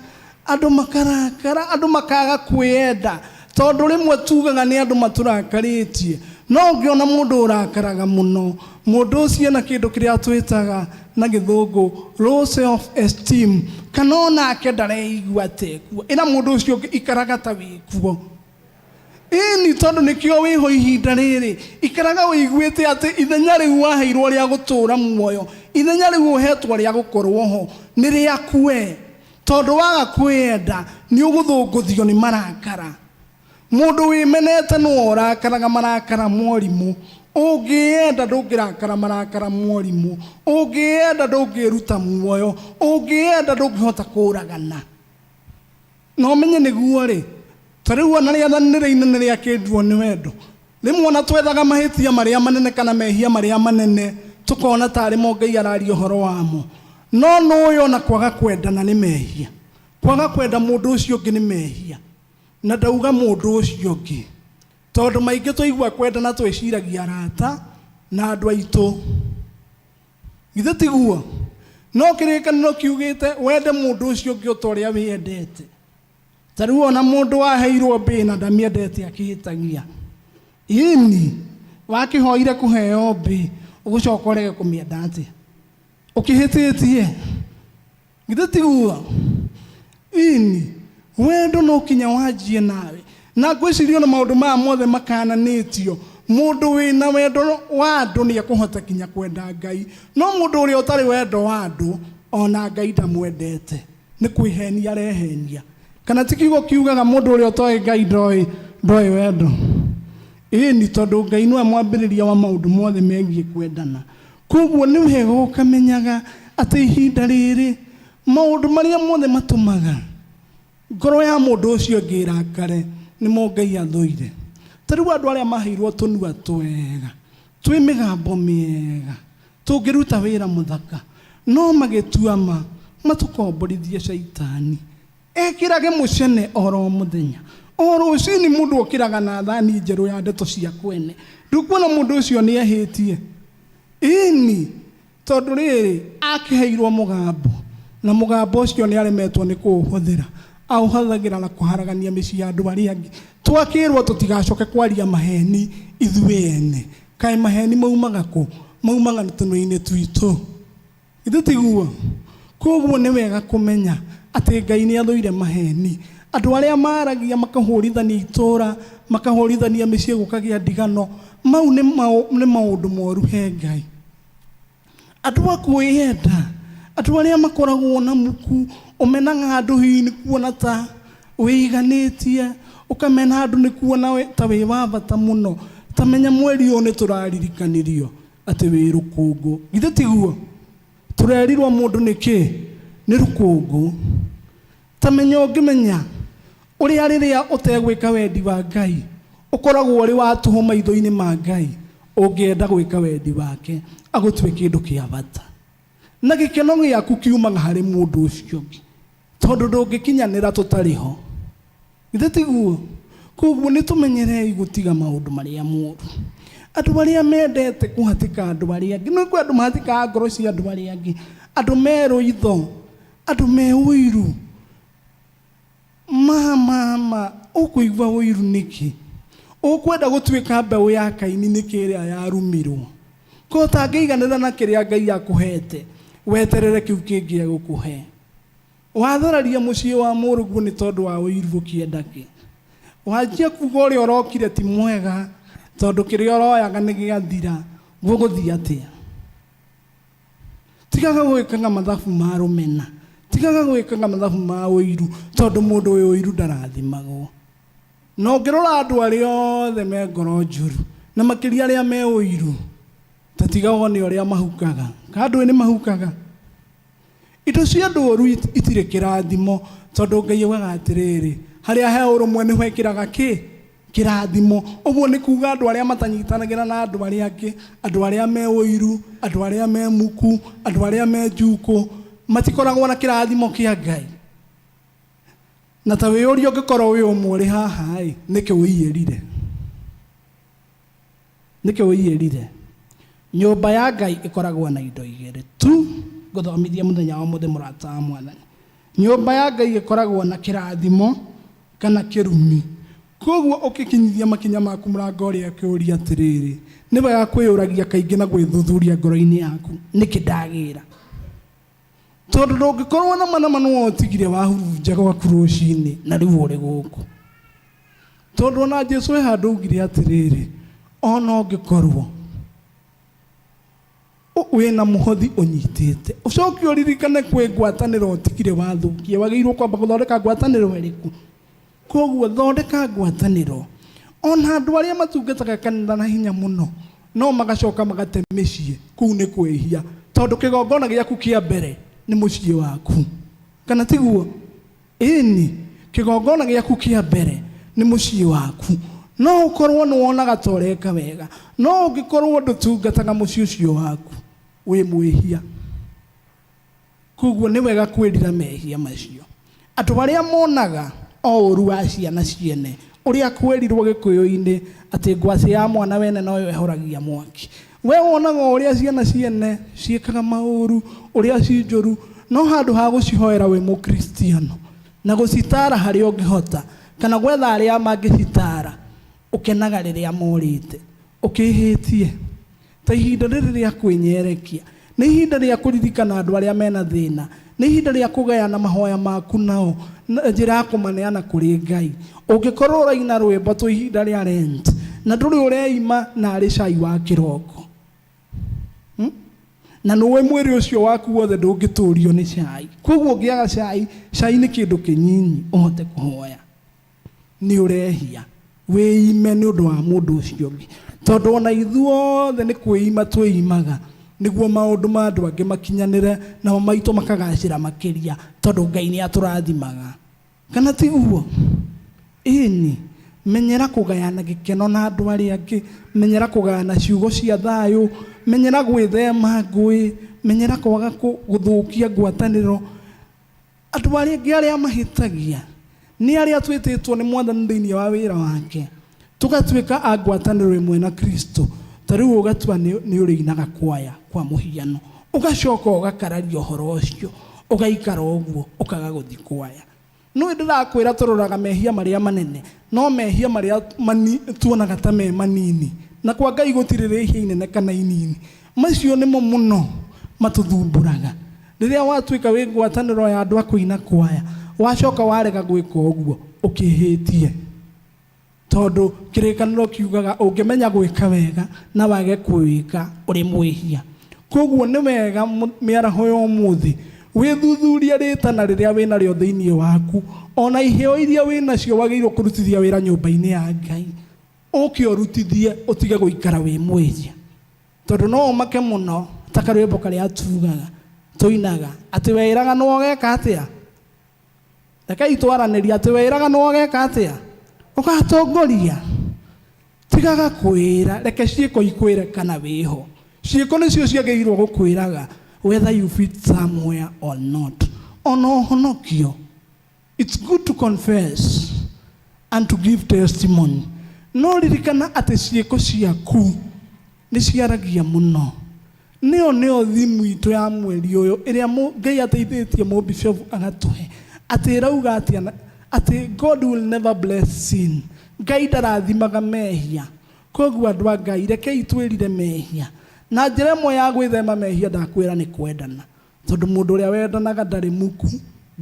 andũ makarakara, andũ makaga kwĩyenda, tondũ rĩmwe tugaga nĩ andũ matũrakarĩtie. No ũngĩona mũndũ ũrakaraga mũno, mũndũ ũcio ena kĩndũ kĩrĩa twĩtaga na gĩthũngũ low self esteem, kana onake ndareigua tekuo. Ĩra mũndũ ũcio ũngĩ ikaraga ta wĩkuo. Ĩni, tondũ nĩkĩo wĩho ihinda rĩrĩ, ikaraga ũiguĩte atĩ ithenya rĩu waheirwo rĩa gũtũũra muoyo, ithenya rĩu ũhetwo rĩa gũkorwo ho, nĩ rĩaku we. Tondũ waga kwĩyenda, nĩ ũgũthũngũthio nĩ marakara. Mũndũ wĩmenete nĩwe ũrakaraga marakara morimũ. Ũngĩyenda ndũngĩrakara marakara morimũ. Ũngĩyenda ndũngĩruta muoyo. Ũngĩyenda ndũngĩhota kũragana. Na ũmenye nĩguo rĩ, ta rĩu ona rĩathani rĩrĩa inene rĩakĩnduo nĩ wendo. Rĩmwe ona twethaga mahĩtia marĩa manene kana mehia marĩa manene, tũkona tarĩ mo Ngai araria ũhoro wamo. No nũĩ ona kwaga kwendana nĩ mehia. Kwaga kwenda mũndũ ũcio ũngĩ nĩ mehia. Na ndauga mũndũ ũcio ũngĩ, tondũ maingĩ twaigua kwendana twĩciragia arata na andũ aitũ. Githĩ tiguo? No kĩrĩkanĩro kiugĩte wende mũndũ ũcio ũngĩ o ta ũrĩa wĩyendete. Ta rĩu ona mũndũ waheirwo mbĩ na ndamĩendete akĩhĩtagia. Ĩni, wakĩhoire kũheo mbĩ, ũgũcoka ũrege kũmĩenda atĩa? Ũkĩhĩtĩtie. Githĩ tiguo? Ĩni, wendo no kinya wanjie nawe. Na ngwĩciria ona maũndũ maya mothe makananĩtio, mũndũ wĩna wendo wa andũ nĩ ekũhota kinya kwenda Ngai. No mũndũ ũrĩa ũtarĩ wendo wa andũ, ona Ngai ndamwendete. Nĩ kwĩhenia arehenia. Kana ti kiugo kiugaga mũndũ ũrĩa ũtoĩ Ngai ndoĩ ndoĩ wendo? Ĩni, tondũ Ngai nĩwe mwambĩrĩria wa maũndũ mothe megiĩ kwendana. Koguo nĩ wega ũkamenyaga atĩ ihinda rĩrĩ maũndũ marĩa mothe matũmaga ngoro ya mũndũ ũcio ũngĩ ĩrakare nĩmo Ngai athũire. Ta rĩu andũ arĩa maheirwo tũnua twega, twĩ mĩgambo mĩega, tũngĩruta wĩra mũthaka, no magĩtua ma matũkomborithie caitani. Ekĩrage mũcene oro mũthenya. O rũcinĩ mũndũ okĩraga na thani njerũ ya ndeto cia kwene. Ndũkuona mũndũ ũcio nĩ ehĩtie? Ĩni, tondũ rĩrĩ akĩheirwo mũgambo, na mũgambo ũcio nĩ aremetwo nĩ kũũhũthĩra. Aũhũthagĩra na kũharagania mĩciĩ ya andũ arĩa angĩ. Twakĩrwo tũtigacoke kwaria maheni ithuĩ ene. Kaĩ maheni maumaga kũ? Maumaga tũnua-inĩ twitũ. Githĩ tiguo? Koguo nĩ wega kũmenya atĩ Ngai nĩ athũire maheni. Andũ arĩa maragia makahũrithania itũra, makahũrithania mĩciĩ gũkagĩa ndigano, mau nĩ maũndũ moru he Ngai. Andũ a kwĩyenda, Andũ arĩa makoragwo na muku, ũmenaga andũ hihi nĩ kuona ta wĩiganĩtie, ũkamena andũ nĩ kuona ta wĩ wa bata mũno. Ta menya mweri ũyũ nĩ tũraririkanirio atĩ wĩ rũkũngũ. Githĩ tiguo? Tũrerirwo mũndũ nĩ kĩ? Nĩ rũkũngũ. Ta menya ũngĩmenya ũrĩa rĩrĩa ũtegwĩka wendi wa Ngai, ũkoragwo ũrĩ wa tũhũ maitho-inĩ ma Ngai, ũngĩenda gwĩka wendi wake, agũtue kĩndũ kĩa bata. Na gĩkeno gĩaku kiumaga harĩ mũndũ ũcio ũngĩ, tondũ ndũngĩkinyanĩra tũtarĩ ho. Githĩ tiguo? Koguo nĩ tũmenyerei gũtiga maũndũ marĩa moru. Andũ arĩa mendete kũhatĩka andũ arĩa angĩ, nĩ kwĩ andũ mahatĩkaga ngoro cia andũ arĩa angĩ, andũ me rũitho, andũ me ũiru. Ma, ma, ma, ũkũigua ũiru nĩkĩ? Ũkwenda gũtuĩka mbeũ ya Kaini nĩkĩ ĩrĩa yarumirwo? Ko ũtangĩiganĩra na kĩrĩa Ngai akũhete, weterere kĩu kĩngĩ egũkũhe. Wathararia mũciĩ wa mũrũguo nĩ tondũ wa ũiru ũkĩenda kĩ? Wanjia kuga ũrĩa ũrokire ti mwega, tondũ kĩrĩa ũroyaga nĩ gĩathira, gũgũthiĩ atĩa? Tigaga gwĩkaga mathabu ma rũmena, tigaga gwĩkaga mathabu ma ũiru, tondũ mũndũ wĩ ũiru ndarathimagwo. Na ũngĩrora andũ arĩa othe me ngoro njũru, na makĩria arĩa me ũiru, ta tiga wone ũrĩa mahukaga. Kana ndũĩ nĩ mahukaga? Indo cia ndũru itirĩ kĩrathimo, tondũ Ngai augaga atĩrĩrĩ, harĩa he ũrũmwe nĩho ekĩraga kĩ? Kĩrathimo. Ũguo nĩ kuga andũ arĩa matanyitanagĩra na andũ arĩa angĩ, andũ arĩa me ũiru, andũ arĩa me muku, andũ arĩa me njukũ, matikoragwo na kĩrathimo kĩa Ngai. Na ta wĩyũrie ũngĩkorwo wĩ ũmwe ũrĩ haha ĩ, nĩkĩ ũiyĩrire? Nĩkĩ ũiyĩrire? Nyũmba ya Ngai ĩkoragwo na indo igĩrĩ tu, ngũthomithia mũthenya wa ũmũthĩ mũrata wa Mwathani. Nyũmba ya Ngai ĩkoragwo na kĩrathimo kana kĩrumi. Koguo ũkĩkinyithia makinya maku mũrango ũrĩa ũkĩũria atĩrĩrĩ, nĩ wega kwĩyũragia kaingĩ na gwĩthuthuria ngoro-inĩ yaku, nĩkĩ ndagĩra? Tondũ ndũngĩkorwo na ma na ma nĩwe ũtigire wahurunja gwaku rũcinĩ na rĩu ũrĩ gũkũ. Tondũ ona Jesu he handũ augire atĩrĩrĩ, ona ũngĩkorwo wĩna mũhothi ũnyitĩte, ũcoke ũririkane kwĩ ngwatanĩro ũtigire wathũkia, wagĩrĩirwo kwamba gũthondeka ngwatanĩro ĩrĩkũ? Koguo thondeka ngwatanĩro. Ona andũ arĩa matungataga kanitha na hinya mũno, no magacoka magate mĩciĩ, kũu nĩ kwĩhia. Tondũ kĩgongona gĩaku kĩa mbere nĩ mũciĩ waku. Kana tiguo? Ĩni, kĩgongona gĩaku kĩa mbere nĩ mũciĩ waku. No ũkorwo nĩ wonaga ta ũreka wega, no ũngĩkorwo ndũtungataga mũciĩ ũcio waku, wĩ mwĩhia. Koguo nĩ wega kwĩrira mehia macio. Andũ arĩa monaga o ũru wa ciana ciene, ũrĩa kwĩrirwo Gĩkũyũ-inĩ atĩ ngwacĩ ya mwana wene noyo ĩhoragia mwaki. We wonaga o ũrĩa ciana ciene ciĩkaga maũru, ũrĩa ci njũru, no handũ ha gũcihoera wĩ Mũkristiano na gũcitaara harĩa ũngĩhota, kana gwetha arĩa mangĩcitaara, ũkenaga rĩrĩa morĩte. Ũkĩhĩtie. Ta ihinda rĩrĩ rĩa kwĩnyerekia, nĩ ihinda rĩa kũririkana andũ arĩa mena thĩna, nĩ ihinda rĩa kũgayana mahoya maku nao, na njĩra ya kũmaneana kũrĩ Ngai. Ũngĩkorwo ũraina rwĩmbo twĩ ihinda rĩa Lent, na ndũrĩ ũreima na arĩ cai wa kĩroko, Na nĩũĩ mwĩrĩ ũcio waku wothe ndũngĩtũrio nĩ cai. Koguo ũngĩaga cai, cai nĩ kĩndũ kĩnyinyi ũhote kũhoya. Nĩ ũrehia. Wĩime nĩ ũndũ wa mũndũ ũcio ũngĩ. Tondũ ona ithuothe nĩ kwĩima twĩimaga nĩguo maũndũ ma andũ angĩ makinyanĩre namo maitũ makagacĩra makĩria tondũ Ngai nĩ atũrathimaga. Kana tiguo? Ĩni. Menyera kũgayana gĩkeno na andũ arĩa angĩ, menyera kũgayana ciugo cia thayũ, menyera gwĩthema ngũĩ, menyera kwaga gũthũkia ngwatanĩro. Andũ arĩa angĩ arĩa mahĩtagia nĩ arĩa twĩtĩtwo nĩ Mwathani thĩinĩ wa wĩra wake, tũgatuĩka a ngwatanĩro ĩmwe na Kristo. Ta rĩu ũgatua nĩ ũrĩinaga kwaya kwa mũhiano, ũgacoka ũgakararia ũhoro ũcio, ũgaikara ũguo, ũkaga gũthiĩ kwaya. Nũĩ ndĩrakwĩra tũroraga mehia marĩa manene, no mehia marĩa tuonaga ta me manini, na kwa Ngai gũtirĩ rĩhia inene kana inini, macio nĩmo mũno matũthumbũraga. Rĩrĩa watuĩka wĩ ngwatanĩro ya andũ a kũina kwaya, wacoka warega gwĩka ũguo, ũkĩhĩtie. Tondũ kĩrĩkanĩro kiugaga ũngĩmenya gwĩka wega na wage kwĩka ũrĩ mwĩhia. Koguo nĩ wega mĩaraho ya ũmũthĩ wĩthuthurie rĩtana rĩrĩa wĩnarĩo thĩinĩ waku, ona iheo iria wĩnacio wagĩrĩirwo kũrutithia wĩra nyũmba-inĩ ya Ngai. Ũke ũrutithie, ũtige gũikara wĩ mwĩhia, tondũ no ũmake mũno ta karwĩmbo karĩa tugaga tũinaga atĩ weĩraga nĩ ũgeka atĩa. Rekei twaranĩria atĩ weĩraga nĩ ũgeka atĩa, ũgatongoria. Tigaga kwĩra, reke ciĩko ikwĩre kana wĩho. Ciĩko nĩcio ciagĩrĩirwo gũkwĩraga whether you fit somewhere or not. Ona ũhonokio, it's good to confess and to give testimony, no ririkana atĩ ciĩko ciaku nĩ ciaragia mũno. Nĩyo nĩyo thimu itũ ya mweri ũyũ ĩrĩa Ngai ateithĩtie mũbishopu agatũhe, atĩ ĩrauga atĩa? Atĩ God will never bless sin. Ngai ndarathimaga mehia. Koguo andũ a Ngai, rekei twĩrire mehia. Na njĩra ĩmwe ya gwĩthema mehia, ndakwĩra, nĩ kwendana, tondũ mũndũ ũrĩa wendanaga ndarĩ muku,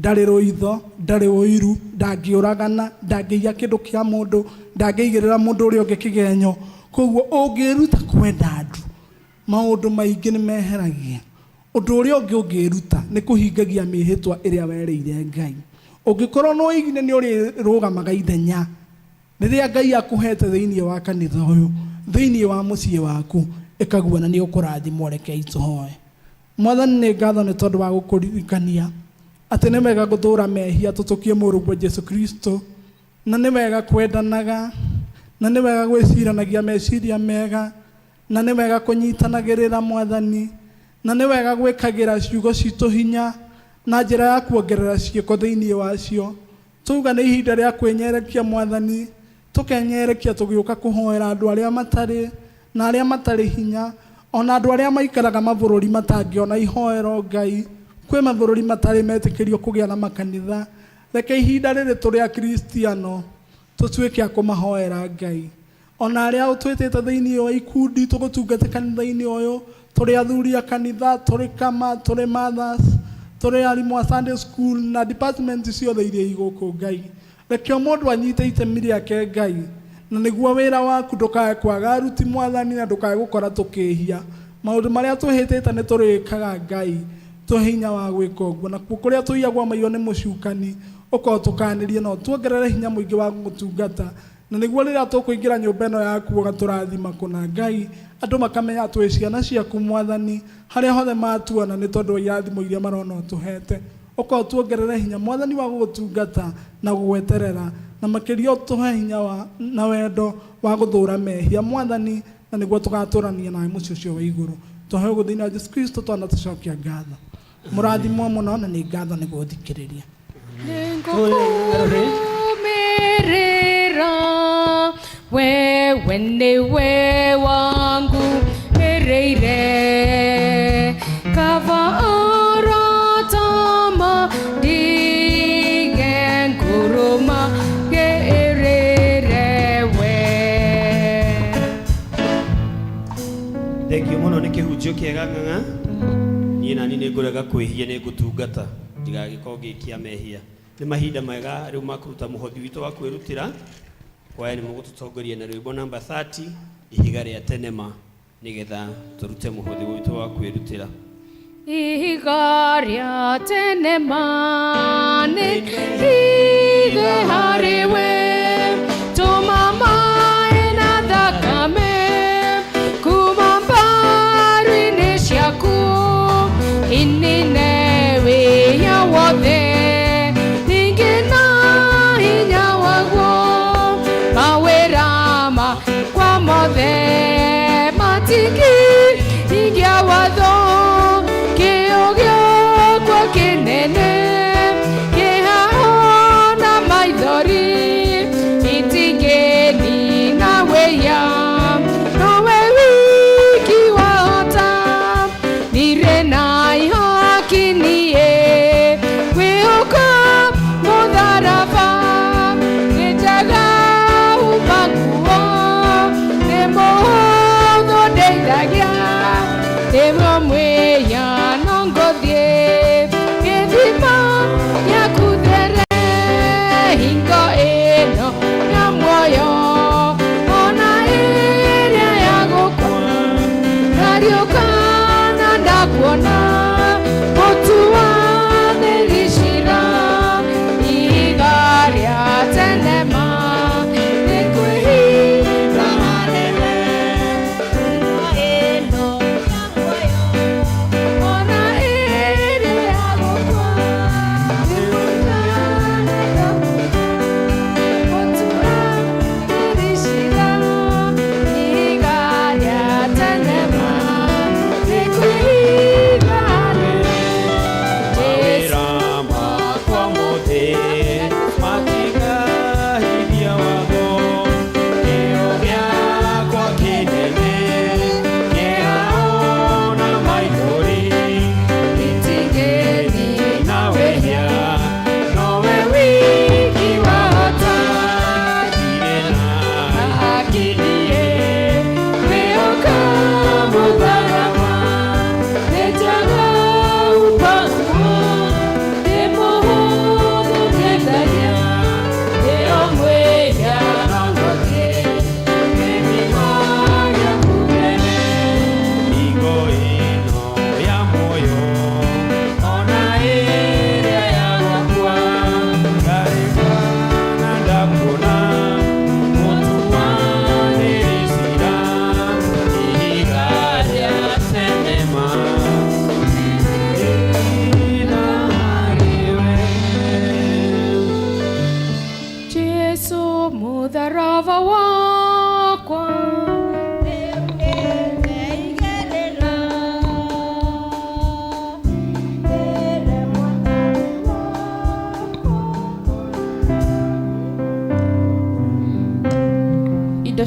ndarĩ rũitho, ndarĩ ũiru, ndangĩũragana, ndangĩiya kĩndũ kĩa mũndũ, ndangĩigĩrĩra mũndũ ũrĩa ũngĩ kĩgenyo. Koguo ũngĩĩruta kwenda andũ, maũndũ maingĩ nĩ meheragia. Ũndũ ũrĩa ũngĩ ũngĩĩruta nĩ kũhingagia mĩhĩtwa ĩrĩa werĩire Ngai. Ũngĩkorwo nĩ ũigine nĩ ũrĩrũgamaga ithenya rĩrĩa Ngai akũhete thĩinĩ wa kanitha ũyũ, thĩinĩ wa mũciĩ waku, ĩkaguo na nĩ ũkũrathimwo. Rekei tũhoe. Mwathani, nĩ ngatho nĩ tondũ wa gũkũririkania atĩ nĩ wega gũthũra mehia tũtũkie mũrũguo Jesu Kristo, na nĩ wega kwendanaga, na nĩ wega gwĩciranagia meciria mega, na nĩ wega kũnyitanagĩrĩra, Mwathani, na nĩ wega gwĩkagĩra ciugo citũ hinya na njĩra ya kuongerera ciĩko thĩinĩ wacio. Tuga nĩ ihinda rĩa kwĩnyerekia, Mwathani, tũkenyerekia tũgĩũka kũhoera andũ arĩa matarĩ na arĩa matarĩ hinya, ona andũ arĩa maikaraga mabũrũri matangĩona ihoero. Ngai, kwĩ mabũrũri matarĩ metĩkĩrio kũgĩa na makanitha. Reke ihinda rĩrĩ tũrĩ Akristiano tũtuĩke a kũmahoera, Ngai. Ona arĩa ũtwĩtĩte thĩinĩ wa ikundi tũgũtungate kanitha-inĩ ũyũ, tũrĩ athuri a kanitha, tũrĩ kama, tũrĩ mothers, tũrĩ arimũ a Sunday school na department ciothe iria igũkũ, Ngai, reke o mũndũ anyite itemi rĩake, Ngai, na nĩguo wĩra waku ndũkae kwaga aruti, Mwathani, na ndũkae gũkora tũkĩhia. Maũndũ marĩa twĩhĩtĩte nĩ tũrĩkaga, Ngai, tũhe hinya wa gwĩka ũguo. Nakuo kũrĩa tũiyagwo maiyo nĩ mũcukani, ũkorwo tũkanĩrie na ũtuongerere hinya mũingĩ wa gũgũtungata, na nĩguo rĩrĩa tũkũingĩra nyũmba ĩno yaku ũgatũrathima kũna, Ngai, andũ makamenya twĩ ciana ciaku, Mwathani, harĩa hothe matuona, nĩ tondũ wa irathimo iria marona ũtũhete. Ũkorwo tuongerere hinya, Mwathani, wa gũgũtungata na gũgweterera, na makĩria ũtũhe hinya wa na wendo wa gũthũra mehia, Mwathani, na nĩguo tũgatũrania nawe mũciĩ ũcio wa igũrũ. Twahe ũguo thĩinĩ wa Jesu Kristo twanatũcokia ngatho. Mũrathimwo mũno, na nĩ ngatho nĩ gũthikĩrĩria. Nĩngũkũrũmĩrĩra, wewe nĩwe wangu ĩrĩire, kaba arata mandige, ngũrũmagĩrĩre we. Thengio mũno nĩ kĩhunjio kĩega, ng'ang'a. Niĩ nani nĩ ngũrega kwĩhia, nĩ ngũtungata ndigagĩkorwo ngĩkia mehia. Nĩ mahinda mega rĩu ma kũruta mũhothi witũ wa kwĩrutĩra. Kwaya nĩ mũgũtũtongoria na rwĩmbo namba 30, Ihiga rĩa Tenema, nĩgetha tũrute mũhothi witũ wa kwĩrutĩra. Ihiga rĩa tene ma nĩ rige harĩ we, tũma maĩ na thakame kuma mbaru-inĩ ciaku, inine wĩya wothe, ningĩ na hinya waguo, mawĩra makwa mothe matingĩhingia watho, kĩo gĩakwa kĩnene, kĩhao na maithori itingĩnina wĩya, nowe wiki wahota, ndirĩ na ihoya.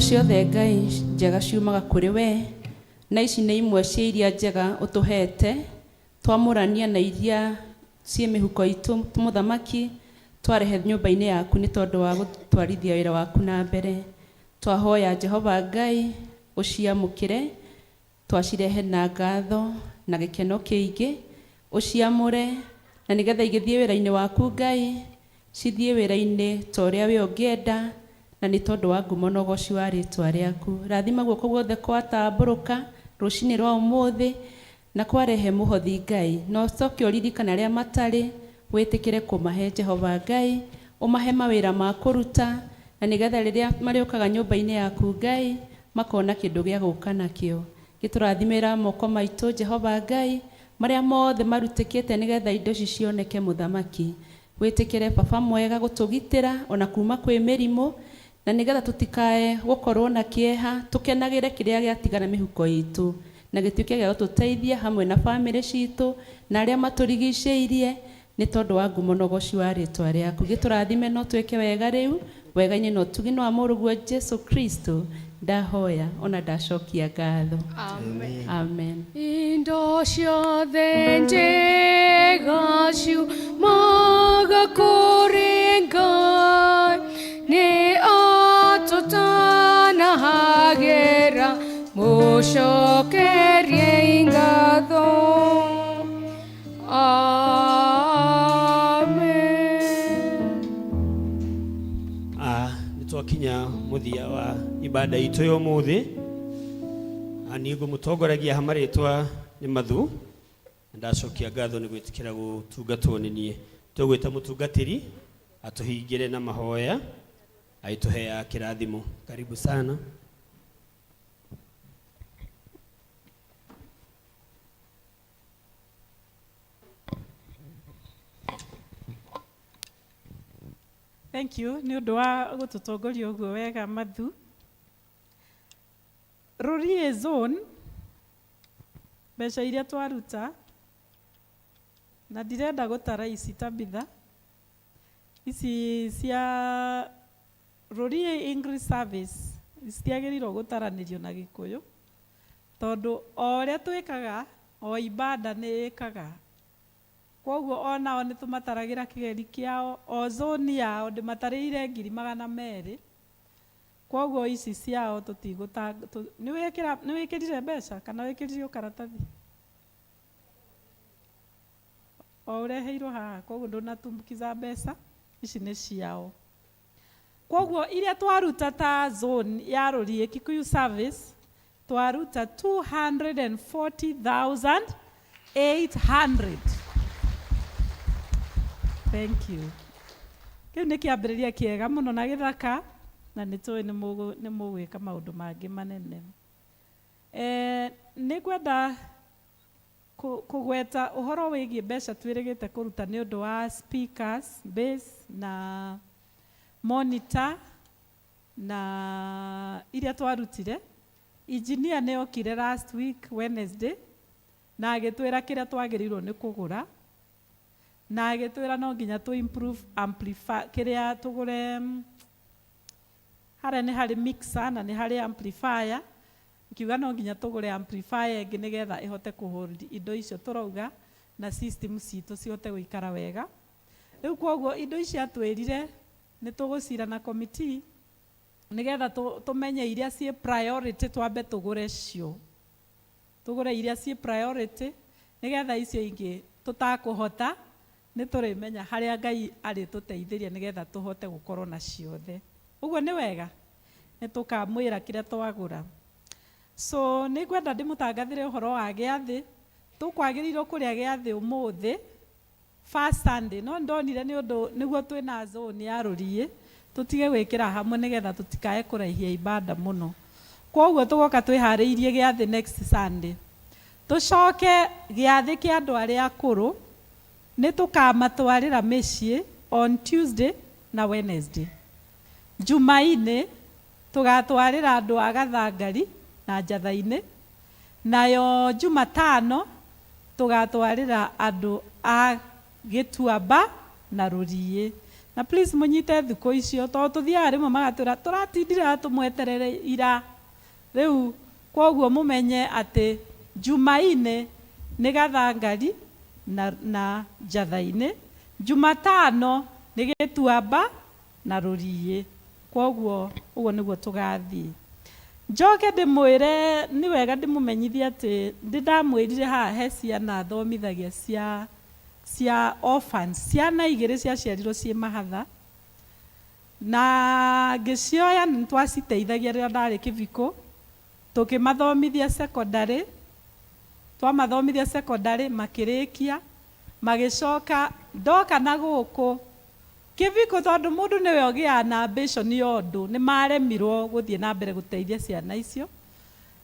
Indo ciothe Ngai njega ciumaga kũrĩ we, na ici nĩ imwe cia iria njega ũtũhete, twamũrania na iria ciĩ mĩhuko itũ mũthamaki, twarehe nyũmba-inĩ yaku nĩ tondũ wa gũtwarithia wĩra waku na mbere. Twahoya Jehova Ngai ũciamũkĩre, twacirehe na ngatho na gĩkeno kĩingĩ, ũciamũre na nĩgetha igĩthiĩ wĩra-inĩ waku Ngai, cithiĩ wĩra-inĩ ta ũrĩa we ũngĩenda, na nĩ tondũ wa ngumo na ũgoci wa rĩtwa rĩaku. Rathima guoko guothe kwatambũrũka rũcinĩ rwa ũmũthĩ na kwarehe mũhothi Ngai, na ũcoke ũririkane arĩa matarĩ, wĩtĩkĩre kũmahe Jehova Ngai, ũmahe mawĩra ma kũruta, na nĩgetha rĩrĩa marĩũkaga nyũmba-inĩ yaku Ngai, makona kĩndũ gĩa gũka nakĩo. Gĩtũrathimĩra moko maitũ Jehova Ngai, marĩa mothe marutĩkĩte nĩgetha indo ici cioneke mũthamaki. Wĩtĩkĩre baba mwega gũtũgitĩra ona kuma kwĩ mĩrimũ, na nĩgetha tũtikae gũkorwo na kĩeha, tũkenagĩre kĩrĩa gĩatigara mĩhuko itũ, na gĩtuĩke gĩa gũtũteithia hamwe na bamĩrĩ citũ na arĩa matũrigicĩirie, nĩ tondũ wa ngumo na ũgoci wa rĩtwa rĩaku. Gĩtũrathime no twĩke wega rĩu, wega-inĩ na ũtugi wa mũrũguo Jesu Kristo, ndahoya ona ndacokia ngatho. Amen. Amen. Indo ciothe njega ciumaga kũrĩ Ngai, nĩ atũtanahagĩra, mũcokerie ngatho. Amen. Nĩ twakinya mũthia wa ibada itũ ya ũmũthĩ. Niĩ ngũmũtongoragia ha marĩtwa nĩ Mathu, na ndacokia ngatho nĩ gwĩtĩkĩra gũtungatwo nĩ niĩ. Tũgwĩta mũtungatĩri atũhingĩre na mahoya, agĩtũhea kĩrathimo. Karibu sana. Thank you nĩ ũndũ wa gũtũtongoria ũguo wega Mathu. Rũriĩ zone mbeca iria twaruta, na ndirenda gũtara ici Tabitha, ici cia Rũriĩ English Service citiagĩrĩirwo gũtaranĩrio na Gĩkũyũ, tondũ o ũrĩa twĩkaga o ibada nĩ ĩkaga, koguo onao nĩ tũmataragĩra kĩgeri kĩao, o zone yao ndĩmatarĩire 200,000. Koguo ici ciao tũtigũta. Nĩ wĩkĩrire mbeca kana wĩkĩrire karatathi o ũreheirwo haha, koguo ndũnatumbukiza mbeca ici nĩ ciao. Koguo iria twaruta ta zone ya Rũriĩ Kikuyu Service twaruta 240,800. Thank you. Kĩu nĩ kĩambĩrĩria kĩega mũno na gĩthaka, na nĩ tũĩ nĩ mũgwĩka maũndũ mangĩ manene. Nĩ ngwenda kũgweta ũhoro wĩgiĩ mbeca twĩrĩgĩte kũruta nĩ ũndũ wa speakers, bass na monitor na iria twarutire. Engineer nĩ okire last week Wednesday na agĩtwĩra kĩrĩa twagĩrĩirwo nĩ kũgũra, na agĩtwĩra no nginya tũ improve amplifier kĩrĩa tũgũre, harĩa nĩ harĩ mixer na nĩ harĩ amplifier, nkiuga no nginya tũgũre amplifier ĩngĩ nĩgetha ĩhote kũhold indo icio tũrauga na system citũ cihote gũikara wega. Rĩu koguo indo ici atwĩrire nĩ tũgũcira na committee nĩgetha tũmenye iria ciĩ priority, twambe tũgũre cio, tũgũre iria ciĩ priority nĩgetha icio ingĩ tũtakũhota nĩ tũrĩmenya harĩa Ngai arĩtũteithĩria nĩgetha tũhote gũkorwo na ciothe. Ũguo nĩ wega, nĩ tũkamwĩra kĩrĩa twagũra. So nĩ ngwenda ndĩmũtangathĩre ũhoro wa gĩathĩ. Tũkwagĩrĩirwo kũrĩa gĩathĩ ũmũthĩ first Sunday, no ndonire nĩ ũndũ nĩguo twĩna zone ya Rũriĩ tũtige gwĩkĩra hamwe nĩgetha tũtikae kũraihia ibada mũno. Koguo tũgoka twĩharĩirie gĩathĩ next Sunday. Tũcoke gĩathĩ kĩa andũ arĩa akũrũ nĩ tũkamatwarĩra mĩciĩ on Tuesday na Wednesday. Jumaine tũgatwarĩra andũ a Gathangari na Njatha-inĩ, nayo Jumatano tũgatwarĩra andũ a Gĩtuamba na Rũriĩ. Na please mũnyite thikũ icio, tondũ tũthiaga rĩmwe magatwĩra tũratindire haha tũmweterere ira. Rĩu kwoguo mũmenye atĩ Jumaine nĩ Gathangari na, na Njatha-inĩ, Jumatano nĩ Gĩtuamba na Rũriĩ. Kwoguo ũguo nĩguo tũgathiĩ. Njoke ndĩmwĩre, nĩ wega ndĩmũmenyithie atĩ ndĩ ndamwĩrire haha he ciana thomithagia cia cia orphans, ciana igĩrĩ ciaciarirwo ciĩ mahatha, na ngĩcioya nĩ twaciteithagia rĩrĩa ndarĩ kĩbiko, tũkĩmathomithia secondary, twamathomithia secondary makĩrĩkia, magĩcoka ndoka na gũkũ kĩbiko, tondũ mũndũ nĩwe ũgĩaga na ambition ya ũndũ, nĩ maremirwo gũthiĩ na mbere gũteithia ciana icio,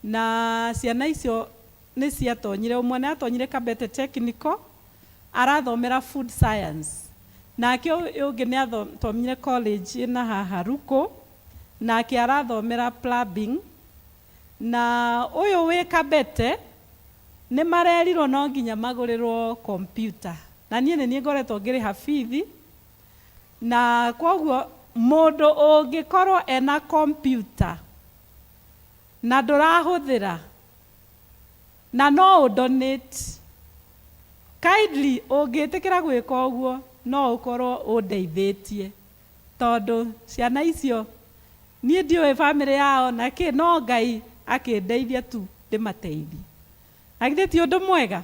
na ciana icio nĩ ciatonyire, ũmwe nĩ atonyire Kabete Technical, arathomera food science, nake ũyũ ũngĩ nĩ athomire college ĩna haha Ruko, nake arathomera plumbing, na ũyũ wĩ Kabete nĩ marerirwo no nginya magũrĩrwo computer, na niĩ nĩ niĩ ngoretwo ngĩrĩha bithi, na kwoguo mũndũ ũngĩkorwo ena computer na ndũrahũthĩra na no ũdonate, kindly ũngĩtĩkĩra gwĩka ũguo no ũkorwo ũndeithĩtie, tondũ ciana icio niĩ ndiũĩ bamĩrĩ yao na kĩ, no Ngai akĩndeithia tu ndĩmateithie. Na githĩ ti ũndũ mwega?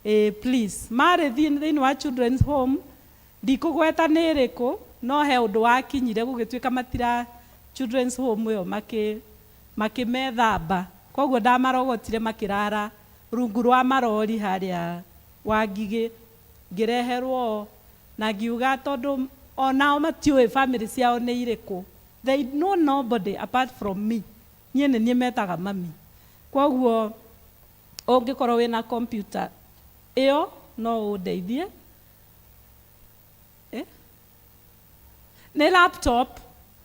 Ĩĩ, please, marĩ thĩinĩ wa children's home, ndikũgweta nĩ ĩrĩkũ, no he ũndũ wakinyire gũgĩtuĩka matira children's home ĩyo makĩ makĩmethamba, koguo ndamarogotire makĩrara rungu rwa marori harĩa Wangigĩ, ngĩreherwo na ngiuga tondũ onao matiũĩ bamĩrĩ ciao nĩ irĩkũ, they know nobody apart from me, niĩ nĩ niĩ metaga mami. Koguo ũngĩkorwo wĩna computer ĩyo no ũndeithie. Eh? Nĩ laptop,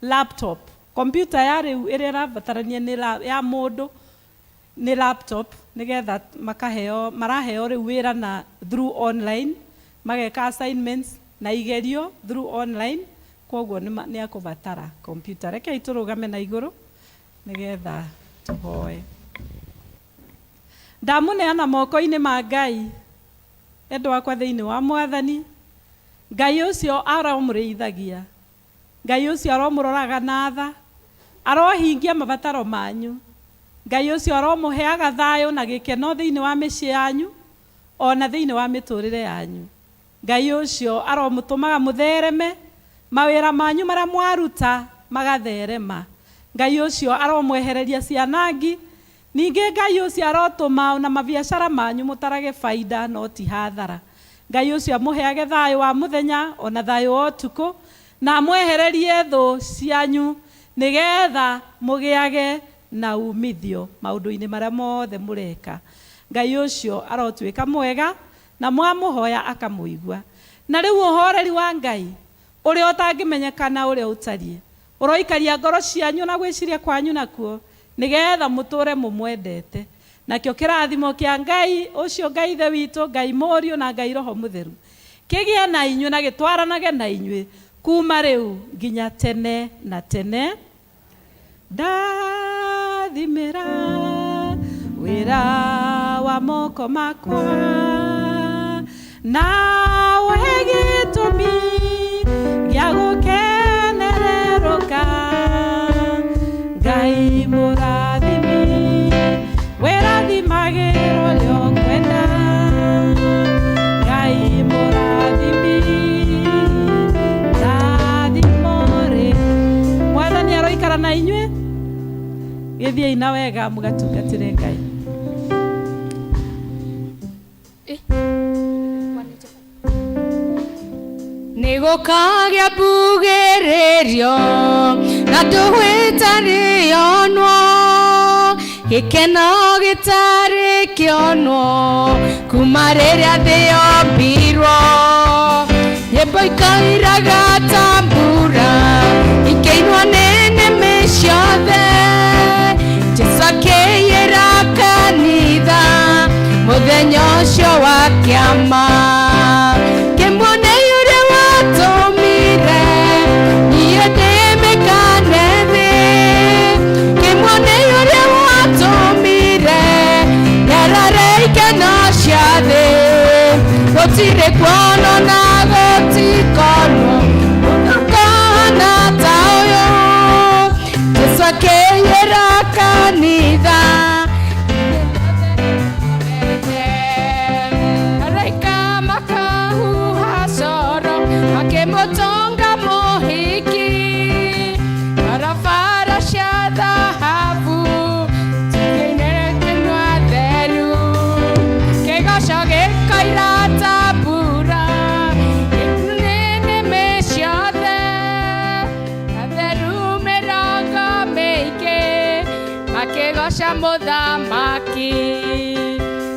laptop. Computer ya rĩu ĩrĩa ĩrabatarania nĩ la, ya mũndũ nĩ laptop, nĩgetha makaheo, maraheo rĩu wĩra na through online, mageka assignments na igerio through online, koguo nĩ akũbatara computer. Rekei tũrũgame na igũrũ nĩgetha tũhoe. Ndamũneana moko-inĩ ma Ngai, endwa akwa thĩinĩ wa Mwathani. Ngai ũcio aromũrĩithagia, Ngai ũcio aromũroraga na tha, arohingia mabataro manyu. Ngai ũcio aromũheaga thayũ na gĩkeno thĩinĩ wa mĩciĩ yanyu ona thĩinĩ wa mĩtũrĩre yanyu. Ngai ũcio aromũtũmaga mũthereme, mawĩra manyu marĩa mwaruta magatherema. Ngai ũcio aromwehereria cianangi, ningĩ Ngai ũcio arotũma ona mabiacara manyu mũtarage baida no ti hathara. Ngai ũcio amũheage thayũ wa mũthenya ona thayũ wa ũtukũ, na amwehererie thũ cianyu nĩgetha mũgĩage na umithio maũndũ-inĩ marĩa mothe mũreka. Ngai ũcio arotuĩka mwega na mwamũhoya akamũigua. Na rĩu ũhoreri wa Ngai ũrĩa ũtangĩmenyekana ũrĩa ũtariĩ, ũroikaria ngoro cianyu na gwĩciria kwanyu nakuo, nĩgetha mũtũre mũmwendete. Nakĩo kĩrathimo kĩa Ngai ũcio, Ngai Ithe witũ, Ngai Mũriũ na Ngai Roho Mũtheru, kĩgĩe na inyuĩ na gĩtwaranage na inyuĩ kuma rĩu nginya tene na tene. Ndathimĩra wĩra wa moko makwa, na ũhe gĩtũmi gĩa gũkenererũka. Ngai mũrathimi, wĩrathimagĩra ũrĩa ũkwenda. Ngai mũrathimi, ndathimo rĩ. Mwathani aroikara na inyuĩ, gĩthiĩi na wega mũgatungatĩre Ngai. Nĩgũkagĩa mbugĩrĩrio na tũhĩtarĩonwo, gĩkeno gĩtarĩ kĩonwo kuma rĩrĩa thĩ yombirwo. Nyĩmbo ikairaga ta mbura ikĩinwo nĩ nĩmĩ ciothe, Jesũ akĩiyĩra kanitha mũthenya ũcio wa kĩama. Kĩmuonei ũrĩa watũmire Gũtirĩ kuonwo na gũtikonwo ũthakahana ta ũyũ. Jesũ akĩiyĩra kanitha. Araika makahuha coro makĩmũtũnga mũhiki. Barabara cia thahabu cikĩinĩrĩtwo theru. Kĩgoco gĩkoira ta mbura nĩnĩmĩ ciothe. Atheru mĩrongo mĩingĩ makĩgoca mũthamaki.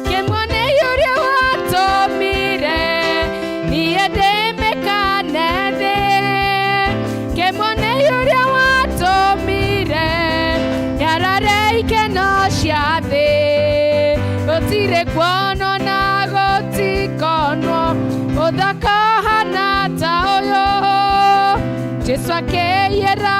Kĩmuone ũrĩa watũmire niĩ ndĩmĩkane thĩ. Kĩmuone ũrĩa watũmire nyarare ikeno cia thĩ. Gũtirĩ kuonwo na gũtikonwo ũthaka hana ta ũyũ. Jesũ akĩiyĩra